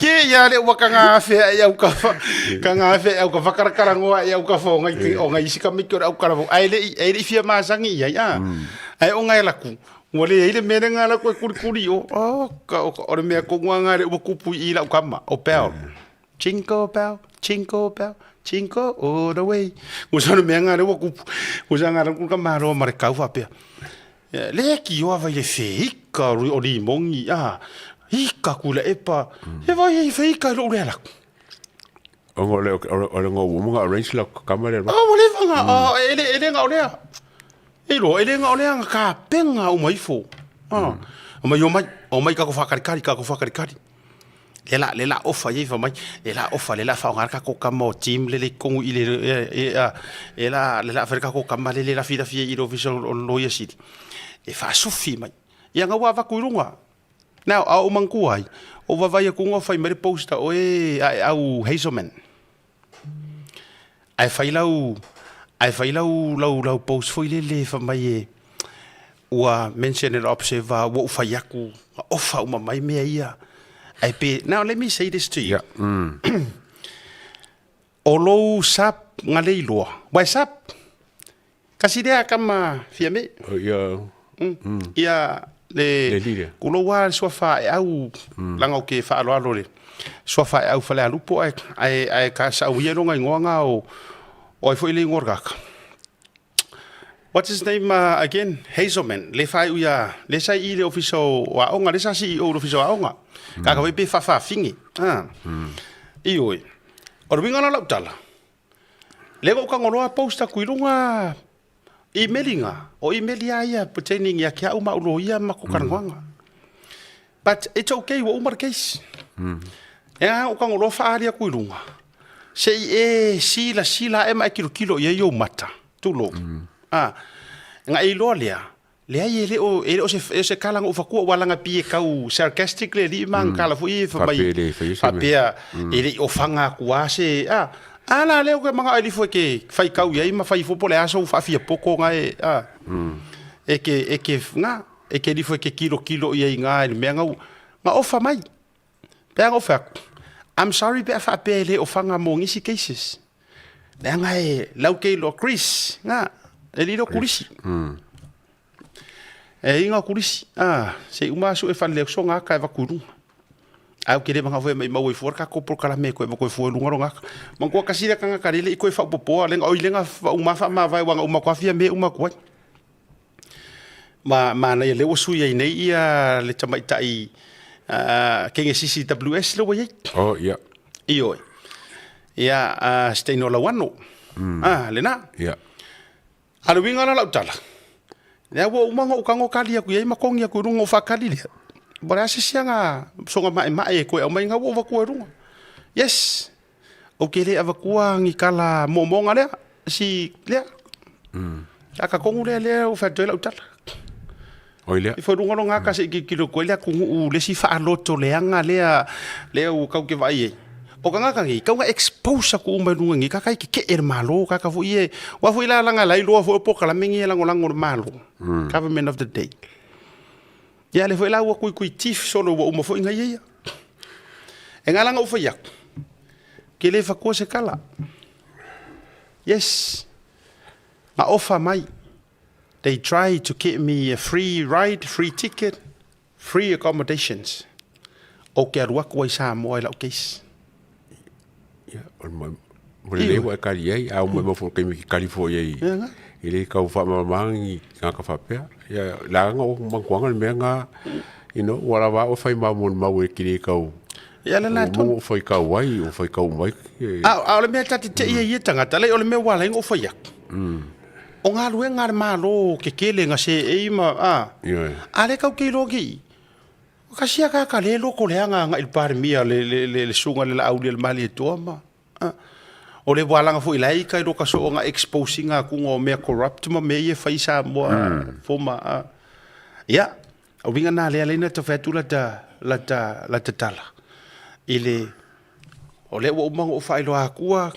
Ke ia le ua ka ngā awhea i au ka fa, ka ngā awhea i au ka whakarakara ngoa i au ka fa o ngai, o ngai isi ka miki o le au karawo. Ai le, ai le i whia masangi i ai, a. Ai o ngai laku. Ua leai le mea lenga la koe kulikuli o, oh, ka, o, o le mea kongu anga le ua kupu i lau kama, o bell. Jingle bell, jingle bell, jingle all the way. Ua sa le mea nga le ua kupu, ua sa nga la ka maro ma le kau whapea. Le ki oa vai le wheika o limongi, a, ika kula epa, he vai hei wheika i lou lea laku. O le o le ngo mo arrange la kama le. Oh, ua leva nga, e le, e le nga o lea. E loa, e le nga o lea nga ka penga o mai fo. Ah. O mai o mai, o mai ka ko whakarikari, ka ko whakarikari. Le la, le la ofa ye fa mai, le la ofa, le la fa o ka ko kama o team le le kongu i le, e, e, a, e la, le la fa ka ko kama le le la fi la fi i lo ofisa o lo ia sili. E fa sufi mai. Ia nga ua vaku i runga. Now, a o mangkua ai, o vavai aku nga fai mai le poster o e, a e au Hazelman. Ae fai lau, ae fai lau, lau, lau post foi lele fai mai e, ua mention e le observer, ua ou fai aku, na ofa uma mai mea ia. Ae pe, now let me say this to you. Yeah. Mm. O lou sap nga le iloa. Wai sap, kasi lea kama fia me. Oh, ia. Ia le, Le leader. ku lou a le suafa e au, langa o ke whaaloalo le suafa e au fale alupo ae, ae, ae ka sa au ia longa ingoa ngā o, o ai foi le ingoa kaka. What's his name again? Hazelman. Le whai uia, le sai i le ofisa o aonga, le sa CEO o le ofisa o aonga. Ka ka wai pe whawhawhingi. Ah. I oi. O le winga na lau tala. Le ngo kangoloa posta kui lunga emailinga. O email ia ia pertaining ia kia uma ulo ia ma ko karangoanga. But it's okay, ua uma le case. E a o kangoloa whaaria kui lunga. Se i e sila sila e ma e kilo kilo ia i o mata. Tulo. Ah. Nga e iloa lea, leai e le o, e le o se, e se kala nga ufakua ua langa pi e kau sarcastic le li mang kala fo i fa mai. Faapea le fai se mea. Faapea e le i ofanga aku a se, ah. A la lea o ke manga eli fo ke fai kau iai ma fai fo po le aso u whaafia poko nga e, ah. E ke, e ke, ngā, e ke rifo e ke kilo kilo ia i ngā i le mea ngau, ngā ofa mai. Pe a ofa aku, I'm sorry pe a whaapea e le ofanga mō ngisi cases. Leaga e lau kei loa Chris, ngā, e lilo kulisi. E inga kulisi, ah, se i uma asu e whale so ngā ka e vaku i runga. Au ke le manga foe mai mau i fua ka ko polokalame e koe koe fua i runga ro ngaka. Mangua kasi le kanga ka lele i koe whaupopoa, lenga oi lenga wa uma wha ma vai wanga uma koafia me uma kuai. Ma manaia lea ua sui ai nei ia le tamaitai kenge CCWS lea ua i ai. Oh, ia. Ioe. Ia, se taimi o Lauano. Ah, lena. Ia. A le uiga la lau tala, lea ua uma ona ou tago kali atu i ai ma togi atu i luga o faakali lea. Ua leai se isi aga soga maemae e toe aumai na ua ou avatua i luga. Yes. Ou te le avatua ni tala moomooga lea, si lea. A ka tonu lea lea ua fai atu ai lau tala. Oi lea. Ifo i luga lona aka se i tilotilo atu ai le atunuu le isi faaloto leaga lea lea ua tau te vaai ai. O tagata nei, tau na expose atu uma i luga nei, kaka i tetee i le Malo, kaka foi e, aua foi la leaga la iloa foi o polokalame nei e lagolago i le Malo, government of the day. Ia lea foi la ua tuituitif solo ua uma foi na ia ia. E ngala na ou fai atu, ke le fatua se tala. Yes, na ofa mai, they try to get me a free ride, free ticket, free accommodations. Ou te alu atu ai Samoa i lau case. Ia, o le mo mo le lei ua e kali ai, a o mo mo taimi ki kali foi ai. Ia nga. E le kau faamalamalamaga ni tagata faapea. Ia, leaga o mantuaga le mea nga, you know, ua lava au e fai mau mo le mau e kili kau. Ia le la tonu. Ua fai kau ai, ua fai kau mai. A o le mea ta te tei ai ia tagata, lei o le mea ua ala ai ona ou fai atu. O galuega a le Malo kekele ga seei ma, a, a lea kau te iloa nei, kasi a kaka le loko leaga agai i le Palemia le, le, le, le susuga i le Laauli a le Malietoa ma, a. O le walaga foi la i kai loka so nga exposing aku ngo mea corrupt ma mea ia e fai i Samoa former, a. Ia, o uiga na lea leina ta fai atu la ta, la ta, la ta tala i le, o lea ua uma ona ou faailoa atua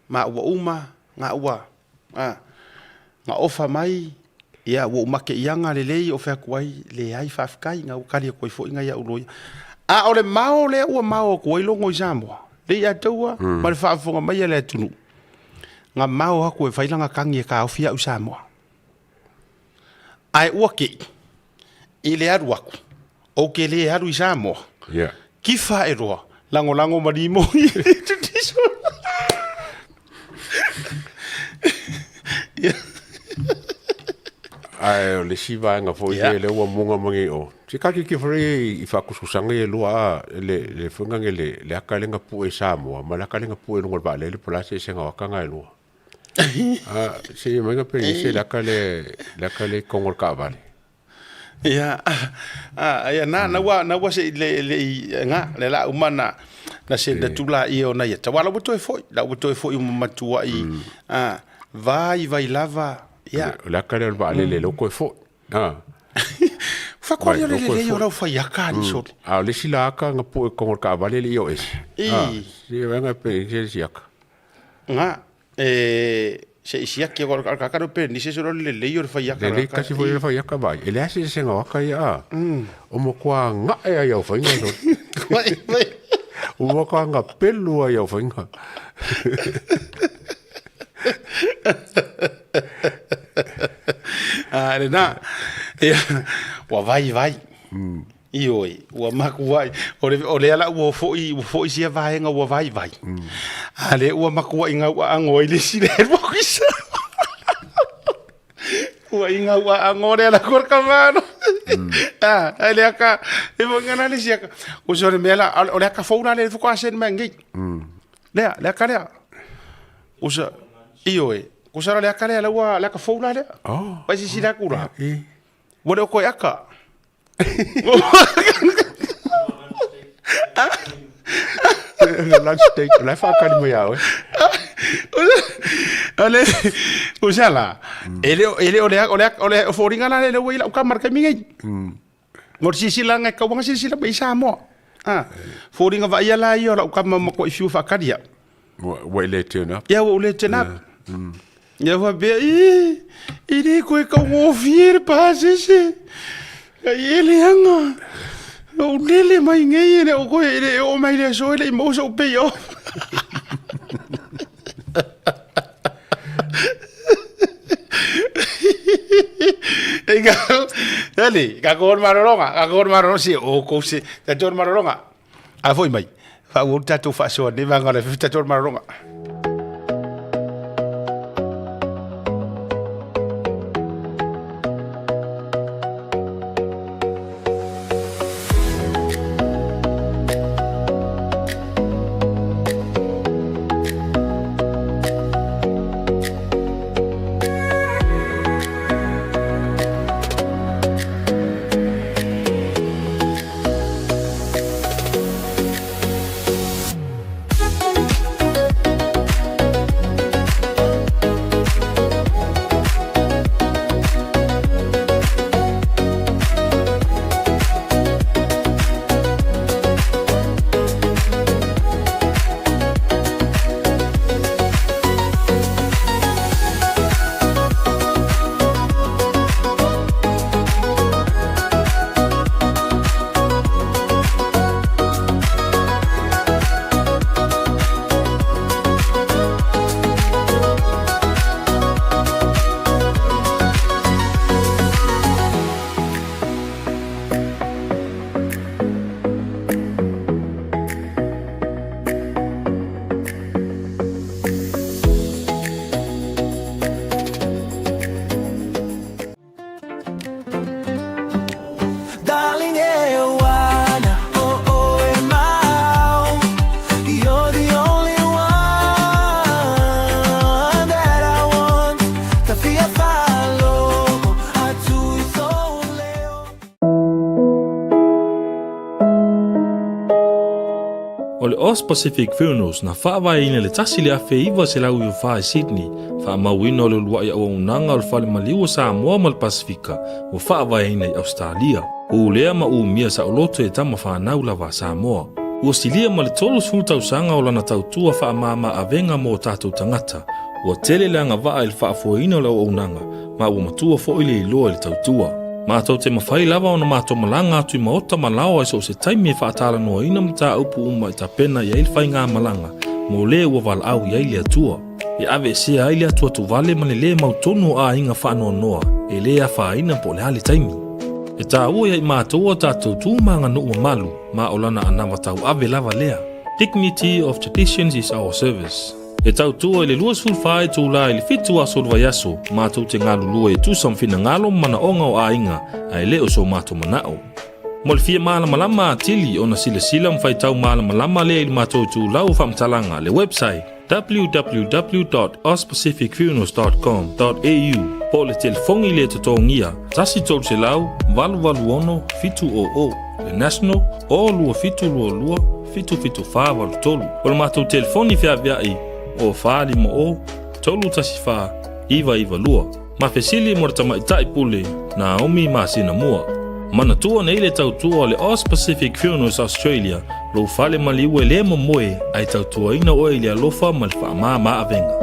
ma ua uma nga ua, a, nga ofa mai, ia ua ou make i aga lelei o fai atu ai, leai faafetai, nga ua kali atu ai foi nai au loia. A o le mao lea ua mao atu ai logo i Samoa, le i ataua ma le faafofoga mai a le atunuu, nga mao atu e fai lana tagi e taofi au i Samoa. Ae ua kei i le alu atu, ou te le alu i Samoa, Yeah. kifa e roa, lagolago ma limoni. Ae o le isi vaega foi Yeah. lea lea ua moga mai nei o. Se ka ke fore i faakuskusaga ia lua a le le foi ngange le le aka le ngapu e Samoa ma le aka le ngapu e luga o le vaalele po o le a se eseesega o aka nga e lua. A se i mai nga pe se le aka le le aka le kongo o le taavale. Ia, a, ia na, na ua, na ua se i le, le i, nga, le la uma na, na se na tula ia o na ia. Tawa la ua toe foi, la ua toe foi uma matua i, a, vai vai lava, ia. O le aka lea o le vaalele lea ua toe foi. A. Whakoria le lelei o lau whai aka ni sole. A o le isi la aka nga poe kongo o le taavale le i o ese. I. Se vaega pe se isi aka. Nga, e, se i siaki o ka ka pe ni se solo le lelei o le whai aka. Lelei kasi foi le whai aka vai. E leai se eseesega o aka ia a. O matua nga'e ai au whainga sole. Vai, vai. O matua ngapelu ai au whainga. A, lena, ia, ua vaivai. Ioe, ua makuaʻi, o le, o lea la ua foʻi, ua foʻi sia vaega ua vaivai. A lea ua makuaʻi gauʻaago ai le isi le alu aku i sa. Ua i gauʻaago lea la kua ka malo. A, ai le aka, e mo ngana le isi aka. O se o le mea la, o le aka fou la le fuka sen mai ngi. Lea, le aka lea. Usa, ioe, kusa le aka lea la ua le aka fou la lea. Oh. Vai sisi la kura. I. Ua le o koe aka. Le lunch date, o la e faakali mai ia oe. O le, o sea la, e le o, e le o le, o le, o le foliga la le ua i lau kama i le taimi nei. Mo le silasila e tatau ona silasila mai i Samoa. Ah, foliga vaaia la ia o lau kama ma koʻi fiu faakali au. Ua, ua e le turn up. Ia ua ou le turn up. Ia faapea, Ī, e le toe taugofie le pasese, ai e leaga, na ou lele mai nei e le o toe, e le oo mai le aso e le i maua sou pay off. Ali, ka ko marolonga, ka ko marolonga si o ko se, ta to marolonga. A foi mai. Fa o tatou faasoa nei vaega o le tatou malologa. O le Aus Pacific Funerals na faavaeina i le 1994 i Sydney, faamauina o le uluai auaunaga o le Fale Maliu o Samoa ma le Pasefika ua faavaeina i Ausetalia. Ulea ma umia saoloto e tama fanau lava a Samoa. Ua silia ma le 30 tausaga o lana tautua faamama avega mo o tatou tagata. Ua tele le agavaa i le faafoeina o le auaunaga, ma ua matua foi le iloa i le tautua. Matou te mafai lava ona matou malaga atu i maota ma laoa i so o se taimi e faatalanoaina mataupu uma i tapena i ai le faigamalaga mo le ua valaau i ai le Atua. E aveesea ai le atuatuvale ma le lē mautonu o aiga faanoanoa e lē afaina po o le a le taimi. E taua ia i matou a tatou tu ma aganuu mamalu ma o lana anava tauave lava lea. Dignity of traditions is our service. E tautua i le 24 itulā i le 7 aso o le vaiaso, matou te galulue e tusa ma finagalo ma manaoga o aiga, ae le o so matou manao. Mo le fia malamalama atili ona silasila ma faitau malamalama lea i le matou itulau o faamatalaga, le website, www.auspacificfunerals.com.au po o le telefoni le totogia 1 300 886 700, le national, o 2722 77483. O le matou telefoni feaveai o 450 314 992. Ma fesili mo le tamaitai pule Naomi masina mua. Manatua nei le tautua o le Aus Pacific Funerals Australia, lou fale maliu e le momoe ae tautuaina oe i le alofa ma le faamama avega.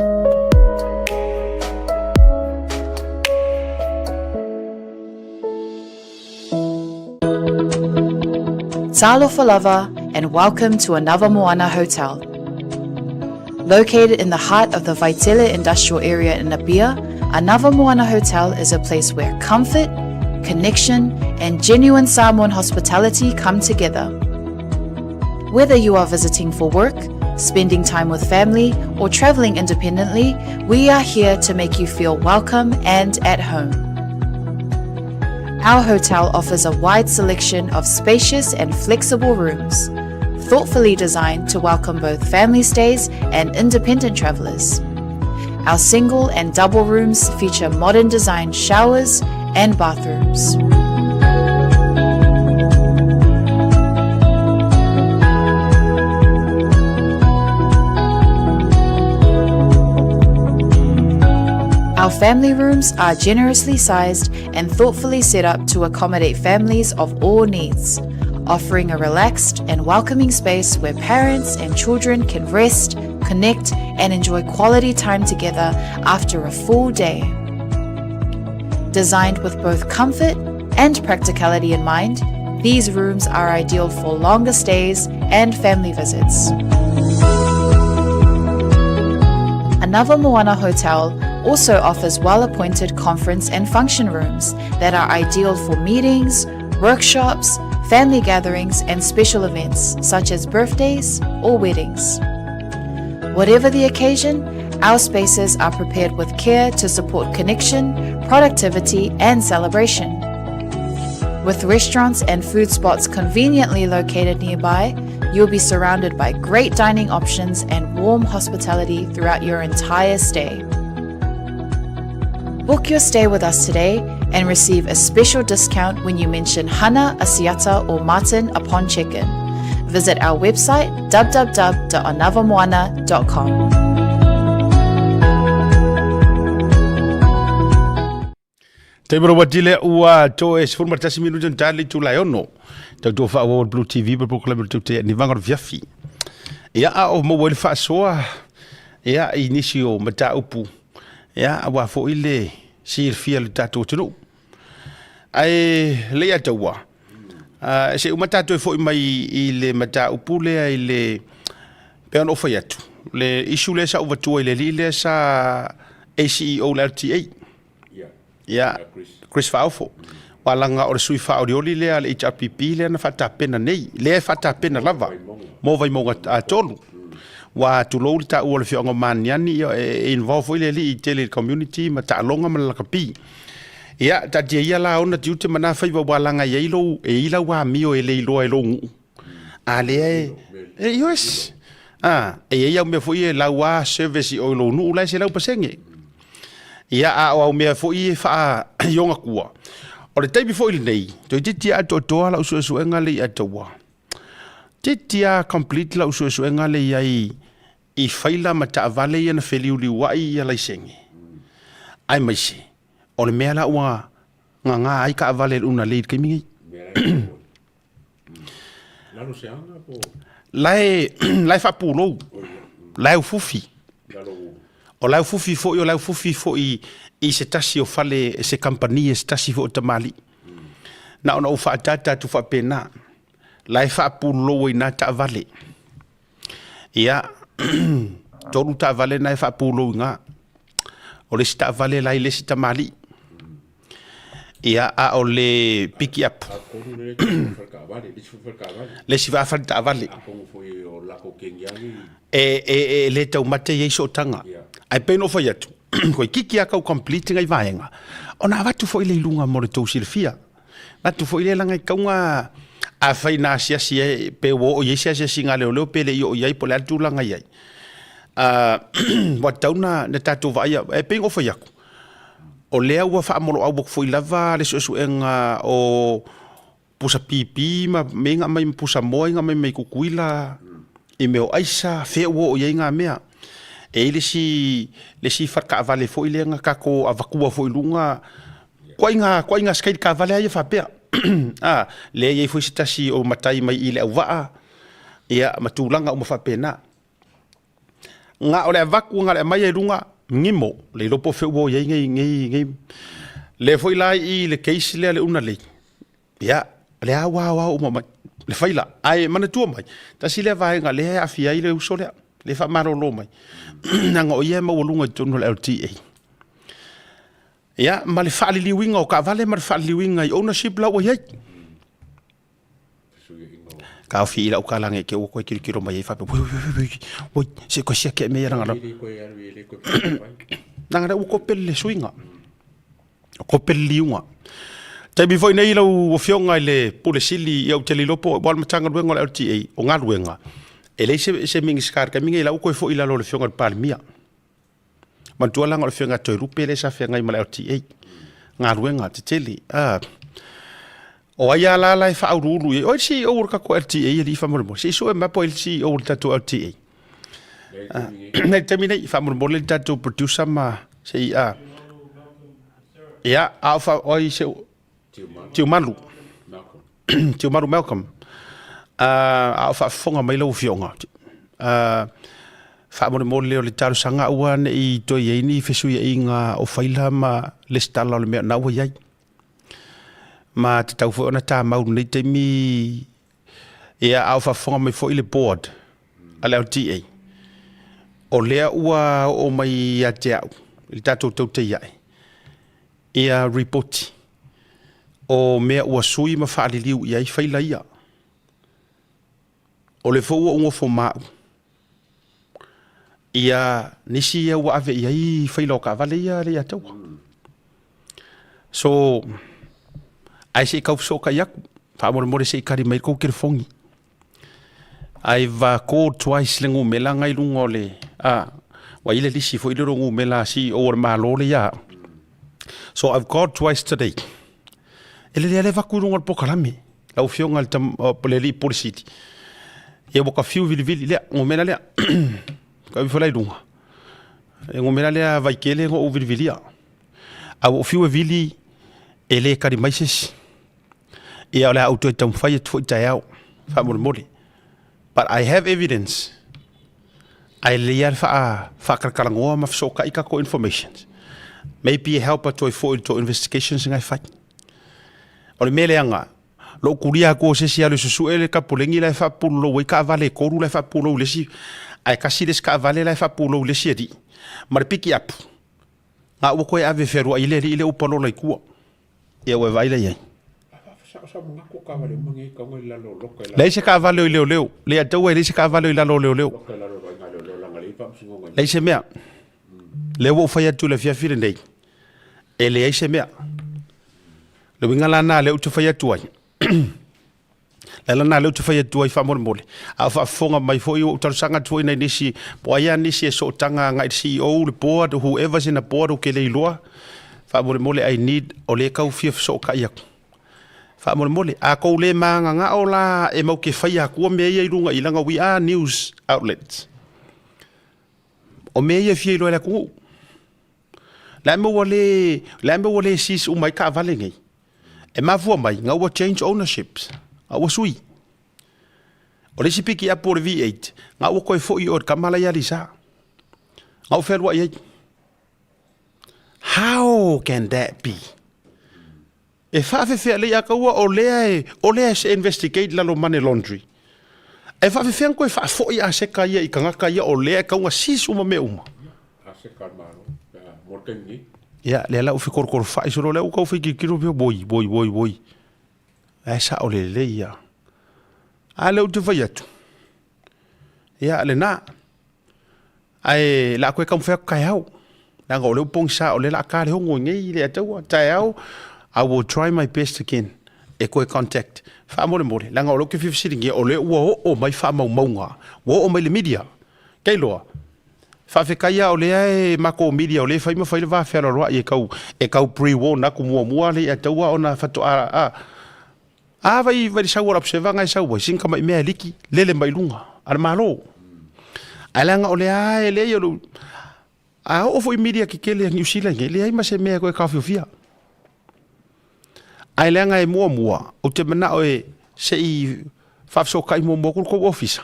Talofa lava and welcome to another Moana Hotel. Located in the heart of the Vaitele Industrial Area in Apia, Another Moana Hotel is a place where comfort, connection, and genuine Samoan hospitality come together. Whether you are visiting for work, spending time with family, or traveling independently, we are here to make you feel welcome and at home. Our hotel offers a wide selection of spacious and flexible rooms, thoughtfully designed to welcome both family stays and independent travelers. Our single and double rooms feature modern design showers and bathrooms. Our family rooms are generously sized and thoughtfully set up to accommodate families of all needs, offering a relaxed and welcoming space where parents and children can rest, connect, and enjoy quality time together after a full day. Designed with both comfort and practicality in mind, these rooms are ideal for longer stays and family visits. Anava Moana Hotel also offers well-appointed conference and function rooms that are ideal for meetings, workshops, family gatherings, and special events such as birthdays or weddings. Whatever the occasion, our spaces are prepared with care to support connection, productivity, and celebration. With restaurants and food spots conveniently located nearby, you'll be surrounded by great dining options and warm hospitality throughout your entire stay. Book your stay with us today and receive a special discount when you mention Hana, Asiata, or Martin upon check-in. Visit our website www.anavamoana.com. Taimi rawa tile ua to e 11 minuti na tali tu lai ono. Tau tō wha o Blue TV pa proklame tau te ni vanga viafi. Ia a o mo le whaasoa. Ia i nisi o mata upu. Ia a wa fo ile silfia le tātou tunu. Ai le ia taua. Se uma tātou e foi mai i le mata upu lea i le pe ona ofa atu. Le isu le sa uvatua i le li le sa ACEO le LTA. Ia, Chris Faaofo. Ua laga o le sui faaolioli lea a le HRPP lea na faatapena nei, lea e faatapena lava mo Vaimauga 3. Ua tulou le taua o le afioaga o Maniani, ia e involve foi le alii tele i le community ma taaloga ma le lakapi. Ia, taatia ia la ona tiute ma na faiva ua laga i ai lou, e i lau amio e le iloa e lou nuu. A lea e, e yes. A, e i ai au mea foi e lau a service i o i lou nuu la e 100%. Ia, a o au mea foi e faa ioga kua. O le taimi foi lenei, toeitiiti atoatoa lau suesuega le i ataua. Titi a complete lau suesuega le i ai i faila ma taavale ia na feliuliuai ia laisene. Aemaise, o le mea la ua ngāngā ai kaavale i le una lei i le taimi nei. Lae, lae faapulou, lae ufufi. O lae ufufi foi, o lae ufufi foi i se tasi o fale, se kampani, se tasi foi o tamalii. Na ona ou faataata atu faapena. Lae faapulou ai na taavale. Ia, tolu taavale na e faapulou i ga. O le isi taavale la i le isi tamalii. Ia, a o le piki up. Le isi vaa fale taavale. E, e, e le taumate i ai sootaga. Ae pei ona ou fai atu, koe kiki a kau complete ngai vaega, ona avatu foi le i luga mo le tou silafia. Avatu foi le laga i kauga afai na asiasi ai, pe ua oo i ai se asiasiga a leoleo pe le i oo i ai po o le a le tulaga i ai. Ua tatau na tatou vaaia, e pei ona ou fai atu, o lea ua faamoloau atu foi lava le suesuega o pusa pipi ma mea na aumai ma pusa moa na aumai mai Tutuila i mea o aisa, fea ua oo i ai na mea. E i ai le isi, le isi fale taavale foi lea na tatou avatua foi i luga, Koaiga, koaiga sikaili taavale lava ia faapea. A, lea e i ai foi se tasi o matai mai i Leauvaa, ia, ma tulaga uma faapena. Na o le avatu na o le aumai ai luga, gimo, le iloa po o fea ua o i ai nei, nei, nei. Lea foi la i le case lea le una lei, ia, lea ua aoao uma mai le faila. Ae manatua mai, tasi lea vaega lea e aafia ai le uso lea, lea e faamalolo mai, leaga o ia e maualuga i totonu o le LTA. Ia, ma le faaliliuina o taavale ma le faaliliuina i ownership la ua i ai. Taofi i lau tala nei te ua koe tilotilo mai ai faapea, oi, oi, oi, oi, oi, se i koe siaki ae mea ia leaga leaga lea ua kope le suiga, kope le liuga. Taimi foi nei lau Afioga i le Pule Sili, ia ou te le iloa po o le Matagaluega o le LTA, o galuega, e leai se, se Minisita i le taimi nei, la ua toe foi i lalo o le Afioga i le Palemia. Manatua leaga o le afioga ia Toelupe lea sa feagai ma le LTA, galuega tetele. Ah. O ai lava la la e faauluulu i ai? O ai le CEO o le tatou LTA alii faamolemole? Se i sue mai po o ai le CEO o le tatou LTA. Ah, nei taimi nei, faamolemole le tatou producer ma se i a. Ia, a o fa o ai se Tiumalu. Tiumalu Malcolm. A o faafofoga mai lau afioga. Faamolemole o le talosaga aua ne i toe i ai ni fesuiaiga o faila ma lesitala o le mea na ua i ai. Ma tatau foi ona tamau i lenei taimi, ia a o faafofoga mai foi le board a le LTA, o lea ua oo mai ia te au i le tatou tautai ae ia ripoti o mea ua sui ma faaliliu i ai faila ia. O le foi ua ou nofo ma au ia nisi ia ua ave i ai faila o taavale ia le ia taua. So, ae se i tau fesootai atu, faamolemole se i kali mai le tou telefoni. I've called twice le numera na i luga o le, a, ua i ai le lisi foi lele o numera a CEO o le Malo lea ia au. So I've called twice today. E lelei lava le avatu i luga o le polokalame. Lau Afioga i le Alii Pule Sili, ia ua ta fiu vilivili lea, numera lea, ka ifo la i luga. E numera lea Vaitele na ou vilivilia. A ua ou fiu e vili, e le kali mai se isi. Ia o le a ou toe taumafai atu foi taeao, faamolemole. But I have evidence. Ae lelei lava le faatalatalanoa ma fesootai tatou informations. Maybe e help atu ai foi i le tou investigations na e fai. O le mea leaga, lou kulia atu o se isi e alu e susue le tapoleni la e faapulou ai taavale e tolu la e faapulou i le isi, ae tasi le isi taavale la e faapulou i le isi alii, ma le pikiapu, na ua toe ave e fealuai ai le alii lea ua palola i tua. Ia ua e vaai la i ai. Leai se taavale o i leoleo. Le ataua e leai se taavale o i lalo o leoleo. Leai se mea. Lea ua ou fai atu i le afiafi lenei, e leai se mea. Le uiga la lena lea ou te fai atu ai, le ala lena lea ou te fai atu ai faamolemole, a o faafofoga mai foi, ua ou talosaga atu foi i nai nisi, po o ai lava nisi e sootaga agai i le CEO, le board, whoever's in the board ou te le iloa, faamolemole I need, o lea e tau fia fesootai atu. Faamolemole, a tou le mananao la e matou te faia atua mea ia i luga i leaga we are news outlets. O mea ia e fia iloa e le atunuu. Le a mea ua le, le a mea ua le seize uma ai taavale nei? E mafua mai, na ua change ownerships, na ua sui. O le isi pikiapu o le V8, na ua toe foi i o i le tama la e i Aleisa. Na ou fealuai ai. How can that be? E faafefea lei a kaua o lea e, o lea e se investigate lalo money laundry. E faafefea ona toe faafoi aseta ia i tagata ia o lea e tau na seize uma mea uma. Aseta a le Malo pe a mo le taimi nei. Ia, lea la ua fekolokolofa'i solo lea ua tau fai tilotilo pea, oi, oi, oi, oi. Ae sa'o lelei ia. A lea ou te fai atu, ia, lena. Ae la koe taumafai atu taeao. Leaga o lea ua pogisa o lea la a ta le 6 i nei le ataua. Taeao, I will try my best again e koe contact. Faamolemole, leaga o lea ou te fia fesiligia, o lea ua oo mai faamaumauga, ua oo mai le media. Keiloa, faafetai lava o lea e matou media o lea e fai ma fai le va fealoaloai e tau, e tau pre-warn atu muamua le ataua ona faatoa, a, a vai, vai le sau o le observer na e sau ai, sina tamai mea e liki, lele mai luga a le Malo. Ae leaga o lea e leai o le, a oo foi media tetele a Niu Sila nei, leai ma se mea e toe taofiofia. Ae leaga e muamua, ou te manao e se i faafesootai muamua atu le tou ofisa,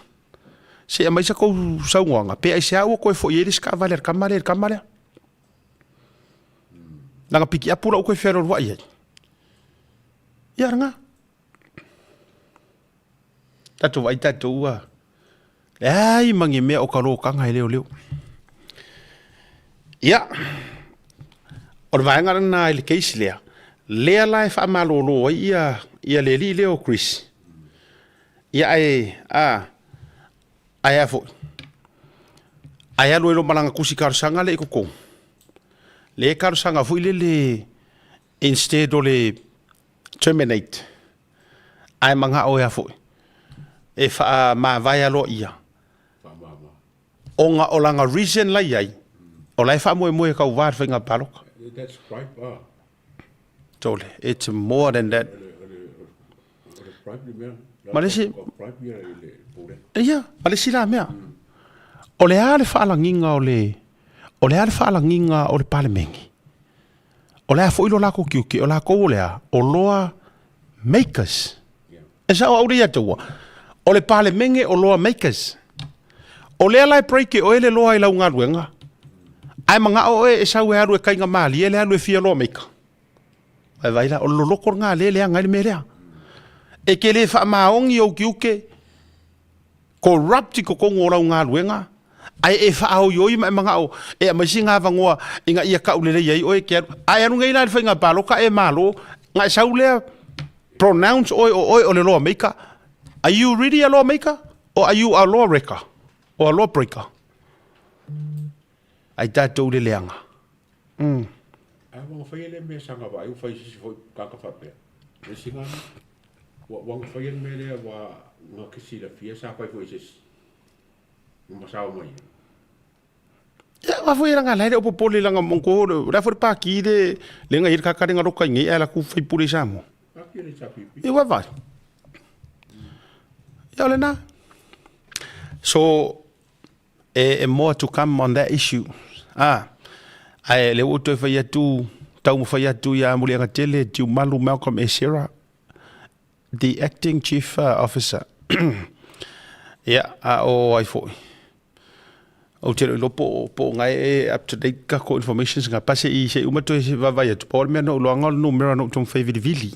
se i aumai sa tou saunoaga, pe aisea ua toe foi ai le isi taavale a le tama lea i le tama lea. Leaga pikiapu la ua toe fealualuai ai. Ia lena. Tatou vaai tatou ua leai ma ni mea o ka lokaga e leoleo. Ia, o le vaega lena i le case lea, lea la e faamalolo ai ia, ia le alii lea o Chris. Ia ae, a, ae a foi? Ae alu ai loa ma lana tusi talosaga lea i totonu. Lea e talosaga foi lele instead o le terminate ae manao ea foi e faamavae aloaia ona o lana reason la i ai o la e faamoemoe e tauva i le faiga palota. Tole, it's more than that. Ma le isi, ia, ma le isi la mea, o le a le faalagiga o le, o le a le faalagiga o le Palemene? O le a foi lo lakou tiute, o lakou o le a? O law makers. E sao au le ia taua. O le Palemene o law makers. O lea la e break e oe le loa i lau galuega, ae manao oe e sau e alu e kaiga malie le alu e fia loa maker. Vaivai la, o le loloko lena lea e leaga ai le mea lea. E te le faamaoni ou tiute, corrupt i totonu o lau galuega, ae e faaoioi ma e manao e aumai sina avanoa ina ia tau lelei ai oe e te alu. A e alu nei la i le faiga palota e malo, ona e sau lea pronounce oe o oe o le law maker. Are you really a law maker or are you a law wrecker or a law breaker? Ai tatou le leaga. Ae ua gafaia lea mea sa gavaai ua fai e se isi foi tagata faapea. Le isi gana. Ua ua gafaia le mea lea ua na te silafia sa fai foi e se isi. Ua masao mai ai. Ia, aua foi langa la e le o popole langa mongko le a foi le paki le le ngai le kaka le ngaloka i nei ae la ku faipule i Samoa. Paki le HRPP. Ia ua vai. Ia o lena. So e more to come on that issue. Ah, ae le ua toe fai atu taumafai atu ia Muliagatele Tiumalu Malcolm Esera, the acting chief officer. Ia, a o ai foi. Ou te le o iloa po o, po o ngae e up to date kako informations nga pa se i se i uma toe vaavaai atu, pau o le mea na ou iloaga o le numera na ou taumafai e vilivili.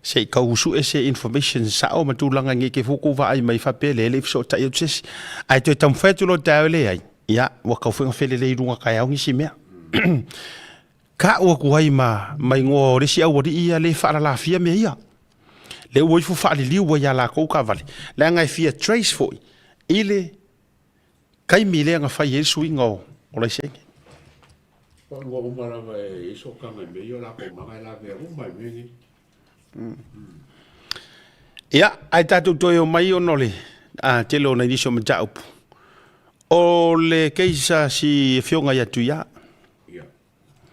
Se i tau sue se information sao ma tulaga nei te foi kou vaai mai faapea lea e le i fesootai atu se isi. Ae toe taumafai atu loa taeao e leai, ia, ua tau foi ona felelei i luga taeao nisi mea. Tau atu ai ma, ma igoa o le isi aualii ia le faalalafia mea ia. Lea ua ifo faaliliu ai ia lakou taavale, leaga e fia trace foi i le taimi lea na fai ai le suiga o laisene. Ua uma lava e i ai sootaga i mea ia o latou maga e lavea uma i mea nei. Ia, ae tatou toe omai ona o le tele o nai nisi o mataupu. O le case a si afioga ia Tuia. Ia,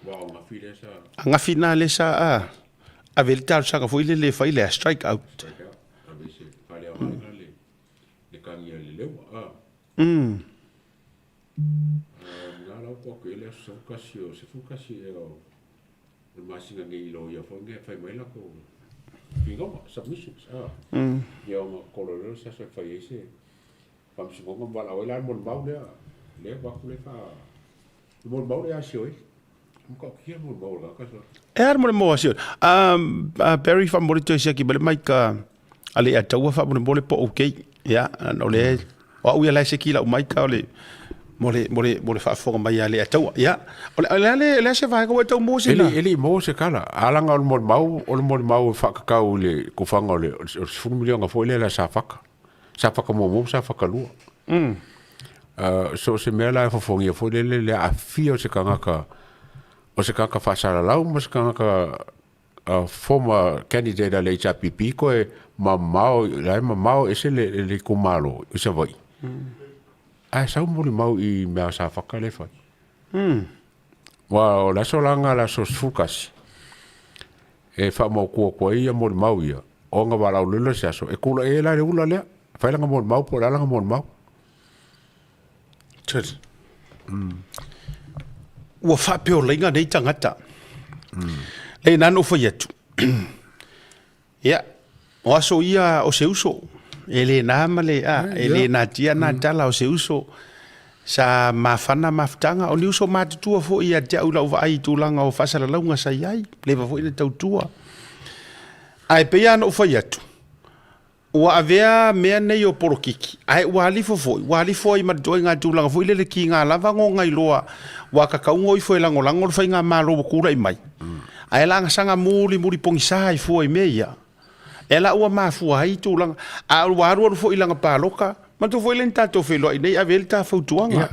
ua o gafi lea sa... A gafi na lea sa ave le talosaga foi lele e fai le strike out. Strike out, ave se faaleaogaina le tagi a le leua. Na lau ko atu i le aso 11 o 11 ea o le masina nei i loia foi nei e fai mai latou finauga, submissions, a. Ia ona kolo lea o se aso e fai ai se faamasinoga ma valaau ai la le molimau lea, lea e avatu lea fa, le molimau lea a sioe. E matautia le molimau a le tagata sa. E a le molimau a sioe? Barry faamolemole toe siaki mai le mic a le Ataua faamolemole po o okay. Ia, o le, o au ia la e seki lau mic o le, mo le, mo le, mo le faafofoga mai a le Ataua. Ia, o le, o le a le, le a se vaega ua e tau maua sina? E le i maua se tala. A laga o le molimau, o le molimau e faatatau i le tufaga o le, o le 10 miliona foi lea la Safata. Safata muamua ma Safata lua. So o se mea la e fofogia foi lele le aafia o se tagata, o se tagata faasalalau ma se tagata former candidate a le HRPP koe mamao, la e mamao ese le, le itumalo i Savaii. Ae sau molimau i mea sa whaka le whai. Wa o le aso la nga le aso 11, e whaamautua atu ai ia molimau ia, o nga walau lelo se aso, e kula e la le ula lea, whai langa molimau po o le langa molimau. Tell. Ua faapeolaiga nei tagata. Lei na ona ou fai atu, ia, o aso ia o se uso, e le na ma le, a, e le natia na tala o se uso, sa mafana mafutaga, o ni uso matutua foi ia te au i lau vaai i tulaga o faasalalauga sa i ai, leva foi na tautua. Ae pei lava ona ou fai atu, Ua avea mea nei o polokiki, ae ua alifo foi, ua alifo ai ma le ituaiga tulaga foi lele kiga lava go gailoa ua kakaugo ifo e lagolago le faigamalo ua tulai mai. Ae la saga mulimuli pogisa ai fua i mea ia. E la ua mafua ai tulaga, a ua alualu foi i lana paloka, manatua foi lea na tatou feiloai nei ave ai le ta fautuaga.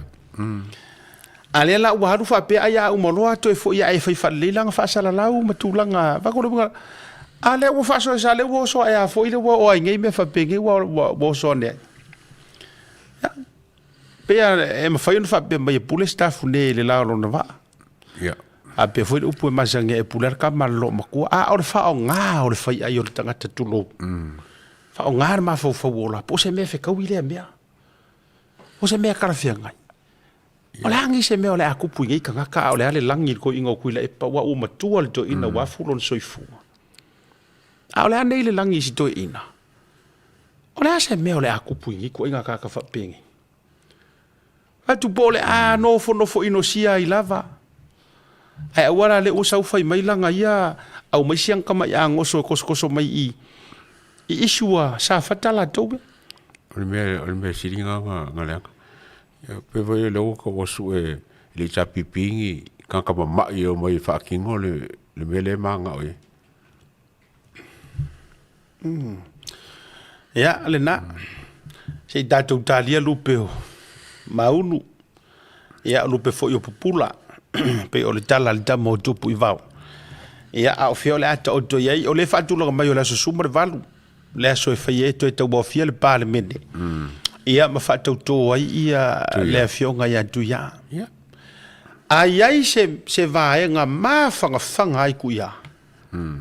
A lea la ua alu faapea ai a uma loa toe foi ae fai faalelei lana faasalalau ma tulaga vaku le uiga. A lea ua faasoesa lea ua oso ae a foi lea ua oo ai nei mea faapenei ua ua oso ane ai. Ia, pei lava e mafai ona faapea mai e pule Sitafune i le la o lona vaa. Ia. A pea foi le upu e masani ai e pule lava le tama a le loomatua. A o le faaaoga o le faiai o le tagata tulou. Faaaoga le mafaufau ola po o se mea fetaui lea mea. O se mea talafeagai. O le a nei se mea o le a tupu i nei tagata a o le a le lagi i le toeaina o Tuilaepa aua ua matua le toeaina ua afu lona soifua. A o le a nei le lagi i si toeaina? O le a se mea o le a tupu i nei ituaiga tagata faapenei? Atu po o le a nofonofo inosia ai lava. Ae aua la lea ua sau fai mai laga ia aumai si ana tamai goso e kosokoso mai i i issue a Safata latou ia. O le mea o le mea sili nga nga leaga. Ia pe foi lea ua ua sue le HRPP ni tagata mama'i e omai e faatino le le mea lea e mananao i ai. Ia, lena. Se i tatou talia lupe o Maunu, ia o lupe foi o Pupula, pei o le tala a le tama o Tupu i Vao. Ia, a o fea o le a taoto i ai, o le faatulaga mai o le aso 18, le aso e fai ai toe tauaofia le Palemene. Ia, ma faatautō ai ia le afioga ia Tuia. Ia. A i ai se, se vaega mafangafaga ai Tuia,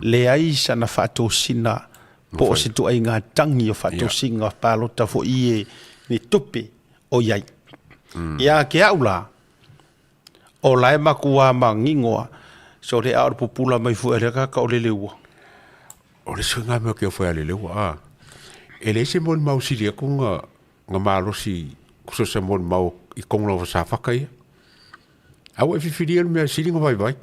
Leai sana faatosina po o se tuaiga tangi o faatosiga palota foi e ni tupe o i ai. Ia ke au la, o la e makuā manino a, sole a o le pupula mai foi a le akaka o le leua. O le suiga mea o ke ofo ia le leua, a. E leai se molimau sili atu na, na malosi so se molimau i tonu lava o Safata ia. A ua e fifilia le mea sili na vaivai.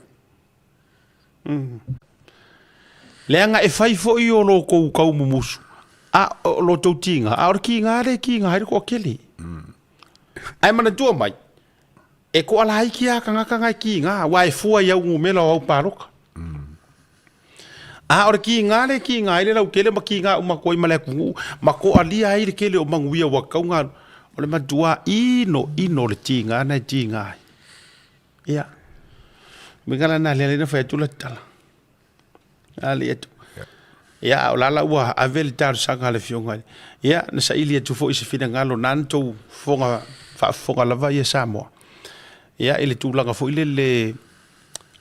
Leaga e fai foi o lo tou tau mumusu, a o lo tou tiga, a o le tiga lea e tiga ai le toatele. Ae manatua mai, e toalaiti lava tagata na e tiga, aua e fua i au numera o au palota. A o le tiga lea e tiga ai le lautele ma tiga uma atu ai ma le atunuu, ma toalia ai le tele o manuia ua tatau ona alu, o le matua inoino o le tiga na e tiga ai. Ia. Uiga la na lea na fai atu la tala. Ali atu. Ia, a o la la ua ave le talosaga a le afioga i ia, na saili atu foi se finagalo na na tou fofoga faafofoga lava ia Samoa. Ia, i le tulaga foi lele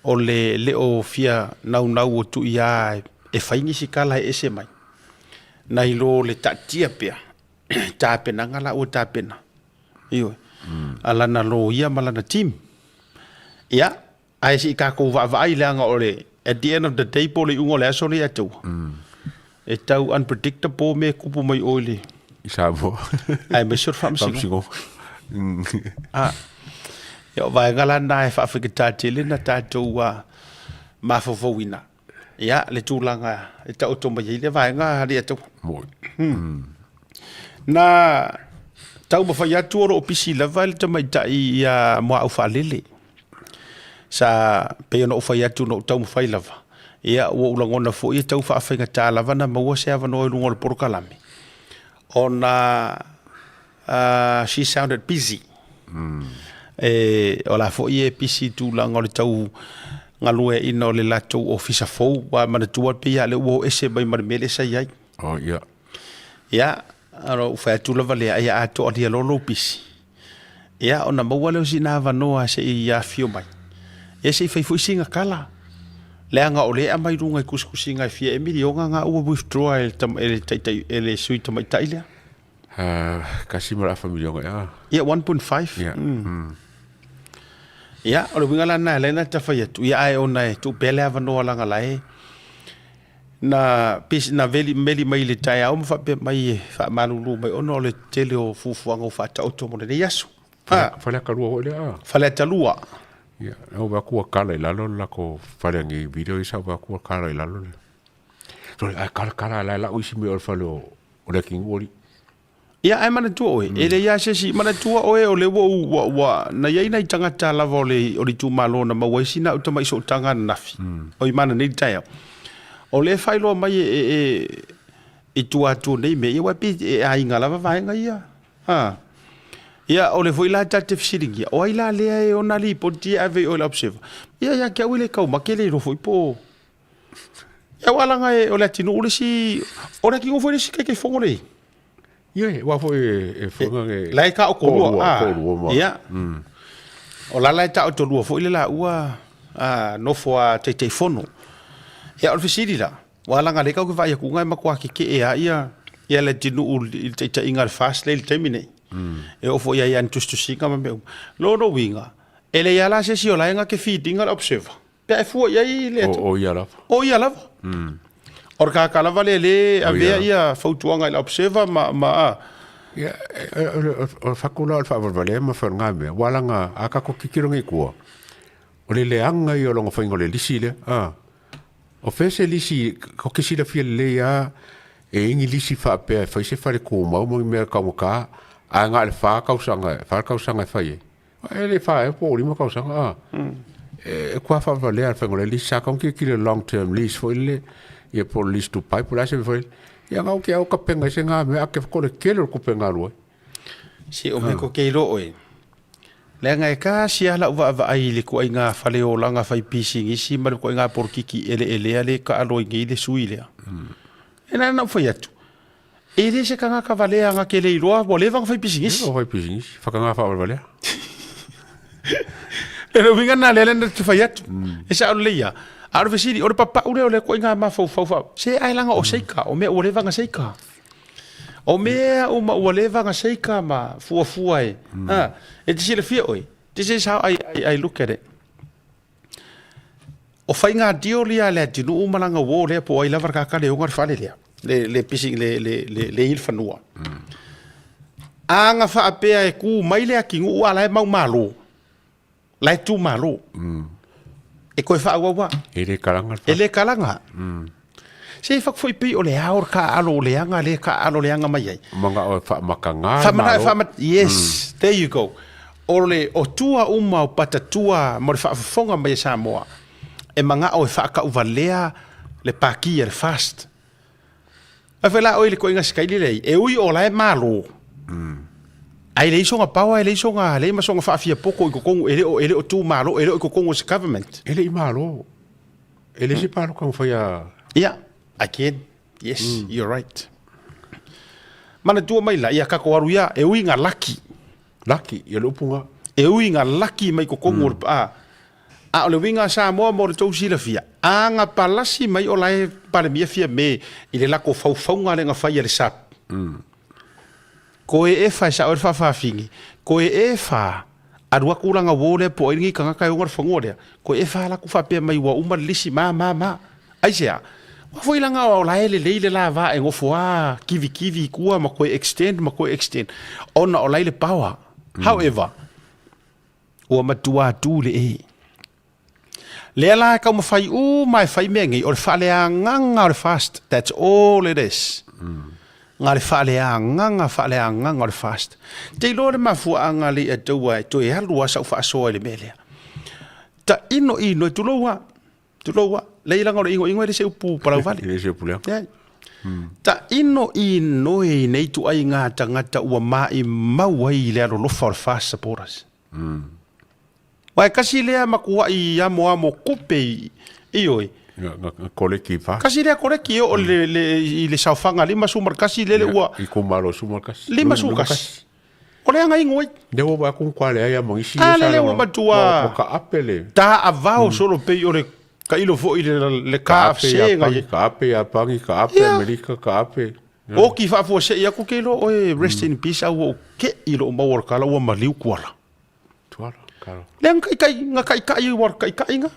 o le le o fia naunau o Tuia e fai nisi tala e ese mai, nai lo le taatia pea tapenaga la ua tapena. Ioe. A lana loia ma lana team. Ia, ae se i tatou vaavaai leaga o le at the end of the day po o le iuga o le aso lea ia te ua. E tau unpredictable mea e tupu mai o i le I Samoa. Aemaise o le faamasinoga. Ah. Ia, o vaega la na e faafaigata tele na tatou mafaufauina. Ia, le tulaga e taoto mai ai le vaega a Alii. Moi. Na taumafai atu o lo o pisi lava le tamaitai ia Muaau Faalele. Sa pei ona ou fai atu na ou taumafai lava. Ia, ua ou lagona foi e tau faafaigata lava na maua se avanoa i luga o le polokalame. Ona she sounded busy. E, o la foi e pisi i tulaga o le tau galueaiina o le latou ofisa fou, aua e manatua pei lava o lea ua o ese mai ma le mea lea sa i ai. Oh, ia. Ia, ona ou fai atu lava lea, ia a toalia loa lou pisi, ia ona maua lea o sina avanoa se i afifio mai, ia se i fai foi sina tala. Leaga o lea e aumai i luga i tusitusiga e fia ea miliona na ua withdraw e le taitai, e le sui tamaitai lea. $1.5 miliona ea. Ia, 1.5. Ia. Ia, o le uiga la lena e ala ai ona ta fai atu, ia ae ona e tuu pea le avanoa leaga la e na pisi na veli meli mai i le taeao ma faapea mai e faamalulu mai ona o le tele o fuafuaga ua faataoto mo lenei aso. Ah. Faleata 2 foi lea. Faleata 2. Ia, na ou vaai atu ua kala i lalo le latou fale nei video ia sa ou vaai atu ua kala i lalo le. Sole, ae kala kala la e lau isi mea o le fale o o le atunuu alii. Ia, ae manatua oe, e leai lava se isi, manatua oe o lea ua ou, ua, ua, na i ai nai tagata lava o le, o le itumalo na maua ai sina au tamai sootaga ananafi, oi ma ananei le taeao. O lea e faailoa mai e, e, e, i tua atu o nei mea, ia aua e pei e aiga lava vaega ia. A. Ia, o le foi la ta te fesiligia, o ai la lea e ona lipoti e ave i o i le observer? Ia, ia te au e le taumate le iloa foi po o Ia aua leaga e, o le atunuu le isi, o le atunuu foi le isi Taitaifono le. Ia, aua foi e fuga e La e taotolua, toalua, toalua ma. Ia. O la la e taotolua foi le laua nofo a Taitaifono. Ia o le fesili la, aua leaga o lea tatou te vaai atu e matua tetee lava ia ia le atunuu i le taitaiga a le FAST lea i le taimi nei. E oo foi i ai ana tusitusiga ma mea uma. Lona uiga, e leai lava la se isi o la e na te feed ina le observer. Pe a e fua i ai le Atua. O ia lava. O ia lava. O le tagata lava lea e le avea ia fautuaga i le observer ma, ma a. Ia, o le faku la o le faavalevalea ma fai o lena mea, aua leaga a tatou tilotilo nei i tua, o le leaga ia o lona faiga o le lisi lea, a. O fea se lisi, ou te silafia lelei lava e i ai ni lisi faapea e fai se faletumau ma ni mea taugata, ae na o le 4 tausaga, 4 tausaga e fai ai. E le 4 ea po o 5 tausaga, a. E matua faavalevalea lava i le faiga o le lisi. Sa tatau ona tilotilo i le long term lease foi lele, ia po o le lease to buy po o le a se mea foi lele. Ia na ou te au tapena ai se na mea, ae o le tele o le tupe na alu ai. Se o mea ko ke iloa oe. Leaga e tasi lava lau vaavaai i le ituaiga faleolaga fai pisinisi ma le ituaiga polokiki eleelea lea e taalo ai nei le sui lea. E na ona ou fai atu, e le se tagata valea na te le iloa ua leva ona fai pisinisi. Leva fai pisinisi, whakangā whaawalevalea. Le le uiga na lea lea na te fai atu. E sao lelei ia. A o le fesili, o le papau lea o le ituaiga mafaufau faa... Se ai laga o seika, o mea ua leva ona seika. O mea uma ua leva ona seika ma fuafua e. Ha, e te silafia oe. This is how I look at it. O faiga deal ia a le atunuu ma lana uo lea po o ai lava le tagata le ona le fale lea, le pisi le i le fanua. A na faapea e tu mai le atunuu a la e mau malo, la e tu malo. E toe faaauau lava. E le kalaga le E le kalaga. Se i foi pei o le ao le taaalo o leaga lea e taaalo leaga mai ai. Manao e faamataga le Malo. Yes, there you go. O le o tua uma o patatua mo le faafofoga mai a Samoa, e manao e faatauvalea le paki a le FAST. Ae foi la oe i le ituaiga sikaili lea e ui o la e malo, ae leai sona power, e leai sona, leai ma sona faafiapoto i totonu, e le o, e le o tu malo, e le o i totonu o se government. E le i malo. E le se palota na fai a... Ia, again, yes, you're right. Manatua mai la, ia tatou alu ia, e ui ina laki. Laki, ia le upu na. E ui ina laki mai totonu o le, a, a o le uiga a Samoa mo le tou silafia, a na palasi mai o la e Palemia Fiame i le lako faufauga lea na fai e le SAP. Koe e fa e sao ai le faafafine, koe e fa alu atu lana uo lea po o ai lenei tagata e ona le fanua lea, koe e fa alu atu faapea mai ua uma le lisi ma ma ma. Aisea? Ua foi lana o la e lelei le la va e nofo a kivikivi i tua ma koe extend ma koe extend ona o la i le power. However, ua matua tu le e. Lea la e taumafai uma e fai mea nei, o le faaleagaga o le fast, that's all it is. Nga le faaleagaga, faaleagaga o le fast. Te iloa le mafuaaga le ia taua e toe alu lava sau faasoa i le mea lea. Ta ino ino e tulou lava, tulou lava. Leai leaga o le inoino e le se upu palauvale. E le se upu leaga. Leai. Ta ino ino e nei ituaiga tagata ua maimau ai i le alolofa o le fast supporters. Aua e kasi lea matuai amoamo kupe i, ioe. Na koleki fa. Kasi lea koleki e oo le, le, i le saofaga 51 lele ua. I itumalo 11. 51. O lea na inu ai. Lea ua vaai atu matua leai lava ma nisi ia sa. A lele ua matua. Ua taape le. Taavao solo pei o le tailo foi le, le KFC na i. Taape Iapani, taape Amerika, taape. Oki faafuasei atu ke iloa oe rest in peace a ua ou ke'i lou maua o le tala ua maliu Tuala. Tuala, kalo. Lea na kaikai, na kaikai ua kaikai nga.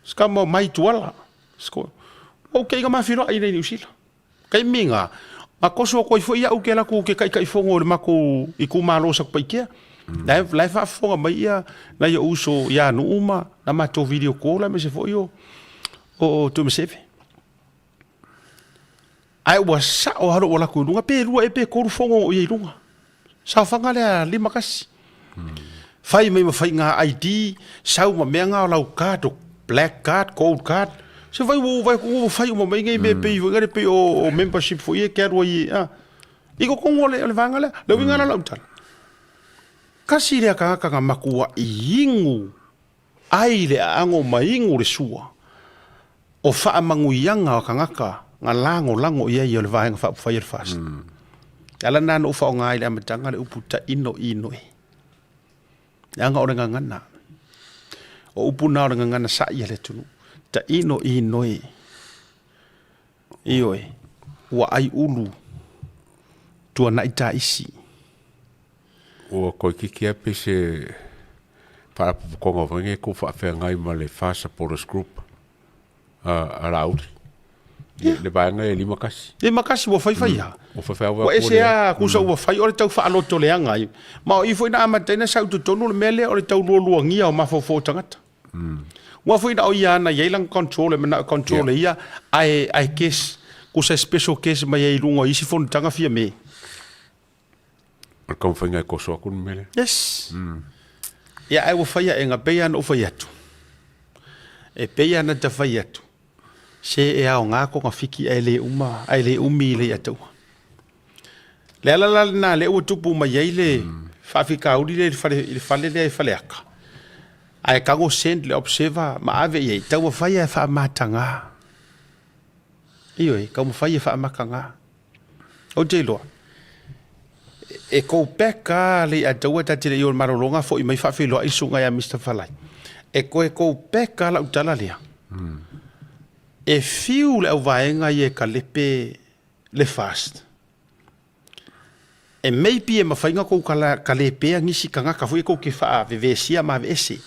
Ska mau mai Tuala. Sko. Ua ou ke'i nga mafiloa i nei Niu Sila. Taimi nga, nga koso koi foi ia'u ke laku ke kaikai fongo o le makou itumalo o Satupaitea. La e, la e faafofoga mai ia nai o'u uso ia Nuu ma na matou video call aemaise foi o o Tuimaseve. Ae ua sao lava lou alu atu i luga, pe lua ea pe tolu fono o i ai i luga. Saofaga lea 51. Fai mai ma faiga ID, sau ma mea na o lau card, o black card, gold card. Se fai ua ou vaai atu ua fai uma mai nei mea pei foi lea pei o membership foi ia e te alu ai a. I totonu o le vaega lea. Le uiga la o lau tala, kasi lea tagata na matuai inu ai le aago ma inu le sua o faamanuiaga o tagata na lagolago i ai o le Vaega Faaupufai o le FAST. E ala lena na ou faaaoga ai i le amataga le upu tainoinoi, leaga o le gagana. O upu na o le gagana sa'i a le atunuu, tainoinoi. Ioe, ua ai ulu, tuanai taisi. Ua toeitiiti lava pei se faalapotopotoga foi lenei e tuu faafeagai ma le FAST Supporters Group a Laauli. Le vaega e 51. 51 ua faifai lava. Ua faifai Ua ese lava kusa ua fai o le tau faalotoleaga ai. Ma o i foi na amata ai na sau i totonu o le mea lea o le tau lualuagia o mafaufau o tagata. Ua foi na o ia na i ai lana control e manao e control e ia ae ae case kusa e special case mai ai i luga o isi fonotaga fia me. O le taumafaiga e toso atu le mea lea. Yes. Ia ae ua fai aega pei lava ona ou fai atu. E pei lava ona ta fai atu, se e aoga togafiti ae le uma, ae le umi i le iataua. Le ala la lena lea ua tupu mai ai le faafitauli lea i le fale, i le fale lea i Faleata, ae tago send le observer ma ave i ai, taumafai lava e faamataga. Ioe, taumafai e faamataga. Ou te iloa, e go back lava le Iataua ta te le i o i le malologa foi mai faafeiloai le susuga ia Mister Falai. E toe go back lava lau tala lea. E fiu le auvaega ia e kalepe le fast. E maybe e mafai ona tou kalepea nisi tagata foi tou te faavevesia ma aveese.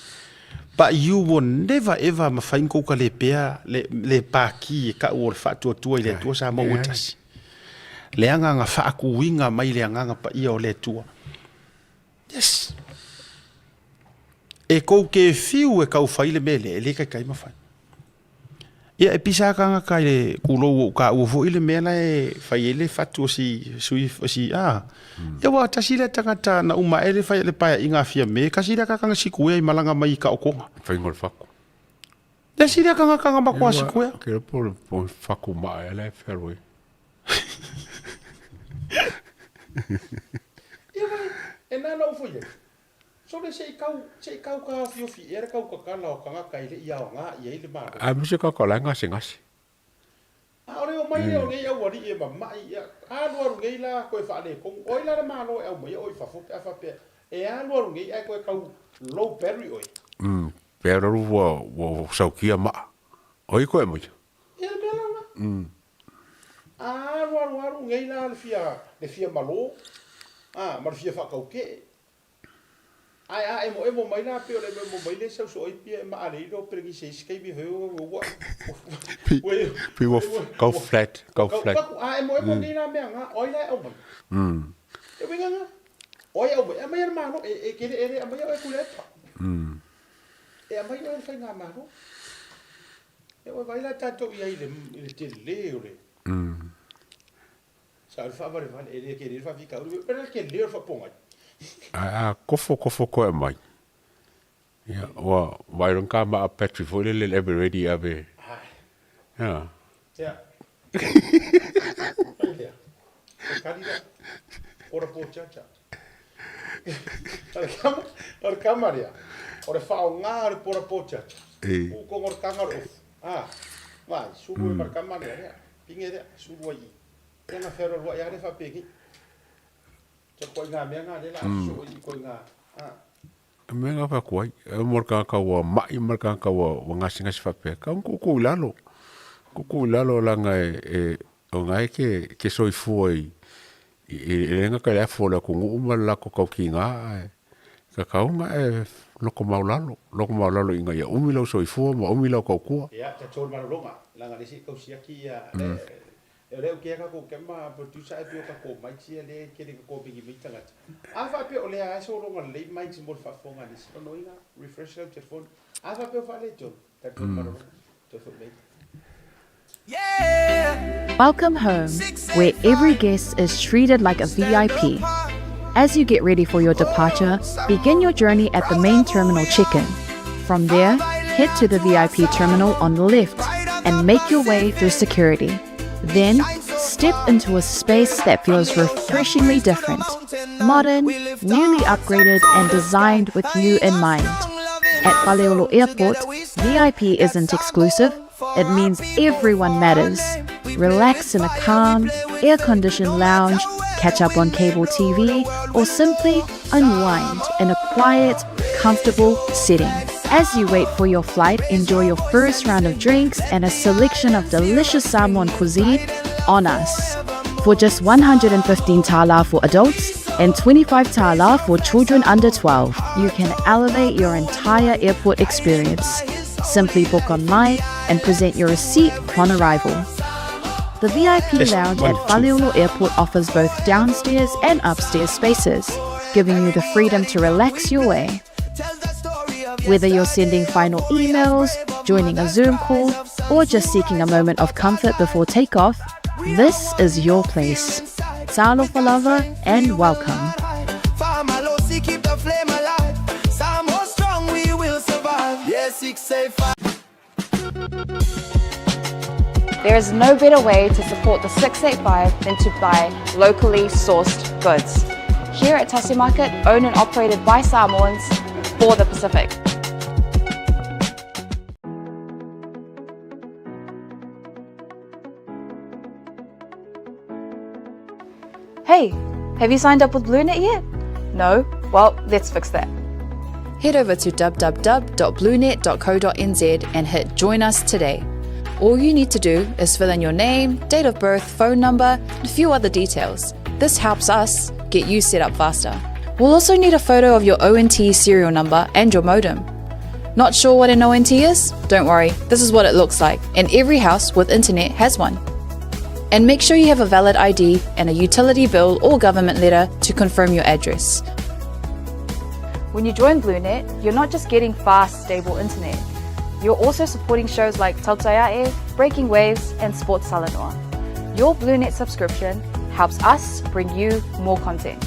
But you will never ever mafai ona tou kalepea le paki e tau o le Faatuatua i le Atua Samoa ua tasi. Leaga na faatuina mai le Agaga Paia o le Atua. Yes. E tou te fiu e tau fai le mea lea, e le taitai mafai. Ia, e pisa lava tagata i le kulou o taua foi le mea la e fai ai le fatu o si sui o si a. Ia aua tasi lea tagata na uma ae le fai le paeaiga a Fiame, tasi lea tagata na sikuea i malaga mai i Taotoga. Faiga o le fatu. Tasi lea tagata na matua sikuea. Ke iloa po o le fatu maa ea la e fealuai. Ia vai, e nana ou foi ai. Sole se i kau, se i kau taofiofi ea le tautatala o tagata e le i aoga i ai le Malo. Aemaise tagata o la e gasegase. A o le omai lea o nei aualii e mamai, ia, alualu nei la toe faaletonu. O ai la le Malo e aumaia oe i fafo pe a faapea e alualu nei ae toe tau low battery oe? Umm, pe alualu ua, ua saukia maa. O ai koe aumaia? Ia le mea la lena. Umm. A alualu alu nei la le fia, le fia malo, a, ma le fia faataukee. Ae a emoemo mai la pei o le emoemo mai lea sau soo ai pia e maale i lo pelegise isi taimi foi ua Pei ua kau flat, kau flat. A emoemo nei la mea nga, o ai la e aumai? E uiga nga, o ai e aumai? E aumai e le Malo, e kele e le aumaia oe Tuilaepa. E aumai oe e le Faigamalo. E ua vaai la tatou i ai i le tele o le Sa o le faavalevale, e le tele le faafitauli, pe le tele o le faapogai. Ae a kofo kofo koe mai, ia, ua vaai loa ka maa battery foi lele le ave ready ave. Ia. Ia. Fai lea. O kali lea. Ora po chacha. O le kama, o le kama lea. O le whaonga o le pora po chacha. E. U kongo le kanga o le ofu. Ah, vai, sulu e ma le kama lea lea. Pinge lea, sulu ai i. Ia na fealualuai lava lea faapenei. Te koe ngā mea ngā lea la a sosoo i koe ngā, a. E mea ngā whaku ai, e mo le kangaka ua ma'i ma le kangaka ua, ua gasegase faapea, kau na koukou i lalo. Koukou i lalo laga e, e, o ngā e ke, ke soifua i, i, i le gata i le afu o le atunuu ma le latou tautiga, ae tatau ona e loko maulalo, loko maulalo ina ia umi lou soifua ma umi lau tautua. Ia, tatou le malologa, leaga le isi e tau siaki ia, le, E lea kea ka kou kema producer ai pio ka kou mic ia lea kele ka kou mingi mai tagata. A faapea o lea a sologa lelei mic mo le faafofoga a nisi. Ona uiga refresh lau telefoni. A faapea o faaletonu, tatou malologa, toe foi mai. Welcome home, where every guest is treated like a VIP. As you get ready for your departure, begin your journey at the main terminal check-in. From there, head to the VIP terminal on the left and make your way through security. Then, step into a space that feels refreshingly different. Modern, newly upgraded, and designed with you in mind. At Faleolo Airport, VIP isn't exclusive, it means everyone matters. Relax in a calm, air-conditioned lounge, catch up on cable TV, or simply unwind in a quiet, comfortable setting. As you wait for your flight, enjoy your first round of drinks and a selection of delicious Samoan cuisine on us. For just 115 tala for adults and 25 tala for children under 12, you can elevate your entire airport experience. Simply book online and present your receipt upon arrival. The VIP Test, lounge one, at Faleolo Airport offers both downstairs and upstairs spaces, giving you the freedom to relax your way. Whether you're sending final emails, joining a Zoom call, or just seeking a moment of comfort before takeoff, this is your place. Talofa lava and welcome. There is no better way to support the 685 than to buy locally sourced goods. Here at Tasi Market, owned and operated by Samoans for the Pacific. Hey, have you signed up with BlueNet yet? No? Well, let's fix that. Head over to www.bluenet.co.nz and hit Join Us Today. All you need to do is fill in your name, date of birth, phone number, and a few other details. This helps us get you set up faster. We'll also need a photo of your ONT serial number and your modem. Not sure what an ONT is? Don't worry, this is what it looks like, and every house with internet has one. And make sure you have a valid ID and a utility bill or government letter to confirm your address. When you join BlueNet, you're not just getting fast, stable internet. You're also supporting shows like Tautaiae, Breaking Waves, and Sports Salanoa. Your BlueNet subscription helps us bring you more content.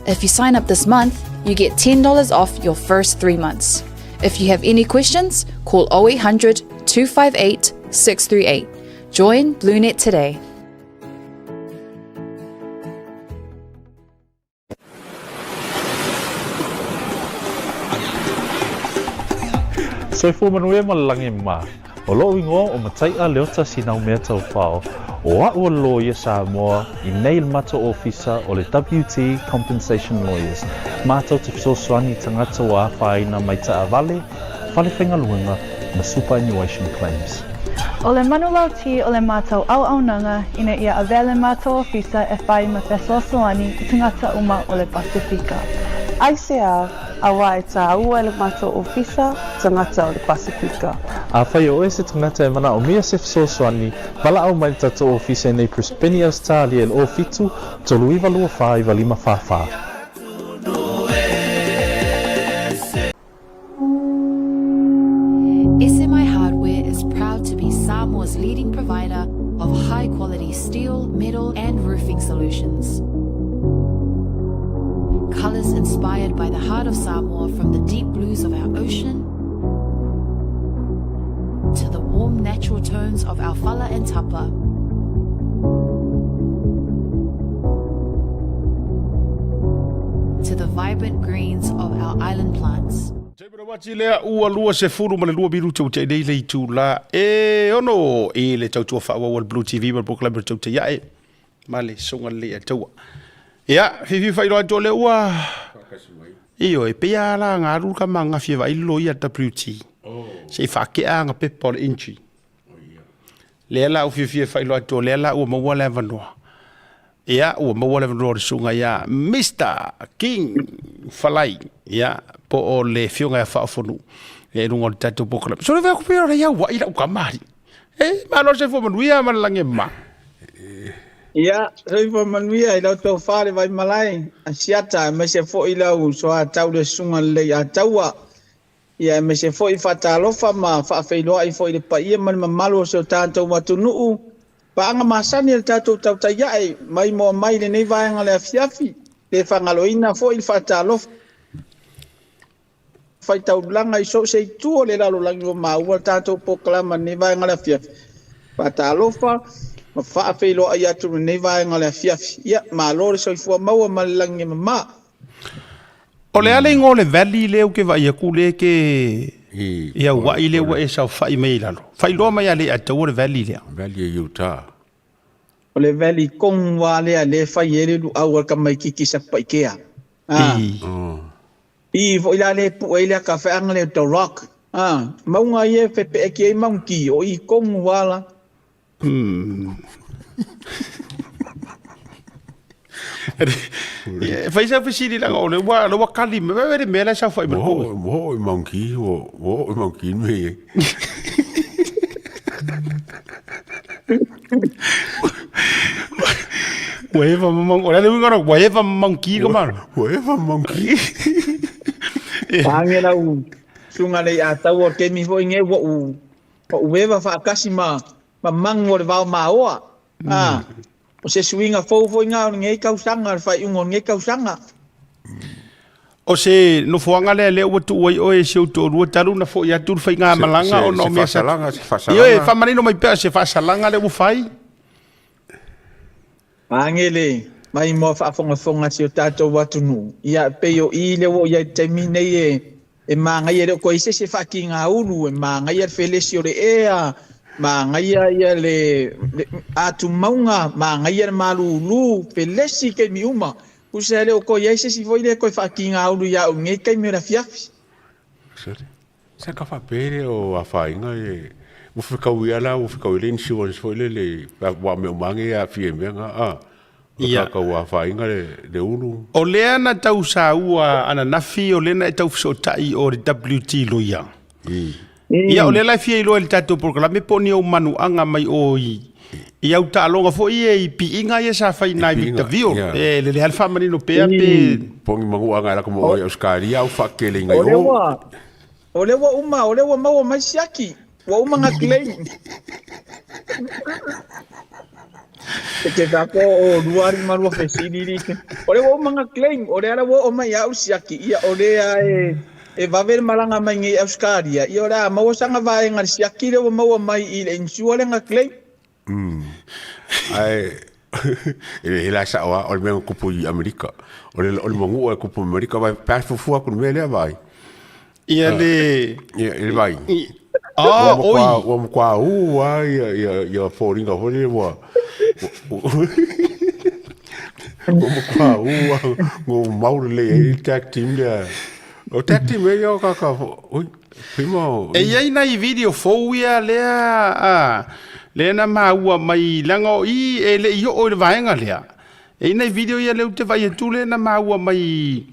If you sign up this month, you get $10 off your first three months. If you have any questions, call 0800 258 638. Join BlueNet today. Soifua manuia ma le lagi e mā. O lo'u igoa o Matai'a Leota Sinaumea Taufao, o a'u o le loia Samoa i nei le matou ofisa o le WT Compensation Lawyers, matou te fesoasoani i tagata ua afaina mai taavale, fale faigaluega ma superannuation claims. O le manulauti o le matou auaunaga ina ia avea le matou ofisa e fai ma fesoasoani i tagata uma o le Pasefika. Aisea, auā e tāua e le matou ofisa tagata o le Pasefika. Afai o oe se tagata e manaomia se fesoasoani, valaau mai le tatou ofisa i nei Brisbane, Ausetalia i le 07 39 24 95 44. SMI Hardware is proud to be Samoa's leading provider of high quality steel, metal, and roofing solutions. Colors inspired by the heart of Samoa from the deep blues of our ocean to the warm natural tones of our fala and tapa. To the vibrant greens of our island plants. Taimi rawa ati lea ua 22 minute ua tea nei le itula e ono i le tautua faaauau a le Blue TV ma le polokalame o le Tautai Ae ma le Susuga Lelei a Taua. Ia, fiafia faailoa atu o lea ua Ioe, pei lava la ga alu le tama ananafi e vaai le loia a le WT. Se i faatea ana pepa o le entry. Lea la ua fiafia e faailoa atu o lea la ua maua le avanoa. Ia, ua maua le avanoa o le susuga ia Mister King Falai, ia, po o le afioga ia Faaofonuu i luga o le tatou polokalame. So le vaai atu pei o lea ia ua'i lau tama alii. E, malo le soifua manuia ma le lagi e mama. Ia, soifua manuia i lau tofa le Vaimalae, Asiata, aemaise foi lau soatau le Susuga Lelei Ataua. Ia, aemaise foi faatalofa ma faafeiloai foi i le paia ma le mamalu o si o tatou atunuu, paaga masani a le tatou tautai ae mai moa mai i lenei vaega o le afiafi, le faagaloina foi le faatalofa faitaulaga i so o se itu o le lalolagi ua maua le tatou polokalama i lenei vaega o le afiafi. Faatalofa ma faafeiloai atu i lenei vaega o le afiafi. Ia, malo le soifua maua ma le lagi e mama. O le a le igoa o le valley lea ou te vaai atu lea e te i Aua'i lea ua e saofai mai ai i lalo? Faailoa mai ia Leiataua le valley lea. Valley e Utah. O le valley kongwa lea lea e fai ai le luau a le tamaititi Satupaitea. I. I foi la lea e pue ai le ata feaga lea o The Rock. Mauga ia e fepeeki ai Mount o i kongwa la. E fai sau fesili leaga o lea ua, lea ua kali mai, vaai le mea la e saofai mai le Ua oo i Mount Key, ua oo i Mount Key le mea e i ai. Ua eva ma mangu, o le uiga na, ua eva ma mangu ki ka malo. Ua eva ma mangu ki. Pāge lau susuga Leiataua o le taimi foi lenei ua ou ua ou eva faatasi ma ma magu o le vao maoa. A, o se suiga fou foi lena o lenei tausaga, le faaiuga o lenei tausaga. O se nofoaga lea lea ua tuu ai oe e si ou toalua talu ona foi atu le faigamalaga ona o mea sa... Se faasalaga. Ioe, faamanino mai pea se faasalaga lea ua fai. Age le mai moa faafogafoga a si o tatou atunuu, ia e pei o i lea ua ou i ai i le taimi nei e e magaia, e le o toe i ai se isi e faatigaulu, e magaia le felesi o le ea, magaia ia le le atumauga, magaia le malulu, felesi i taimi uma. Tusa e le o toe i ai se isi foi lea e toe faatigaulu ia au i lenei taimi o le afiafi. Sa ka faapea le o afaina e ua fekau ia la ua fekau le insurance foi lele aua mea uma lava nei e aafia i mea na a o tatou afaina le ulu. O lea na tau saua ananafi o lea na e tau fesootai o le WT Lawyer. Ia o lea la e fia iloa i le tatou polokalame po o ni ou manuaga mai o i au taaloga foi ia i piiga ia sa fai nai Victorville. E lelei lava le faamanino pea pe... Po o ni manuaga e lako mo oe i Ausetalia au faakeleina i o. O lea ua uma, o lea ua maua mai siaki, ua uma na claim. E te whako o rua rima rua fesili li. O lea ua uma na claim, o lea la ua oo mai ia au siaki, ia o lea e, e vave le malaga mai nei Australia, ia o le a maua sana vaega le siaki lea ua maua mai i le insure lea na claim. Ae e le sao lava, o le mea na tupu i Amerika. O le, o le manua e tupu i Amerika, vai pe a fuafua atu i le mea lea vai. Ia le... Ia, le vai. Ah, oi. Ua matua ū lava ia, ia, ia foliga foi lea ua... Ua matua ū lava, ua mau lelei ai le tag team lea. O tag team e ia o kaka, oi, pima o... E i ai nai video fou ia lea, a, lea na maua mai, leaga o i e le i oo i le vaega lea. E i ai nai video ia lea ou te vaai atu lea na maua mai,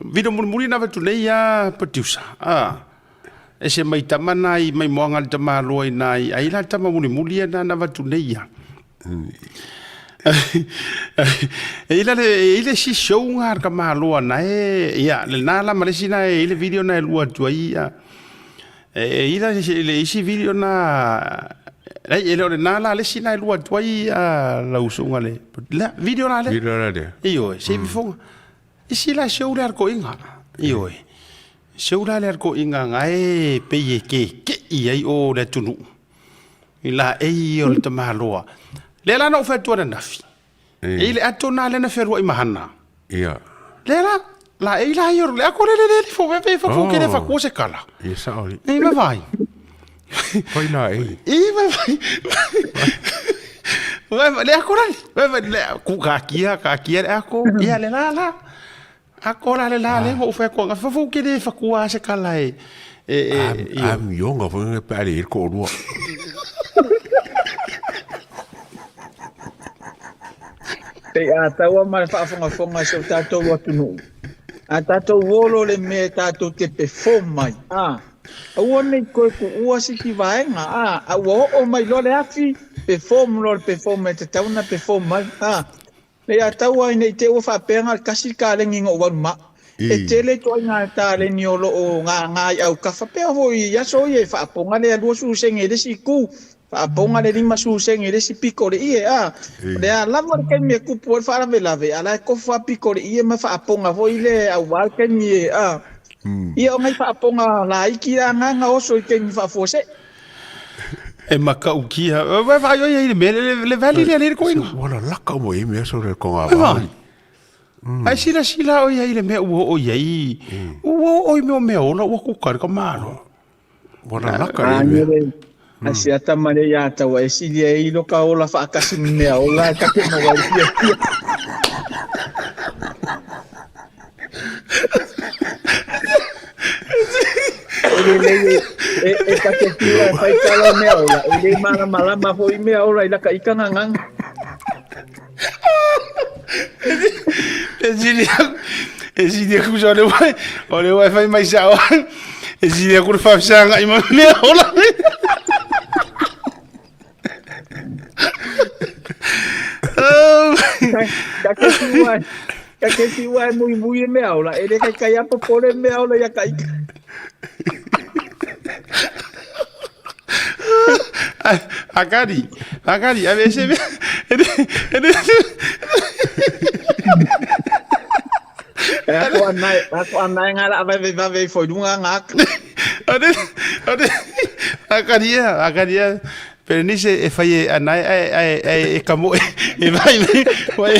video mulimuli na avatu nei a producer, a, ese mai tama na i mai moaga le tamaloa i na i ai la tama mulimuli ia na na avatu nei ia. E i la le, e i le isi show nga le tamaloa na e, ia, lena la ma le isi na e i le video na e lua atu ai ia. E i la le isi video na, ai, e le o lena la le isi na e lua atu ai ia lau usoga le, la, video la lea. Video la lea. Ioe, se i fofoga. Isi la show le a le koiga. Ioe. Show la le a le koiga nga e pei e keke'i ai o le atunuu. I laei o le tamaloa. Lea la na ou fai atu ananafi. E i le ato na lea na fealuai ma Hana. Ia. Lea la, laei la ia o le ako le le le fo ve fo fo kele fa kua se kala. Ia sao li. E ma vai. Fai laei. E ma vai. Vai vai le ako la. Vai vai le ku ka kia ka kia le ako. Ia le la la. Ako la le la le mo fai ko fo fo kele fa kua se kala e. E e A mionga foi nge pe ale i ko rua. Pei a taua ma le faafogafoga a si o tatou atunuu. A tatou olo le mea e tatou te perform ai, a, aua ne i toe tuua sisi vaega, a, a ua oo mai loa le afi, perform loa le perform e tatau ona perform ai, a. Nei a taua ina i te ua faapea na o le tasi le taleni na ou alu ma. E tele ituaiga taleni o lo o gagā i autafa pea foi i aso ia e faapoga le 20 sene i le isi itu, faapoga le 50 sene i le isi pito o le ie, a. O le a lava le taimi e tupu ai le faalavelave, a o la e tofu lava pito o le ie ma faapoga foi le aua le taimi e, a. Ia o nai faapoga laiti la na na oso i taimi faafuasei. E matautia. Vai vai oi ai le mea le le valley lea le koina. Ua lalaka uma i mea so le konga Vai vai. Ai sila sila oi ai le mea ua oo i ai. Ua oo i mea o mea ola ua kuka le ka malo. Ua lalaka i mea. Ai se ata ma le ia taua e sili ai lo ka ola faatasi ma mea ola e take maua ai fiafia. E lelei e, e, e ta te whiua e whai tala o mea ola, e le mālamalama hoi mea ola i laka ika nganganga. E sili aku, e sili aku sa o le wai, o le wai fai mai sa o, e sili aku le whawhisanga i ma mea ola. Ka ke fiua ka ke fiua e mui mui e mea ola e le kai kai apo pole mea ola ia kai. Akari, akari, a ese mea, e E ako anai, ako anai ngā la vai vai vai foi lunga ngā. Ore, ore, akari ia, akari ia, pero ni se e whai e anai, ai, ai, ai, e kamo e, e vai, vai.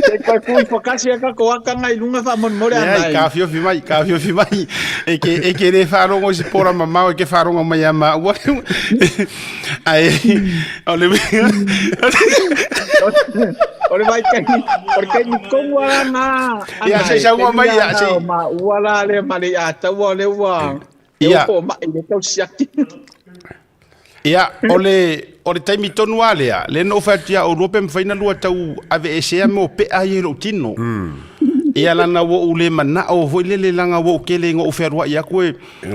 Te koe kui whakasi aka ko aka ngai lunga wha mon more anai. Ai, ka whiowhi mai, ka whiowhi mai. E ke, e ke re whārongo i se pora mamao, e ke whārongo mai a ma ua. Ai, o le O le vai kai, o le kai ni kongu ala ngā. Ia, se sau mai ia, se. Ma ua la le ma le a taua le ua. Ia. E o mai le tau siaki. Ia, o le, o le taimi tonu a lea, le no whai atu ia o lua pe mwhaina lua tau ave e sea mo pe ai e lou tino. Ia lana wo u le mana o foi lele langa wo u kele ngo u whearua ia koe,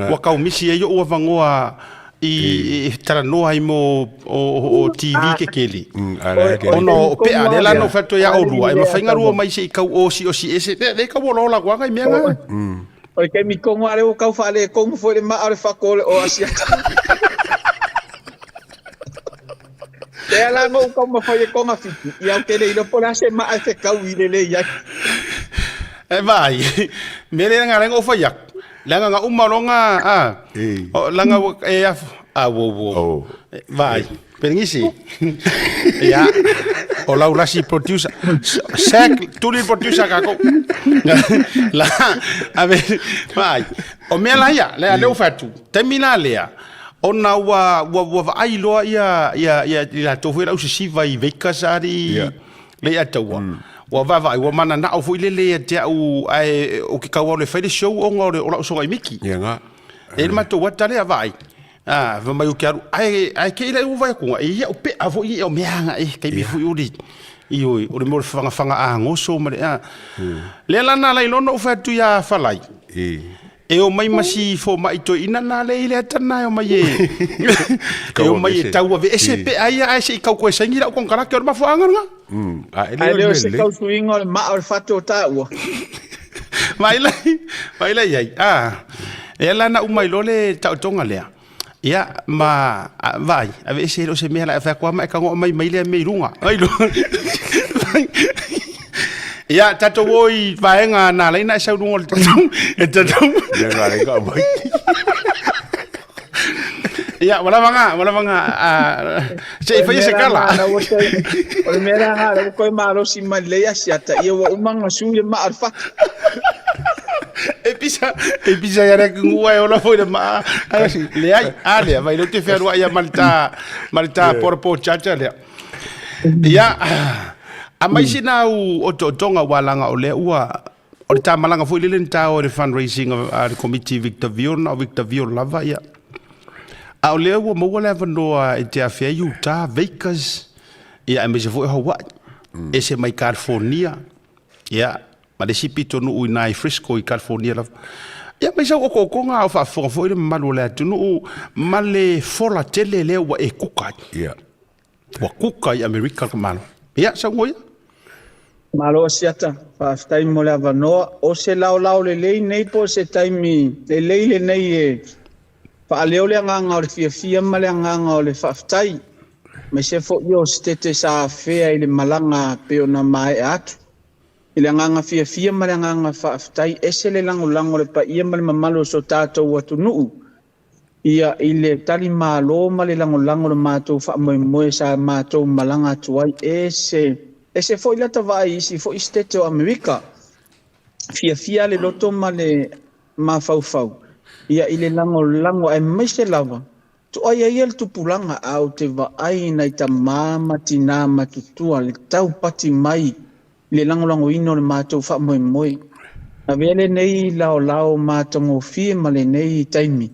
wa kau misi e yo ua vangoa i, i talanoa ai mo o, o, o TV ke keli. Ona o pea le lana o whai atu ia o lua, e mawhainga rua mai se i kau o si o si e se, le, le kau o lola kuanga i mea ngā. O le taimi kongo ale o kau whaale kongo foi le maa o le whako o le o asia. Te ala ngo kau ma whai e konga whiti. I au kele ilo po la se maa e te kau i lele i ai. E vai, me le nga lengo whai aku. Langa nga uma longa, a, o, langa e a, a wo wo. Oh. Vai, perengisi. Ia, o lau lasi producer. Sek, tuli producer kako. La, a ver, vai. O mea la ia, lea leo whatu. Taimi la lea, ona ua, ua, ua vaai loa ia, ia, ia, i latou foi lau sisiva i Vegas ari, Ia. le ia taua. Ua vaavaai, ua mananao foi lele ia te au, ae, o ke kau au le fai le show onga o le, o lau soga i Miki. Ia ngā. E le matou ata lea vaai. Ah, va mai o ke alu, ae, ae ke ila i ua vai akunga, e ia o pea foi ia o meanga e, kei mi foi uri. I oi, o le mo le whanga whanga a ngoso ma le, a. Le lana lai lono o whai atu ia whalai. E o mai masi fo mai toi ina nā le i le atana e o mai e. E o mai e taua ve ese pe ai a se i kau koe saingi lau konkarake o le mafuanga nga. A e Ai le leo o se le. kau suinga o le maa o le whatu o tāua. Mai lai, mai lai ai. Ah. E ala na umai lole tau tonga lea. Ia, ma, a, vai, a ve ese o se mea la e whai kua mai ka ngoo mai mai lea mei runga. Ai lo. Ia, tatou o i vaenga nā leina e sau runga o le tatou. E tatou. Ia ngā le ka mai. Ia, wala vanga, wala vanga. Se i whai se kala. O le mea ngā, ua koe malosi mai lei asiata, ia ua umanga sui le maa o le fatu. E pisa, e pisa ia reki ngua e ola foi le maa. Le ai, a lea, vai leo te whearua ia malita, malita pora po chacha lea. Ia, a mai sina au o to tonga wa langa o lea ua, o le tāmalanga foi lele ni tā o le fundraising a le committee Victor Vion, o Victor Vion lava, ia. A o lea ua maua le avanoa e te awhea Utah, Vegas, ia, e meise foi Hawaii, e se mai California, ia, ma le sipi tonu ui nai Frisco i California lava. Ia, mai sau oko oko ngā o whaafonga foi le mamalu o le atunuu, ma le fola tele lea ua e kuka ai. Ia. Ua kuka i Amerika ka malo. Ia, sau ngoia. Malo asiata, whaaftai mo le avanoa. O se lao lao le lei nei po se taimi le lei le nei e whaaleo le anganga o le fiafia ma le anganga o le whaaftai. Me se fo i o se tete sa awhea i le malanga pe o na mae atu. I le anganga fiafia ma le anganga whaaftai ese le lango lango le paia ma le mamalo so tātou atunuu. Ia i le tali malo ma le lango lango le mātou whaamoemoe sa mātou malanga atu ai. E se foi lata vai isi foi stete o Amerika. Fiafia le loto ma le mafaufau. Ia i le lango lango e mai se lava. Tu ai ai le tupulanga au te vaai nei ta mama tina matutua le tau pati mai le lango lango ino le mātou whaamoemoe. A vele nei lao lao mātangofie ma le nei taimi.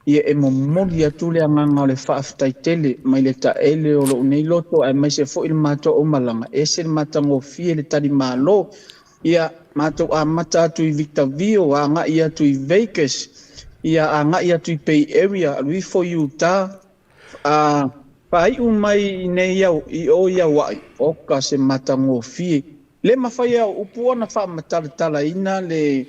Ia e momoli atu le anganga o le whaaftai tele mai le taele o lou nei loto ae mai se foi le mātou o malanga. E se le mātangofie le tali malo. Ia mātou a mata atu i Victorville, a ngai atu i Vegas, ia a ngai atu i Bay Area, alu ifo i Utah, a Faai'u mai i nei au i o i Aua'i, oka se matagofie. Le mafai e au upu ona faamatalatalaina le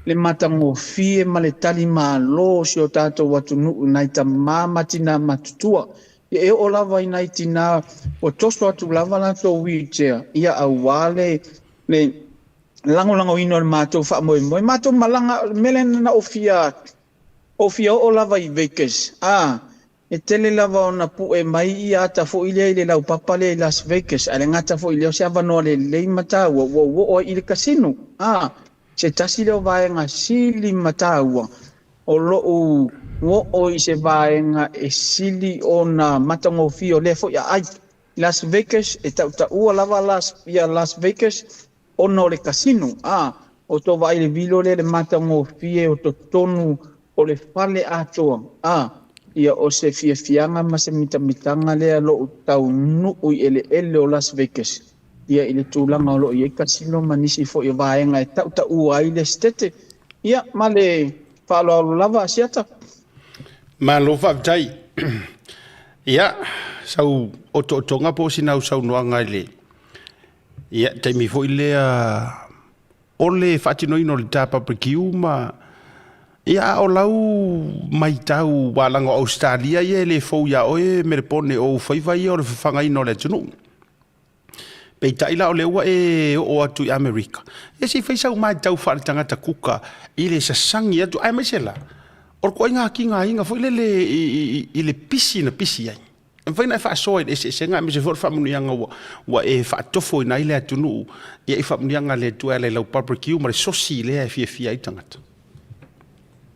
le matagofie ma le tali malo o si o tatou atunuu i nai tamā ma tinā matutua. Ia e oo lava i nai tinā ua toso atu lava latou wheelchair, ia auā le le lagolagoina o le matou faamoemoe. Matou malaga, o le mea lea na ou fia ou fia oo lava i Vegas, a E tele lava ona pu'e mai ia ata foi lea i le laupapa lea i Las Vegas, ae le gata foi i lea o se avanoa lelei ma taua ua ou oo ai i le kasino. A, se tasi lea o vaega sili ma taua o lo'u oo i se vaega e sili ona matagofie o lea foi aai. Las Vegas, e ta'utaua lava Las, ia Las Vegas ona o le kasino. A, o tou vaai i le vilo lea i le matagofie o totonu o le fale atoa, a, ia o se fiafiaga ma se mitamitaga lea lo'u taunuu i eleele o Las Vegas, ia i le tulaga o lo o i ai kasino ma nisi foi o vaega e tautaua ai le Setete. Ia, ma le faaaloalo lava, Asiata. Malo faafetai. Ia, sau otootoga po o sina au saunoaga i le ia taimi foi lea o le faatinoina o le ta barbecue ma ia a o lau maitau ua laga o Ausetalia ia e le fou iā oe Melepone o ou faiva ia o le fafagaina o le atunuu. Peitai la o lea ua e oo atu i Amerika, ia se i fai sau matau faaletagata kuka i le sasagi atu aemaise la o le toaiga tigaina foi lele i le pisi na pisi ai. E mafai ona e faasoa i le eseesega aemaise foi o le faamanuiaga ua, ua e faatofoina ai le atunuu ia i faamanuiaga a le Atua e ala i lau barbecue ma le sosi lea e fiafia ai tagata.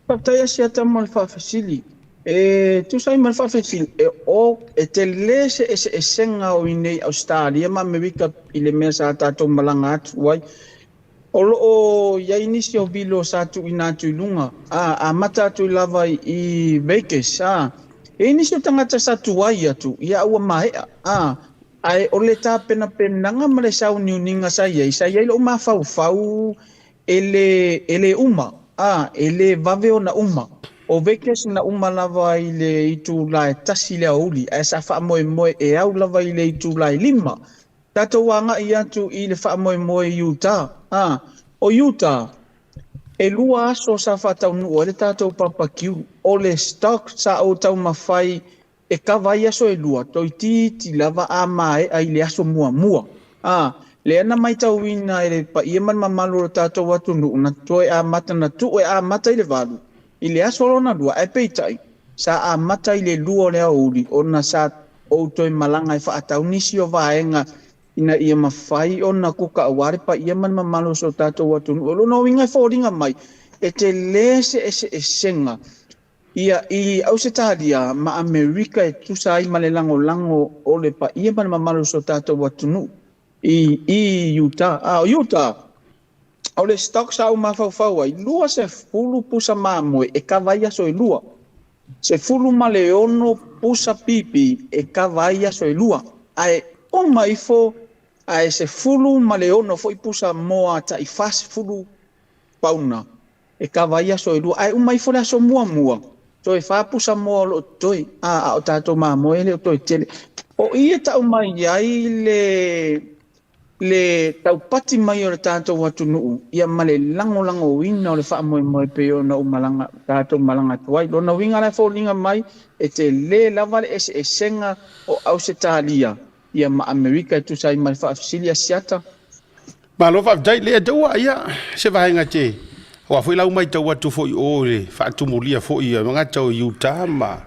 Faafetai Asiata mo le faafesili. E tusa ai ma le faafesili, e o, e tele se eseesega o inei Ausetalia ma Amerika i le mea sa tatou malaga atu ai. O lo o i ai nisi o vilo sa tuuina atu i luga, a amata atu lava i Vegas, a e i ai nisi o tagata sa tuai atu, ia a ua maea, a ae o le tapenapenaga ma le sauniuniga sa i ai, sa i ai lou mafaufau e le, e le uma, a e le vave ona uma. O Vegas na uma lava i le itula e 1 i le aoauli, ae sa faamoemoe e au lava i le itula e 5. Tatou agai atu i le faamoemoe i Utah. A, o Utah, e lua aso sa faataunuu ai le tatou papakiu. O le stock sa ou taumafai e kava ai aso e lua, toeitiiti lava a maea i le aso muamua. A, lea na maitauina e le paia ma le mamalu o le tatou atunuu na toe amata, na tuu e amata i le 8 i le aso lona lua, ae peitai, Sa amata i le 2 o le aoauli ona sa ou toe malaga e faatau nisi o vaega ina ia mafai ona kuka aua le paia ma le mamalu o so tatou atunuu. O lona uiga e foliga mai e tele se eseesega ia i Ausetalia ma Amerika e tusa ai ma le lagolago o le paia ma le mamalu o so tatou atunuu i Utah. A o Utah, O le stock sa ou mafaufau ai, 20 pusa mamoe e kava ai aso e lua. 16 pusa pipi e kava ai aso e lua. Ae uma ifo ae 16 foi pusa moa tai 40 pauna e kava ai aso e lua. Ae uma ifo le aso muamua, toe fa pusa moa o lo o totoe. A, a o tatou mamoe e le o toe tele. O i e tau mai ai le le taupati mai o le tatou atunuu ia ma le lagolagoina o le faamoemoe pei ona ou malaga, tatou malaga atu ai. Lona uiga la e foliga mai e tele lava le eseesega o Ausetalia ia ma Amerika e tusa ai ma le faafesili a Siata. Malo faafetai le taua ia se vaega te aua foi lau matau atu foi o le faatumulia foi ia gata o Utah ma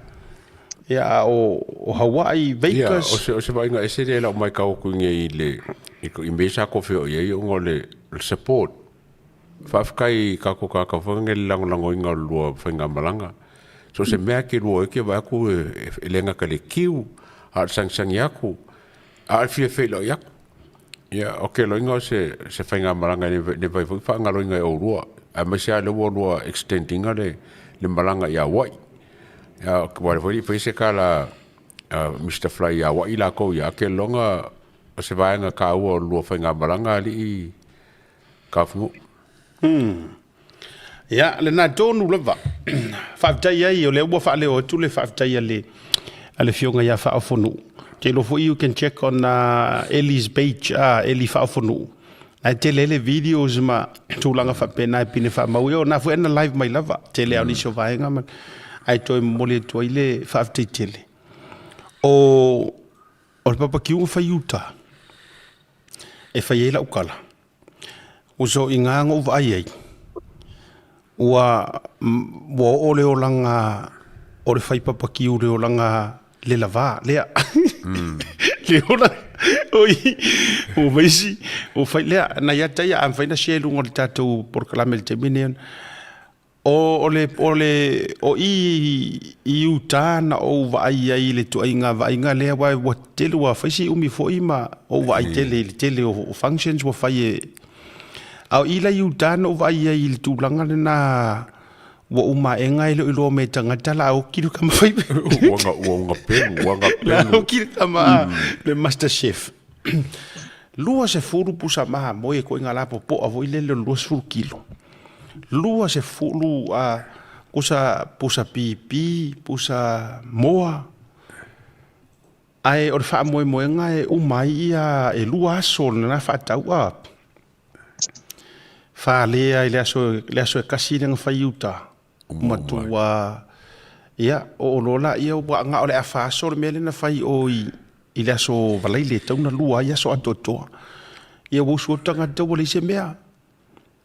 Ia, a o, o Hawaii, Vegas. Ia, o se, o se vaaiga ese lea i lau matau atu i nei i le, i, i mea sa kofe o i ai ona o le, le support. Faafetai i tatou tagata foi nei le lagolagoina o le lua faigamalaga. So se mea e te lua ai te vaai atu e, e le gata i le kiu, a o le sagisagi atu, a o le fia feiloai atu. Ia, o ke loiga o se, se faigamalaga e le, le mafai foi faagaloina e oulua, aemaise lava lea ua lua extend ina le, le malaga i Hawaii. Ia, aua o lea foi e le i faia se tala a Mister Fly i Hawaii latou ia, ae loga o se vaega taua o le lua faigamalaga alii Tafunuu. Ia, lena tonu lava. Faafetai ai, o lea ua faaleo atu le faafetai a le a le Afioga ia Faaofonuu. Ou te iloa foi you can check on Ellie's page, Ellie Faaofonuu. Ae tele ai le videos ma tulaga faapena e pine faamau. Ia o na foi ana live mai lava, tele lava o nisi o vaega ma ae toe momoli atu ai le faafetai tele. O o le papakiu na fai i uta e fai ai lau tala, uso i gā na ou vaai ai, ua ua oo le olaga o le fai papakiu le olaga le lavā lea. Le olaga oi ua maisi ua fai lea nai ata ia a mafai ona share i luga o le tatou polokalame i le taimi lenei. O le, o le, o i i uta na ou vaai ai i le ituaiga vaaiga lea, aua ua tele, ua fai si umi foi ma ou vaai tele i le tele o functions ua fai e. A o i la i uta na ou vaai ai i le tulaga lena ua umaega e le o iloa mai e tagata la oki le tama fai. Ua ga, ua ga pelu, ua ga La pelu. oki le tama, le master chef. 20 pusa mamoe e koiga la popoa foi lele o le 20 kilo. 20 a pusa pusa pipi, pusa moa. Ae o le faamoemoega e uma ai ia e 2 aso lena faatau a. Faalea i le aso le aso e kasi lea na fai i uta. Matua ia oo loa laia ua na o le afa aso le mea lea na fai i o i le aso Valaile e tatau ona lua ai aso atoatoa. Ia ua usu atu tagata ua leai se mea.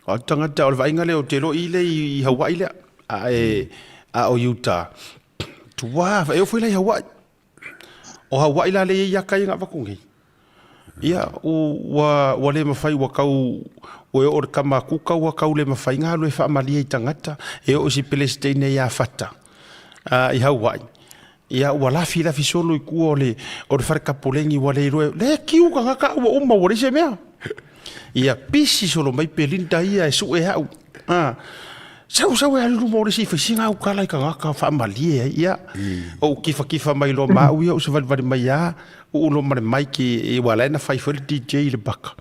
O atu tagata o le vaaiga lea ou te iloa i lea i Hawaii lea. Ae a o i uta, tua, e oo foi la i Hawaii. O Hawaii la lea e i ai aka ia na avatu nei. Ia, ua, ua le mafai, ua tau, ua oo i le tama kuka ua tau le mafai ona alu e faamalie i tagata, e oo i si Peresetene ia Fata i Hawaii. Ia, ua lafilafi solo i tua o le, o le fale tapoleni ua le iloa, le kiu tagata ua uma ua leai se mea. Ia, pisi solo mai Belinda ia e sue au. Sau sau e alu i luma o le isi fai sina au tala i tagata faamalie ai. Ia, ou kifakifa mai loa ma au ia, ou savalivali mai lava, uu loa ma le mic aua o la e na fai foi le DJ i le paka.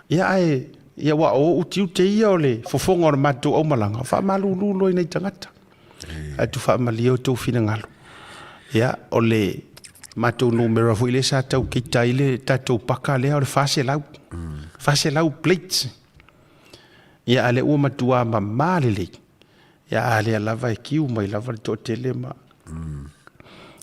Ia ae, ia aua o ou tiute ia o le fofoga o le matou aumalaga, faamalulu loa i nai tagata. Ae tuufaamalie outou finagalo. Ia, o le matou numera foi lea sa tau keita ai le tatou paka lea o le 400. 400 plates. Ia, a lea ua matua mamā lelei. Ia, a lea lava e kiu mai lava le toatele ma...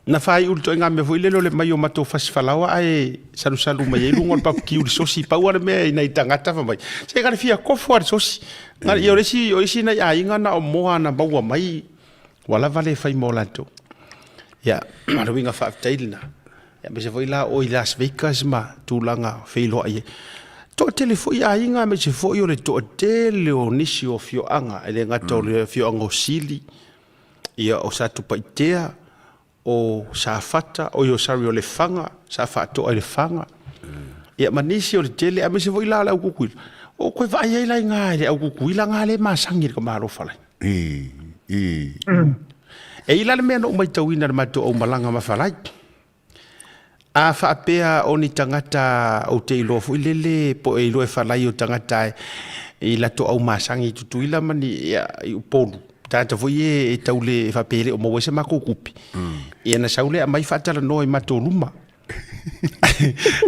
Na faaiu le ituaiga mea foi lele o le mai o matou fasifalaoa ae salusalu mai ai luga o le papukiu i le sosi. Pau lava le mea i nai tagata fai mai, se na o le fia kofo lava i le sosi. Ia o le isi, o isi nai aiga na o moa na maua mai ua lava le fai mo latou. Ia, o le uiga faafetai lena. Ia, aemaise foi la o i Las Vegas ma tulaga feiloai ai. Toatele foi aiga aemaise foi o le toatele o nisi o afioaga, e le gata o le afioaga o Sili, ia o Satupaitea, o Safata, oi o sorry o Lefaga, sa faatoa i Lefaga. Ia ma nisi o le tele, aemaise foi la o le au Kukuila. O koe vaai ai la i ngā le au Kukuila ngā le masangi le ka malo falai. E i la le mea na ou maitauina le matou aumalaga ma falai. A faapea o ni tagata ou te iloa foi lele po e iloa e falai o tagata i latou au masani i Tutuila ma ni ia, i Upolu, tagata foi ia e tau le faapea e le o maua ai se matou tupe. Ia na sau lea aumai faatalanoa i matou luma.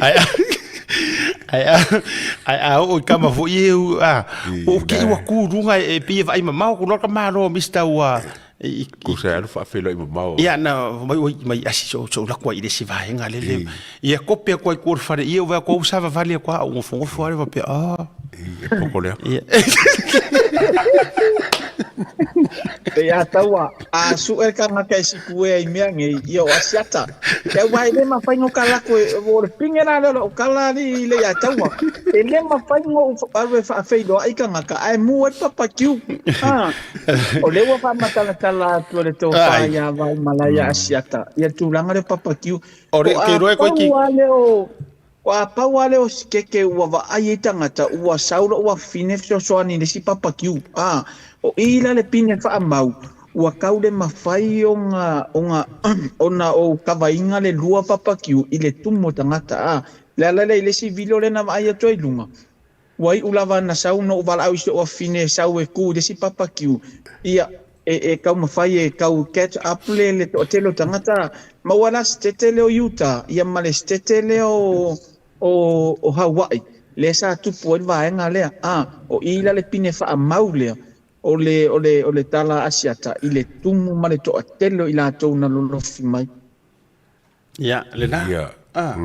Ae ae a oo i tama foi ia a ua ou te i ua tu i luga e pei e vaai mamao atu loa le tamaloa o Mister ua Kusa e alu faafeiloai mamao. Ia na mai oi mai asi so so la kua i le si vaenga le le. Ia kope kua i kua fare ia ua kua usava vale kua au ngofo ngofo ale vape a. E poko lea. Ia. E ia taua, a suʻe tagata e sikuea i mea nei, ia o Asiata. Ke aua e le mafai no ka lako e, o le pinge la lea o lau kala ali i le ia taua. E le mafai no alu e faafeiloai tagata, ae mu ai le papakiu. Ha. O lea ua faamatalatala atu e le tofa ia Vaimalaia Asiata, ia le tulaga lea o papakiu. O le, ke iloa e koe ki. Ko a pau lava lea o sikeke ua vaai ai tagata, ua sau lou afafine fesoasoani i le isi papakiu. A, o i la le pine faamau, ua tau le mafai ona, ona, ona ou kavaina le lua papakiu i le tumu o tagata. A, le ala lea i le isi video lea na vaai atu ai i luga, ua iu lava na sau na ou valaau i si ou afafine e sau e ku i le isi papakiu. Ia. e e taumafai e tau catch up le le toatele o tagata ma ua la setete lea o Utah ia ma le setete lea o o o Hawaii lea sa tupu ai le vaega lea a o i la le pine faamau lea o le o le o le tala Asiata i le tumu ma le toatele o i latou na lolofi mai. Ia, lena. Ia. Ah.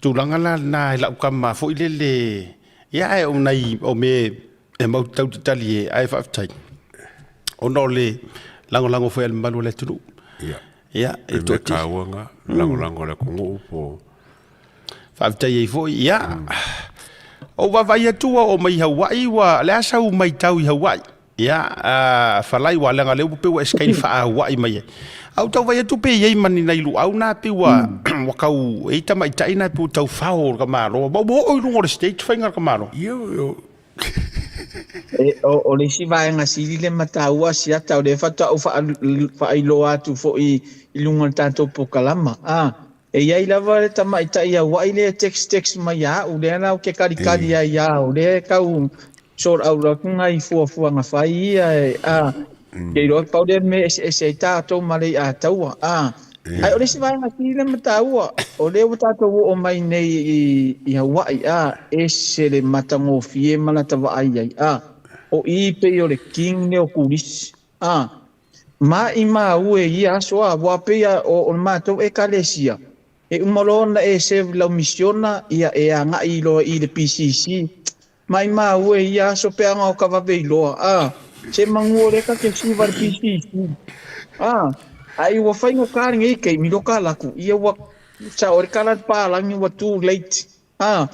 Tulaga la lena i lau kama foi lele, ia ae o nai o me e mau tau te tali e, ae faafetai. Ona o le lagolago foi a le mamalu o le atunuu. Ia. Ia, e e toatele. Taua nga, lagolago a le atunuu po. Faafetai ai foi, ia. Ou vaavaai atu ua oo mai i Hawaii, ua, le a sau matau i Hawaii? Ia, a, falai ua leaga lea ua pei ua e skai faaauai mai ai. A ou tau vaai atu pe i ai ma ni nai luau na pei ua, ua tau, e i ai tamaitai na pei ua tau fao o le tamaloa. Ua oo i luga o le stage faiga a le tamaloa. Ia, o, E, o, o le isi vaega sili le mataua siata o lea faatoa ou faailoa atu foi i luga o le tatou polokalama. A, e i ai lava le tamaitai Haua'i lea e text text mai ia au, lea la ou te kalikali ai ia au, lea e tau sort out atu nai fuafuaga fai ia e, a, ke iloa pau lea mea e eseese ai tatou ma le i'a taua, a. Ae o le isi vaega sili le mataua, o lea ua tatou oo mai nei i, i Hawaii, a, ese le matagofie ma lata vaai ai, a, o i pei o le king lea o turisi, a, maimau e ia aso, a, ua pei a, o, o le matou ekalesia, e uma loa ona e serve lau misiona, ia e agai loa i le PCC, maimau e ia aso pe aga o ka vave iloa, a, se manu o lea ta te siva le PCC, a, ai ua faigata lenei taimi lo ka laku, ia ua sao ai le tala a le palagi ua too late, a,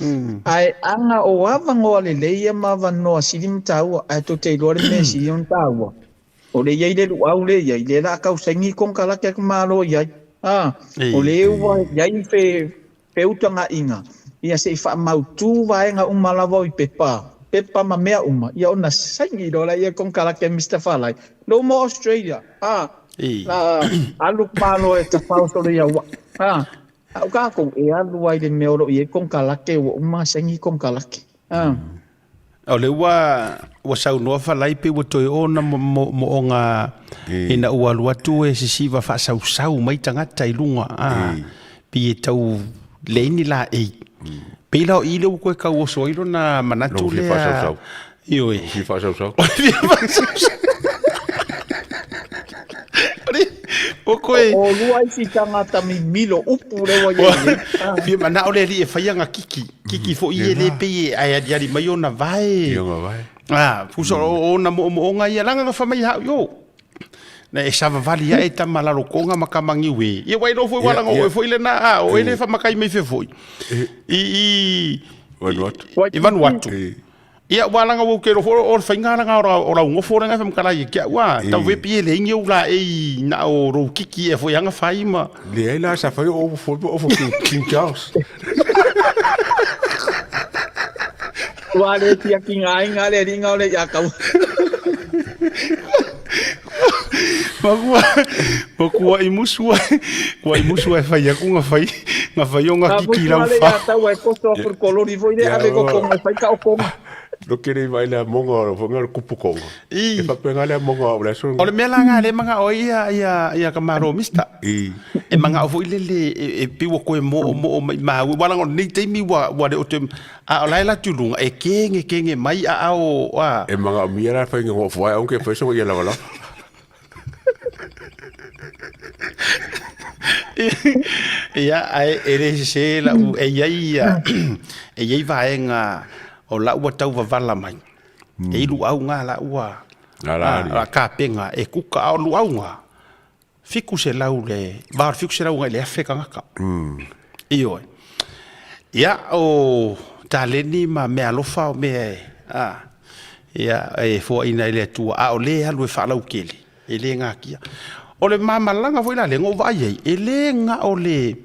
ae aga o avanoa lelei ia ma avanoa sili ma taua, ae tou te iloa le mea e sili ona taua, o le i ai le luau lea i ai, lea o le a tau saini konekarate a le Malo i ai, a, o lea ua i ai fe, feutagaiga, ia se i faamautu vaega uma lava o i pepa, pepa ma mea uma, ia ona saini loa lea i konekarate a Mister Falai, no more Australia, a, la alu le Malo e tafao solo i Hawaii, a, a o tatou e alu lava i le mea o lo o i ai konekarate ua uma ona saini konekarate, a. O lea ua ua saunoa Falai pei ua toe oo na moomooga ina ua alu atu e sisiva faasausau mai tagata i luga a pei e tau leai ni laei. Pei la o i lea ua toe tau oso ai lona manatu Lou fia lea. faasausau. Ioe. Lou fia faasausau. Ua koe. O lua isi tagata mimilo upu lea ua i ai nei. Ah. Fia manao le alii e fai ana kiki. Kiki foi e le pei e ae aliali mai ona vae. I ona vae. Ah, pusa o ona moomooga ia langa na fai mai hau yo. Na e savavali ae tama lalo konga ma kamagiu e. Ia wai lo foi wala ngo foi le na a o ele fa makai mai fe foi. I i Vanuatu. I Vanuatu. Ia ua langa ua ke rofo o le fainga langa o lau ngofo langa fa mkala ia kia ua tau ve pie le ingi ula e na o rou kiki e foi anga fai ma. Leai la sa fai o fo o fo King Charles. Ua le tiaki ngā inga le ringa o le ia kau. Makua, makua i musu ai, kua i musu ai fai aku nga fai, nga fai o nga kiki lau fa. Ia tau ai koso aku le kolori foi le ave ko konga fai ka o konga. No kere mai le monga o fonga le kupu konga. E fapenga le monga o le so. O le mea la nga le manga o ia ia ia ka maro mista. E manga o foi le le e piwa koe mo mo mai ma wala ngo nei taimi wa wa le o te A o la e la tuluga e kege kege mai a ao a. E manaomia la faiga o fuae aunque fai so ia lava lava. Ia, ae e le sese lau e i ai ia e i ai vaega o lau ua tau vavala mai. E i luauga lau ua a kapega e kuka a o luauga 700 le va o le 700 agai i le 1000 tagata. Ioe. Ia, o taleni ma meaalofa o mea e, a, ia, e foaina e le Atua, a o le alu e faalautele, e le natia. O le mamalaga foi la lea na ou vaai ai, e le na o le,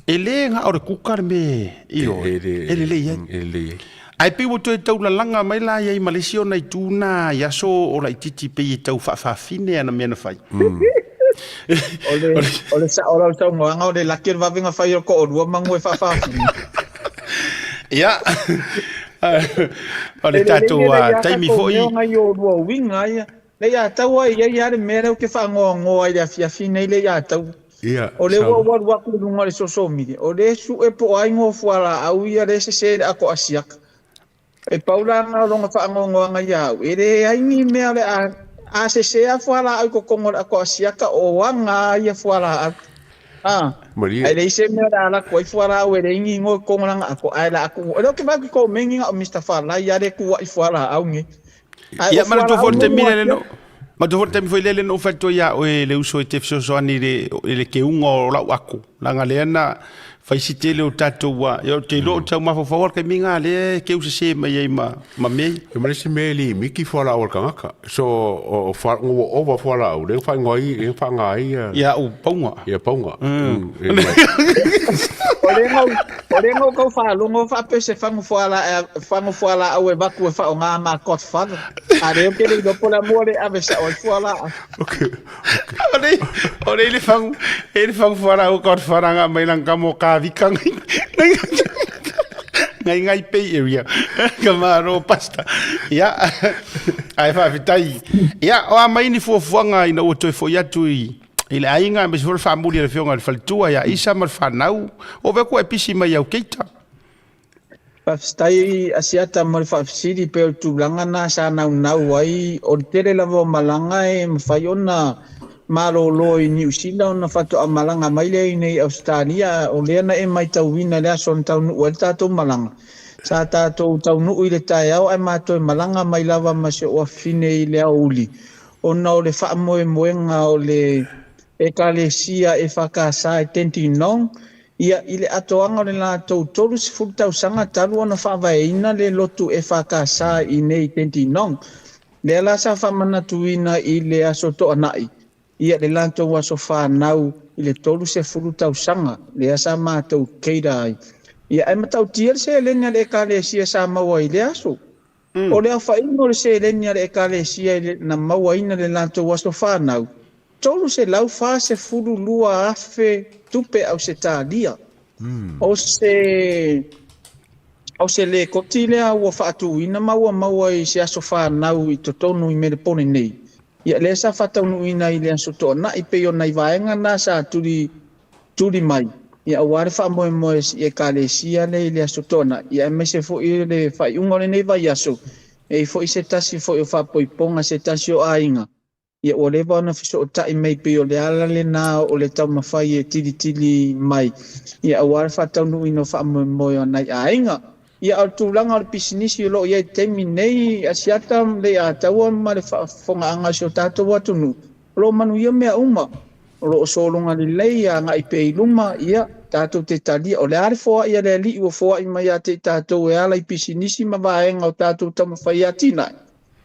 e le na o le kuka le mea, ioe, e lelei ai. E lelei ai. Ae pei ua toe taulalaga mai la i ai ma le isi ona itu na i aso o laitiiti pei e tau faafaafine ana mea na fai. O le, o le sao o lau saunoaga, o le laki o le vavega fai o le toalua manu e faafaafine. Ia, o le tatou taimi foi. E lelei ia tatou mea ona i o lua uiga ia. Le ia taua e i ai lava le mea lea ou te faanoanoa ai i le afiafi nei le ia taua. Ia, O lea ua sau. ou alu atu i luga o le social media, o lea e sue po o ai no fualaau ia lea e sese i le ato asiaka. E pau la lena o lona faanoanoaga ia au, e leai ni mea o le a a sese lava fualaau i totonu o le ato asiaka o aga lava ia fualaau. A, Malie. ae leai se mea o le a alu atu ai fualaau e leai ni igoa i totonu o lana ato, ae o le a atu, o lea ou te vaai atu i komeni na o Mister Falai lava lea e tuuai fualaau nei. Ae Ia, o manatua fualaau foi le nei taimi ua lea asia. no manatua foi le taimi foi lele na ou fai atu ai ia oe le uso e te fesoasoani i le, i le keuga o lau ako. Leaga lea na fai si tele o tatou a, ia ou te iloa ou te tau mafaufau lava le taimi lena lea e keu sese mai ai ma, ma mea ia. E ma le isi mea e le miki fualaau a le tagata. So, o, o fua, ua ova fualaau, lea na faaigoa ai, lea na faaaga ai ia, Ia au pauga. ia pauga. Mm. E mai. O lea na ou, o lea na ou tau faalogo faapea se fagu fagu fualaau e avatu e faaaoga ma Godfather. A lea ou te le iloa po o le a mua le ave sao ai fualaau. Okay. O le, o le, le fagu, e le fagu fualaau Godfather nga mai lang ka mo ka vika ngai. Ngai ngai Bay Area. Ka maro pasta. Ia, ai faafetai. Ia, o a mai ni fuafuaga ina ua toe foi atu i i le aiga aemaise foi le faamuli a le afioga i le faletua ia Isa ma le fanau. O vea kua e pisi mai i au keita. Faafetai Asiata mo le faafesili pei o le tulaga na sa naunau ai, o le tele lava o malaga e mafai ona malolo i Niu Sila ona faatoa malaga mai lea i nei Ausetalia. O lea na e maitauina le aso na taunuu ai le tatou malaga, sa tatou taunuu i le taeao ae matou malaga mai lava ma si ou afafine i le aoauli ona o le faamoemoega o le Ekalesia EFKS i Dandenong. Ia, i le atoaga o le latou 30 tausaga talu ona faavaeina le lotu EFKS i nei Dandenong, lea la sa faamanatuina i le Aso Toonai, ia le latou aso fanau i le 30 tausaga, lea sa matou cater ai. Ia, ae matautia le seleni a le Ekalesia sa maua i lea aso. O le aofaiga o le seleni a le Ekalesia i le na mauaina le latou aso fanau, 342,000 tupe Ausetalia. O se o se lekoti lea ua faatuina ma ua maua i se aso fanau i totonu i Melepone nei. Ia lea sa faataunuuina i le Aso Toonai pei o nai vaega na sa tuli tuli mai, ia aua le faamoemoe i Ekalesia lea i le Aso Toonai, ia aemaise foi le faaiuga o lenei vaiaso, e i foi se tasi foi o faapoipoga se tasi o aiga, ia ua leva ona fesootai mai pei o le ala lena o le taumafai e tilitili mai, ia aua le faataunuuina o faamoemoe o nai aiga. Ia a o le tulaga o le pisinisi o lo o i ai i le taimi nei, Asiata, Leiataua ma le faafofogaaga a si o tatou atunuu, o lo o manuia mea uma. O lo o sologa lelei agai pea i luma, ia, tatou te talia. O le a le foai a le Alii ua foai mai ia te i tatou e ala i pisinisi ma vaega o tatou taumafai e atinae?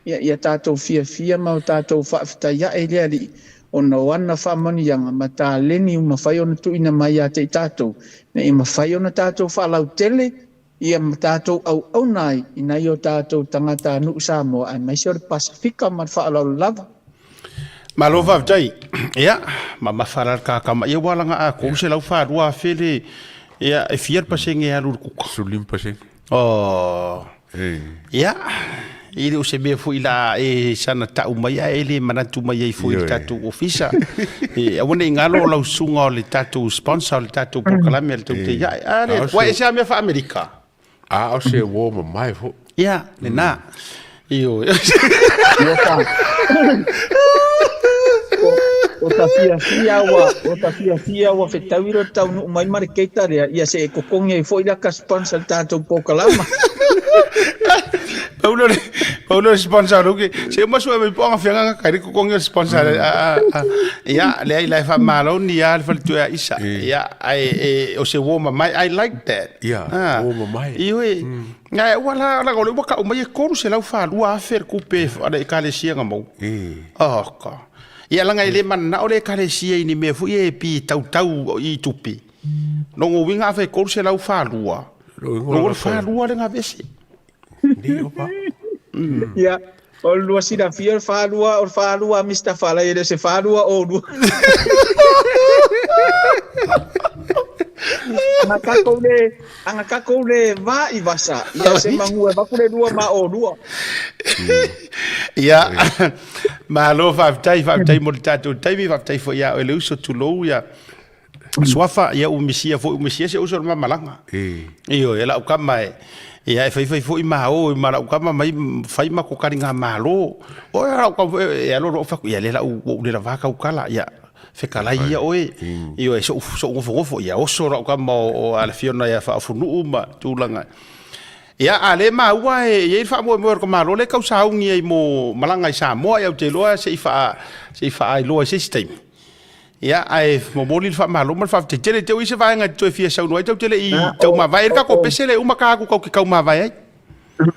Ia, ia tatou fiafia ma o tatou faafetai ae i le Alii ona o ana faamanuiaga ma taleni ua mafai ona tuuina mai ia te i tatou, ina ia mafai ona tatou faalautele ia ma tatou auauna ai i nai o tatou tagatanuu Samoa aemaise o le Pasefika ma le faaaloalo lava. Malo faafetai. Ia, mamafa la le kakama. Ia ua laga a 302,000 le ia e fia le pasene e alu i le kuka. 15%. Oh. E. Ia, e le o se mea foi la e sana tau mai ae le manatu mai ai foi i le tatou ofisa. E, aua ne i galo o lau susuga o le tatou sponsor o le tatou polokalame a le tou te iae. A le, ua e se a mea faa-Amerika. A o se uo mamae foi. Ia, lena. Ioe. Ua ta fiafia ua, ua ta fiafia ua fetaui lo taunuu mai ma le keita lea, ia se e kokogi ai foi laka sponsor le tatou polokalama. Paulo le Paulo le sponsor o ke se ma sue mai poanga fianga ka ri kokogi o le sponsor a a ia le ai lai fa malo ni a le faletua ia isa ia ai e o se uo mamae I like that. Ia, uo mamae. Ioe. Ae ua la laga o lea ua kau mai e 302,000 le kupe a le ekalesia na maua. Oh ka. Ia laga e le mananao le ekalesia i ni mea foi e pi tautau i tupe. Lona uiga afai e 302, lona le falua le gavese. Ia, o le lua silafia o le falua, o le falua a Mister Falai e le o se falua o lua. Aga tatou le aga tatou le va i vasa, ia se manu e avatu le lua ma olua. Ia, malo faafetai, faafetai mo le tatou taimi, faafetai foi ia oe le uso, tulou ia Suafa, ia ua misia foi, ua misia si ou uso le mamalaga. Ioe, e lau kama e, ia e faifai foi ma o, ma lau kama mai fai ma ko kaliga malo. O e lau kama e alo alo faku, ia le lau ua le lava kau kala, ia fekalai ia oe. Ioe, so'u so'u gofogofo, ia oso lau kama o Alafiona ia Faafunuu ma tulaga. Ia, a le maua e i ai le faamoemoe o le Malo lea e tau sauni ai mo malaga i Samoa, ia ou te iloa se i faa se i faailoa i se isi taimi. Ia, ae momoli le faamalo ma le faafetai tele. Te ui se vaega e te toe fia saunoa ai, tou te le i tau mavae ai le tatou pese le uma ta atu tou te tau mavae ai.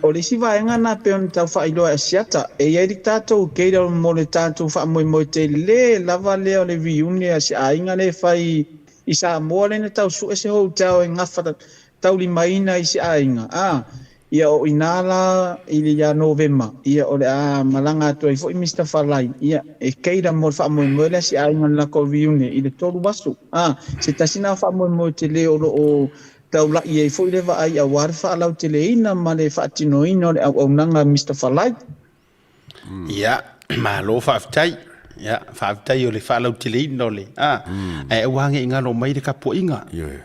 O le isi vaega lena pei ona tau faailoa e Asiata, e i ai le tatou cater mo le tatou faamoemoe tele lava lea o le reunion a se aiga lea e fai i Samoa lea na tau sue se hotel e gafa taulimaina i se aiga, a, ia o ina la i le ia Novema, ia o le a malaga atu ai foi Mister Falai, ia e cater mo le faamoemoe lea se aiga i le latou reunion i le 3 aso, a, se tasi na faamoemoe tele o lo o taulai ai foi le vaai aua le faalauteleina ma le faatinoina o le auaunaga a Mister Falai. Ia, malo faafetai. Ia, faafetai o le faalauteleina o le, a, ae aua ne i galo mai le tapuaiga. Ioe.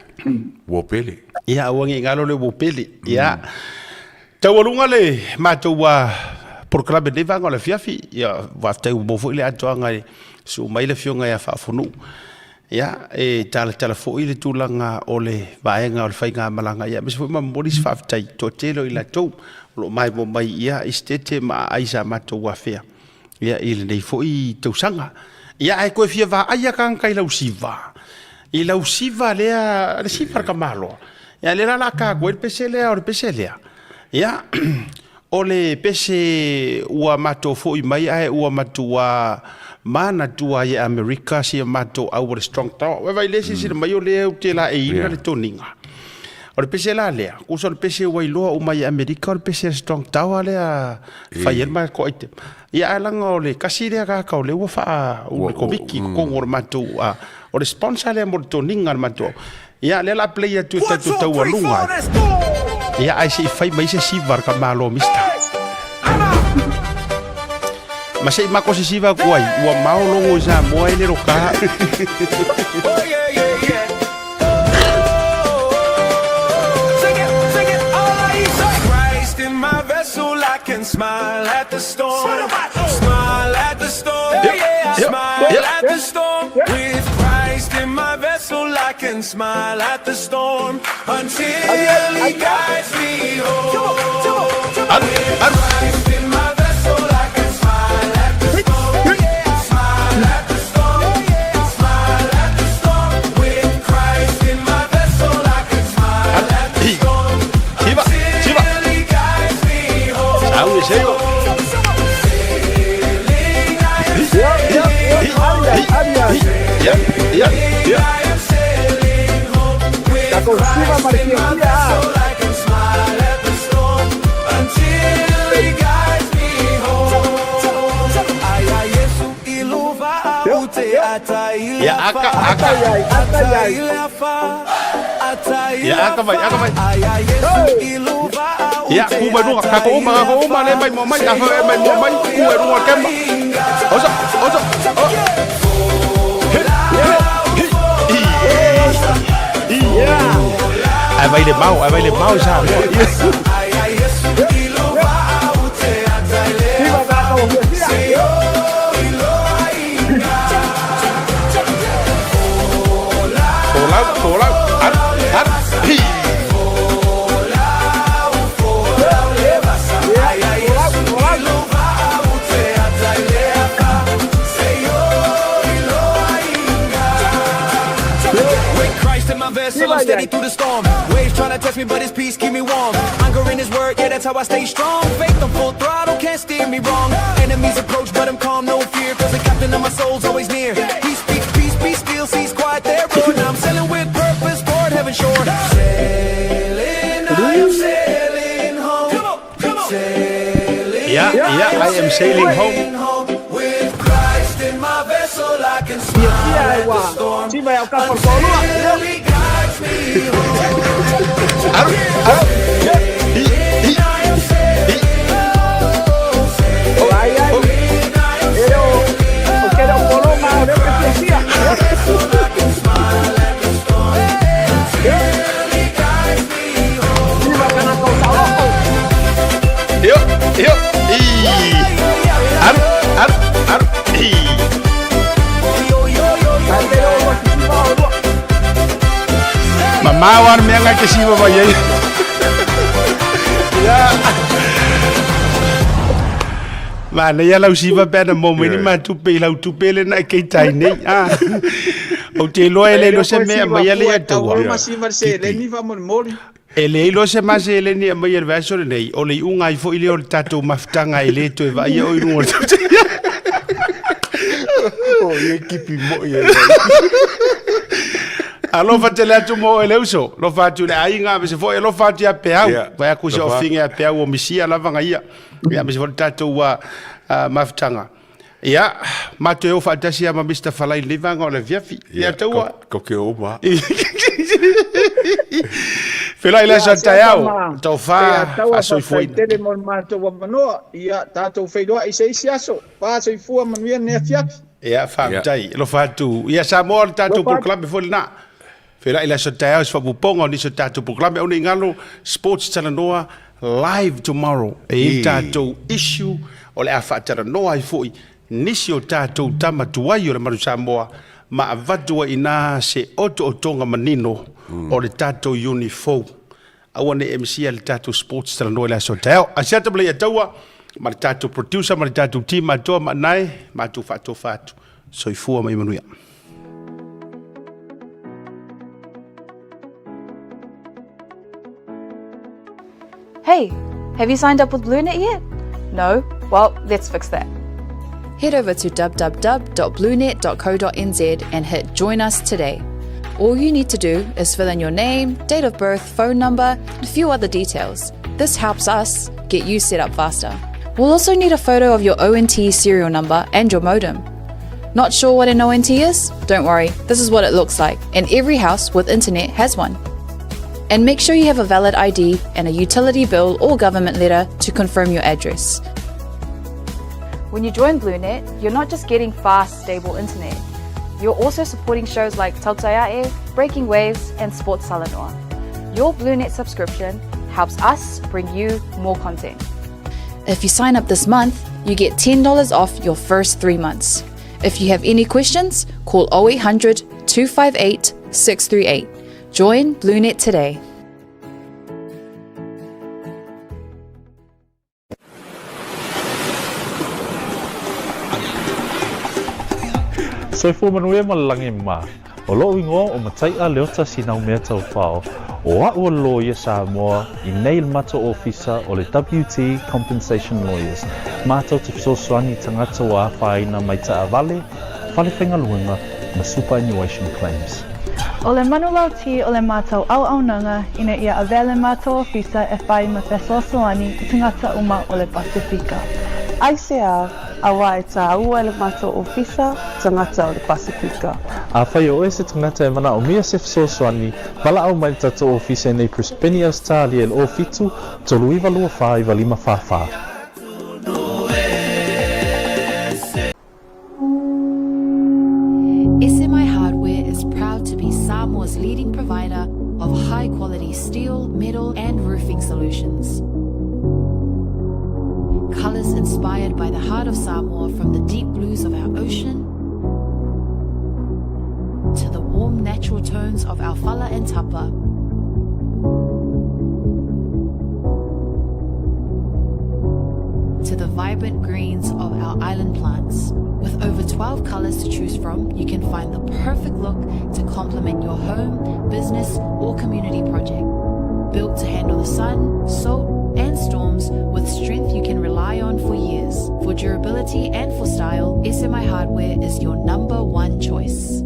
Ua pele. Ia, aua ne i galo le ua pele. Ia, taualuga le matou polokalame i lenei vaega o le afiafi. Ia, faafetai ua maua foi le atoaga e su'u mai le afioga ia Faafonuu. Ia, e talatala foi le tulaga o le vaega o le faigamalaga, ia, aemaise foi ma momoli se faafetai toatele o i latou o lo o maimoa mai ia Esetete ma aai sa matou afea ia i lenei foi tausaga. Ia, ae toe fia vaai lava tagata i lau siva, i lau siva lea, le siva a le tamaloa. Ia, lea la o le a ta atu ai le pese lea, o le pese lea. Ia, O le pese ua matou foi mai ae ua matua manatua ai e Amerika si a matou au o le Strong Tower. Ua vaai le silasila mai o lea ou te laeiina le toniga. O le pese la lea, kusa o le pese ua iloa uma i Amerika o le pese a le Strong Tower lea fai ai le matou item. Ia ae leaga o le tasi lea tagata o lea ua faa le Komiti i totonu o le matou o le sponsor lea mo le toniga a le matou au. Ia, lea la play atu e tatou taualuga ai. Ia, ae se i fai mai se siva le tamaloa mista. Ma se i mako se siva atu ai, ua mao logo i Samoa e le loka. Smile at the storm, smile at the storm, yeah, smile at the storm. With Christ in my vessel, I can smile at the storm until He guides me home. With Christ in my vessel, I can smile at the storm, smile at the storm, smile at the storm. With Christ in my vessel, I can smile at the storm Siva, siva. until He guides me home. Sauni seigo. Sailing, I am sailing home. Ia, ia, ia. I am sailing home with Tatou siva ma Christ le in my fiafia. vessel. I can smile at the storm until He guides me home. Ia, aka, aka. Ia, aka mai, aka mai. Ia, ku mai luga, kako uma, kako uma, le mai mo mai, afa e mai mo mai, ku e luga kema. Osa, osa, oh. He, he, hi, hi. Ai vai le mau, ai vai le mau i Samoa. Siva tatou fiafia. Folau, folau, ar, ar, hi. With Christ in my vessel, I'm steady through the storm. Waves trying to test me, but His peace keep me warm. Anchor in His word, yeah, that's how I stay strong. Faith on full throttle, can't steer me wrong. Enemies approach, but I'm calm, no fear. Cause the captain of my soul's always near. He speaks peace, be still, seas quiet there, roar. Now I'm sailing with purpose toward heaven's shore. Sailing, I am sailing home. Come on, come on. Sailing, Ia, ia, I am sailing home. home. With Christ in my vessel, I can smile Fiafia at e the ua storm. siva e au kafa le toalua. Until He guides Alu, alu. I, i, i. Ai, ai. E o, o ke o polo ma o leo ke fia. Io, io, i. Alu, alu, alu. I. Mamau ana mea ngai ke siva mai ai. Ia. Manaia lau siva pe ana mo mai ni ma tupe i lau tupe le na ke tai nei. Ah. O te iloa e le iloa se mea mai ale ia taua. Ma siva se le ni fa mo moli. E le iloa se ma se le ni mai le vaiaso lenei, o le iuga ai foi lea o le tatou mafutaga e le toe vaaia oe i luga o le tatou. O ia kipi moi e. Alofa tele atu mo oe le uso. Alofa atu i le aiga, aemaise foi alofa atu ia Peau. Vae aku se ofiga ia Peau o misia lava ga ia. Ia aemaise foi le tatou mafutaga. Ia, matou e o faatasi lava ma Mister Falai i lenei vaega o le afiafi. Ia taua. Ko ke o ma. Feiloai le aso a taeao. Tofa faasoifuaina. Tele mo le matou avanoa. Ia, tatou feiloai i se isi aso. Faasoifua manuia lenei afiafi. Ia, faafetai. Alofa atu. Ia, Samoa, o le tatou polokalame foi lena. Feiloai le aso taeao i se faaopoopoga o nisi o tatou polokalame. Aua ne i galo, Sports Talanoa live tomorrow. E i ai le tatou issue o le a faatalanoa ai foi nisi o tatou tama tuai o le Manu Samoa ma avatu ai i ina se otootoga manino o le tatou uni fou. Aua ne i misia le tatou Sports Talanoa i le aso taeao. Asiata ma Leiataua ma le tatou producer ma le tatou team atoa ma nae matou faatofa atu. Soifua ma ia manuia. Hey, have you signed up with BlueNet yet? No? Well, let's fix that. Head over to www.bluenet.co.nz and hit Join Us Today. All you need to do is fill in your name, date of birth, phone number, and a few other details. This helps us get you set up faster. We'll also need a photo of your ONT serial number and your modem. Not sure what an ONT is? Don't worry, this is what it looks like, and every house with internet has one. And make sure you have a valid ID and a utility bill or government letter to confirm your address. When you join BlueNet, you're not just getting fast, stable internet. You're also supporting shows like Tautaiae, Breaking Waves, and Sports Talanoa. Your BlueNet subscription helps us bring you more content. If you sign up this month, you get $10 off your first 3 months. If you have any questions, call 0800 258 638. Join BlueNet today. Soifua manuia ma le lagi ma. O lo'u igoa o Matai'a Leota Sinaumea Taufao, o a'u o le loia Samoa i nei le matou ofisa o le WT Compensation Lawyers, matou te fesoasoani i tagata ua afaina mai taavale, fale faigaluega ma superannuation claims. O le manulauti o le matou auaunaga ina ia avea le matou ofisa e fai ma fesoasoani i tagata uma o le Pasefika. Aisea, auā e tāua e le matou ofisa tagata o le Pasefika. Afai o oe se tagata e manaomia se fesoasoani, valaau mai le tatou ofisa i nei Brisbane, Ausetalia i le 07 39 24 95 44. SMI Hardware is proud to be Samoa's leading provider of high-quality steel, metal and roofing solutions. Colors inspired by the heart of Samoa from the deep blues of our ocean to the warm natural tones of our fala and tapa. To the vibrant greens of our island plants. With over 12 colors to choose from, you can find the perfect look to complement your home, business, or community project. Built to handle the sun, salt, and storms with strength you can rely on for years. For durability and for style, SMI Hardware is your number one choice.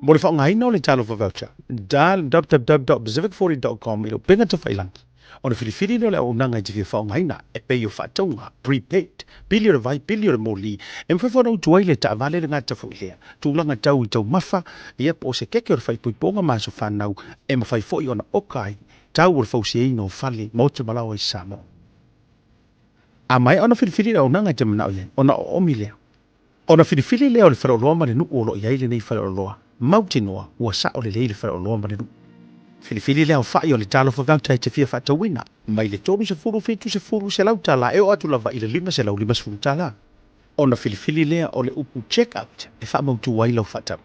Mo le faaaogaina o le Talofa Voucher, dial www.pacific40.com i le upega tafailagi ona filifili lea o le auaunaga e te fia faaaogaina e pei o faatauga, prepaid, pili o le vai, pili o le moli, e mafai foi ona utu ai le taavale le gata foi lea, tulaga tau i taumafa, ia po o se keke o le faaipoipoga ma aso fanau e mafai foi ona oka ai tau o le fausiaina o fale, maota ma laoa i Samoa. A maea ona filifili le auaunaga e te manao i ai, ona oomi lea. Ona filifili lea o le faleoloa ma le nuu o lo o i ai lenei faleoloa, mautinoa ua sao lelei le faleoloa ma le nuu. Filifili le aofai o le talofa voucher e te fia faatauina, mai le 30, 70, $100 e oo atu lava i le $550. Ona filifili lea o le upu check out e faamautu ai lau faatau.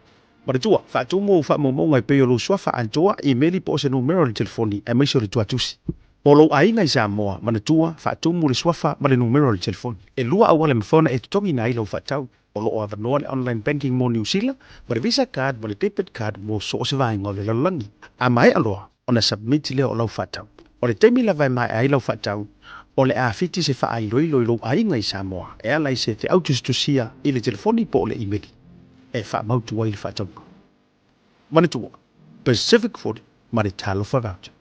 Manatua, faatumu ou faamaumauga e pei o lou suafa atoa, imeli po o se numera o le telefoni, aemaise o le tuatusi. Mo lou aiga i Samoa, manatua, faatumu le suafa ma le numera o le telefoni. E lua auala e mafai ona e totogiina ai lau faatau. O lo o avanoa le online banking mo Niu Sila, ma le Visa card ma le debit card mo so o se vaega o le lalolagi. A maea loa ona submit lea o lau faatau. O le taimi lava e maea ai lau faatau, o le a fiti se faailoilo i lou aiga i Samoa e ala i se feau tusitusia i le telefoni po o le imeli e faamautu ai le faatauga. Manatua, Pacific 40 ma le Talofa Voucher.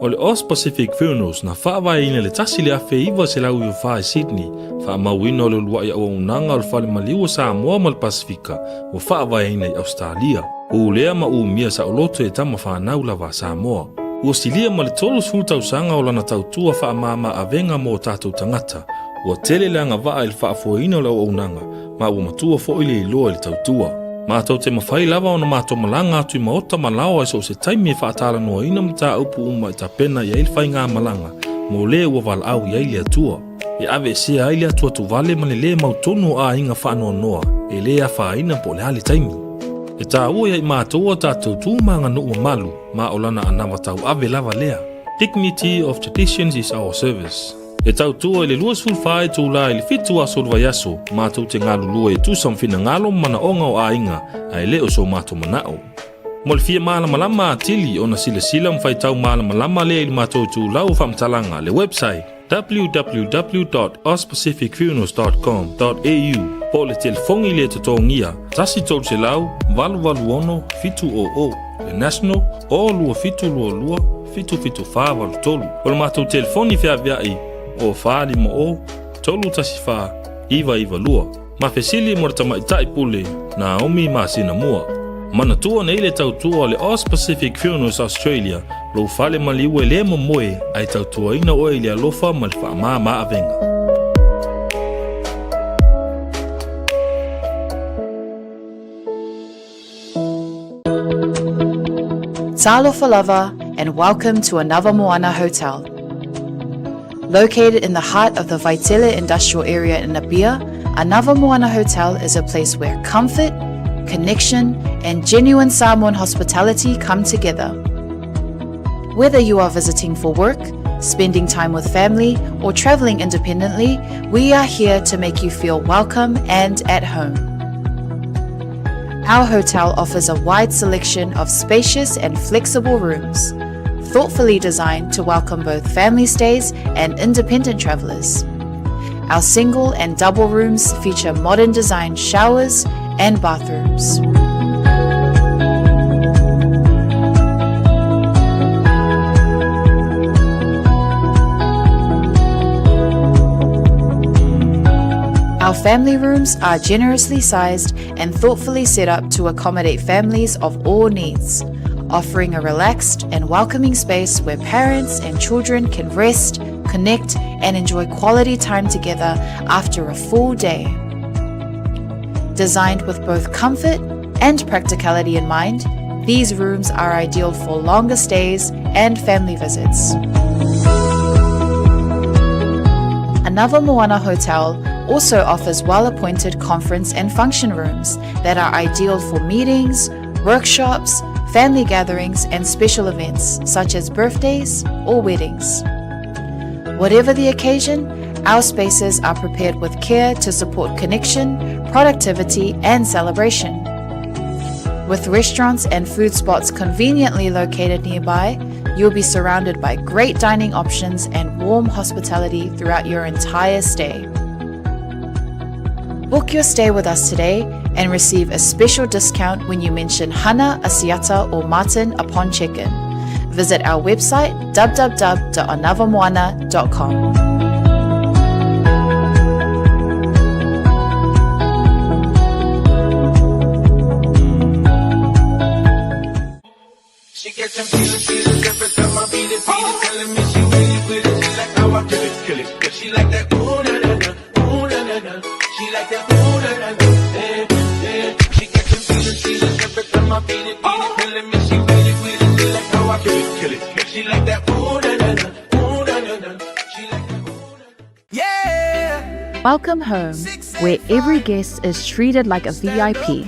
O le Aus Pacific Funerals na faavaeina i le 1994 i Sydney, faamauina o le uluai auaunaga o le Fale Maliu o Samoa ma le Pasefika ua faavaeina i Ausetalia. Ulea ma umia saoloto e tama fanau lava a Samoa. Ua silia ma le 30 tausaga o lana tautua faamama avega mo o tatou tagata. Ua tele le agavaa i le faafoeina o le auaunaga, ma ua matua foi le iloa i le tautua. Matou te mafai lava ona matou malaga atu i maota ma laoa i so o se taimi e faatalanoaina mataupu uma e tapena i ai le faigamalaga mo le ua valaau i ai le Atua. E aveesea ai le atuatuvale ma le lē mautonu o aiga faanoanoa e lē afaina po o le a le taimi. E taua ia i matou a tatou tu ma aganuu mamalu ma o lana anava tauave lava lea. Dignity of traditions is our service. E tautua i le 24 itulā i le 7 aso o le vaiaso, matou te galulue e tusa ma finagalo ma manaoga o aiga, ae le o so matou manao. Mo le fia malamalama atili ona silasila ma faitau malamalama lea i le matou itulau o faamatalaga, le website, www.auspacificfunerals.com.au po o le telefoni le totogia 1 300 886 700, le national, o 2722 77483. O le matou telefoni feaveai o 450 314 992. Ma fesili mo le tamaitai pule Naomi masina mua. Manatua nei le tautua o le Aus Pacific Funerals Australia, lou fale maliu e le momoe ae tautuaina oe i le alofa ma le faamama avega. Talofa lava and welcome to another Moana Hotel. Located in the heart of the Vaitele industrial area in Apia, Anava Moana Hotel is a place where comfort, connection, and genuine Samoan hospitality come together. Whether you are visiting for work, spending time with family, or traveling independently, we are here to make you feel welcome and at home. Our hotel offers a wide selection of spacious and flexible rooms, thoughtfully designed to welcome both family stays and independent travelers. Our single and double rooms feature modern design showers and bathrooms. Our family rooms are generously sized and thoughtfully set up to accommodate families of all needs, offering a relaxed and welcoming space where parents and children can rest, connect, and enjoy quality time together after a full day. Designed with both comfort and practicality in mind, these rooms are ideal for longer stays and family visits. Anava Moana Hotel also offers well appointed conference and function rooms that are ideal for meetings, workshops, family gatherings, and special events such as birthdays or weddings. Whatever the occasion, our spaces are prepared with care to support connection, productivity, and celebration. With restaurants and food spots conveniently located nearby, you'll be surrounded by great dining options and warm hospitality throughout your entire stay. Book your stay with us today and receive a special discount when you mention Hana, Asiata, or Martin upon check-in. Visit our website www.anavamoana.com. She gets them feelings, feelings every time I beat it, beat it. Telling me she with it, with it. She like how I kill it, kill it. She like that ooh na na na, ooh na na na. She like that ooh na na na, eh eh. She gets them feelings, feelings every time I beat it, beat it. Telling me she with it, with it. She like how I kill it, kill it. She like that ooh na na na, ooh na na na. She like that ooh na. Yeah. Welcome home, where every guest is treated like a VIP.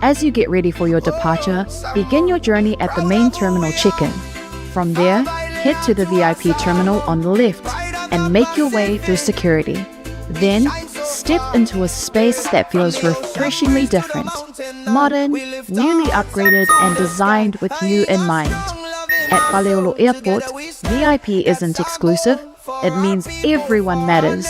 As you get ready for your departure, begin your journey at the main terminal check-in. From there, head to the VIP terminal on the left and make your way through security. Then, step into a space that feels refreshingly different. Modern, newly upgraded, and designed with you in mind. At Faleolo Airport, VIP isn't exclusive, it means everyone matters.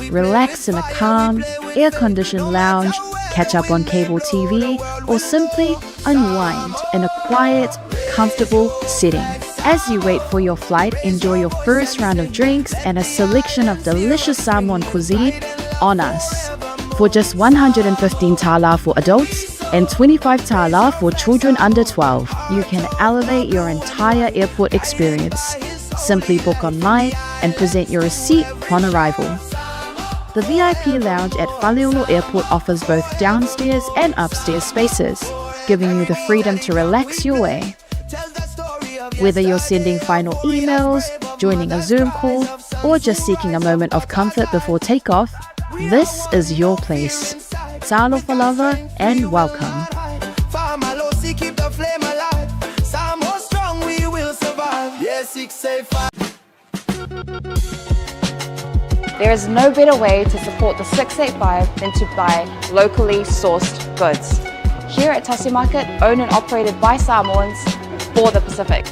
Relax in a calm, air conditioned lounge, catch up on cable TV, or simply unwind in a quiet, comfortable setting. As you wait for your flight, enjoy your first round of drinks and a selection of delicious Samoan cuisine on us. For just 115 tala for adults and 25 tala for children under 12, you can elevate your entire airport experience. Simply book online and present your receipt upon arrival. The VIP lounge at Faleolo Airport offers both downstairs and upstairs spaces, giving you the freedom to relax your way. Whether you're sending final emails, joining a Zoom call, or just seeking a moment of comfort before takeoff, this is your place. Salo Falava and welcome. Famalosi, keep the flame alive. Samoa strong, we will survive. Yeah, 685. There is no better way to support the 685 than to buy locally sourced goods. Here at Tasi Market, owned and operated by Samoans for the Pacific.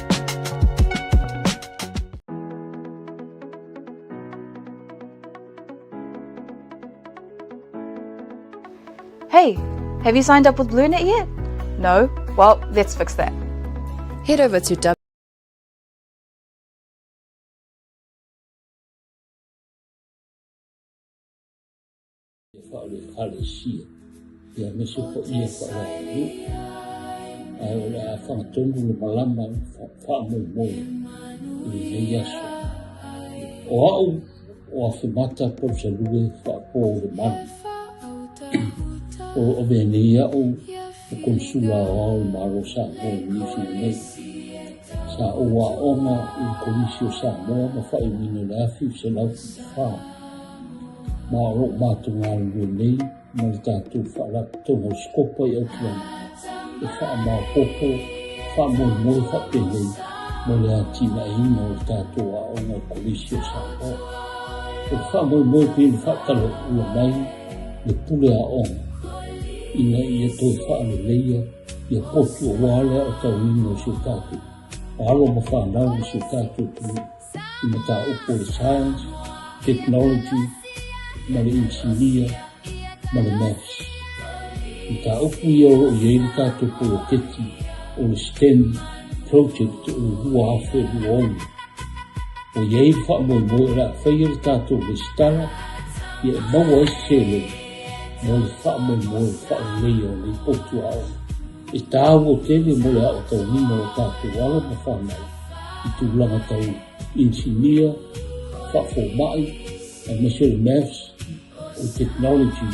Hey, have you signed up with BlueNet yet? No? Well, let's fix that. Head over to Ia faa-le Ekalesia, aemaise fo'i e fa'aleaganuu, ae o le a fagatonu le malama fa'amoemoe i lenei aso. O a'u o Afemata Palusalue fa'apō le Malu. O lo'o avea nei a'u o Konisula Aoao o le Malo o Samoa i Niu Sila nei. Sa ou a'oga i le Kolisi o Samoa ma fa'aiuina i le 1974. Ma o lo o matou galulue nei ma le tatou Faalapotopotoga o Sikopa i Aukilani e faamaopoopo faamoemoe faapenei mo le atinaeina o le tatou aoga o Kolisi o Samoa. O le faamoemoe pei ona faatalaula mai le pule aoga ina ia toe faaleleia ia potu aua le aotauina o si o tatou alo ma fanau o si o tatou atunuu i mataupu o le science, technology ma le inisinia ma le maths. Mataupu ia o lo o i ai le tatou poloketi o le STEM project o le 2026. Ua i ai le faamoemoe o le a faia le tatou resitala ia e maua ai se seleni mo le faamoemoe o le faaleleia o nei potu aoga. E taua tele mo le aotauina o tatou alo ma fanau i tulaga tau inisinia, faafomai, aemaise o le maths, o le technology,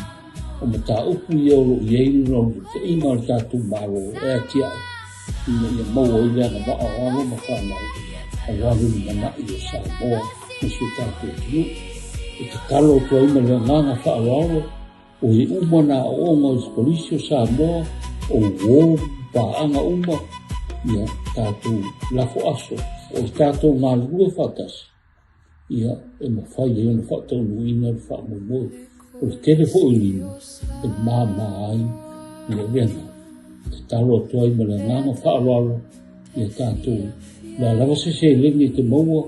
o mataupu ia o lo o i ai le naunautaiga a le tatou Malo e atiae ina ia maua ai le agavaa o alo ma fanau aua le lumanai o Samoa ma si o tatou atunuu. E tatalo atu ai ma le agaga faaaloalo o e uma nā aoaoga o le Kolisi o Samoa, o uō ma paaga uma, ia tatou lafo aso o le tatou galulue faatasi, ia e mafai ai ona faataunuuina le faamoemoe. O le tele foi o lima e māmā ai le avega. Tatalo atu ai ma le agaga faaaloalo ia tatou, le a lava se seleni e te maua,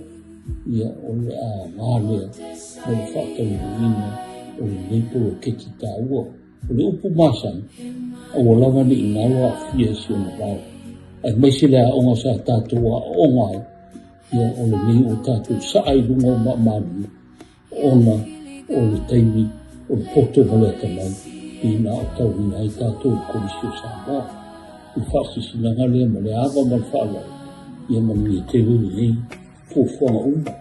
ia o le aoga lea mo le faataunuuina o lenei poloketi taua. O le upu masani, aua lava ne i galo aafia i si ona vao, aemaise le aoga sa tatou aooga ai, ia o lenei ua tatou saa i luga o maamalu ona o le taimi o le poto ma le atamai ina aotauina ai tatou i le Kolisi o Samoa. O le faasilasilaga lea ma le ava ma le faaaloalo, ia manuia tele lenei fuafuaga uma.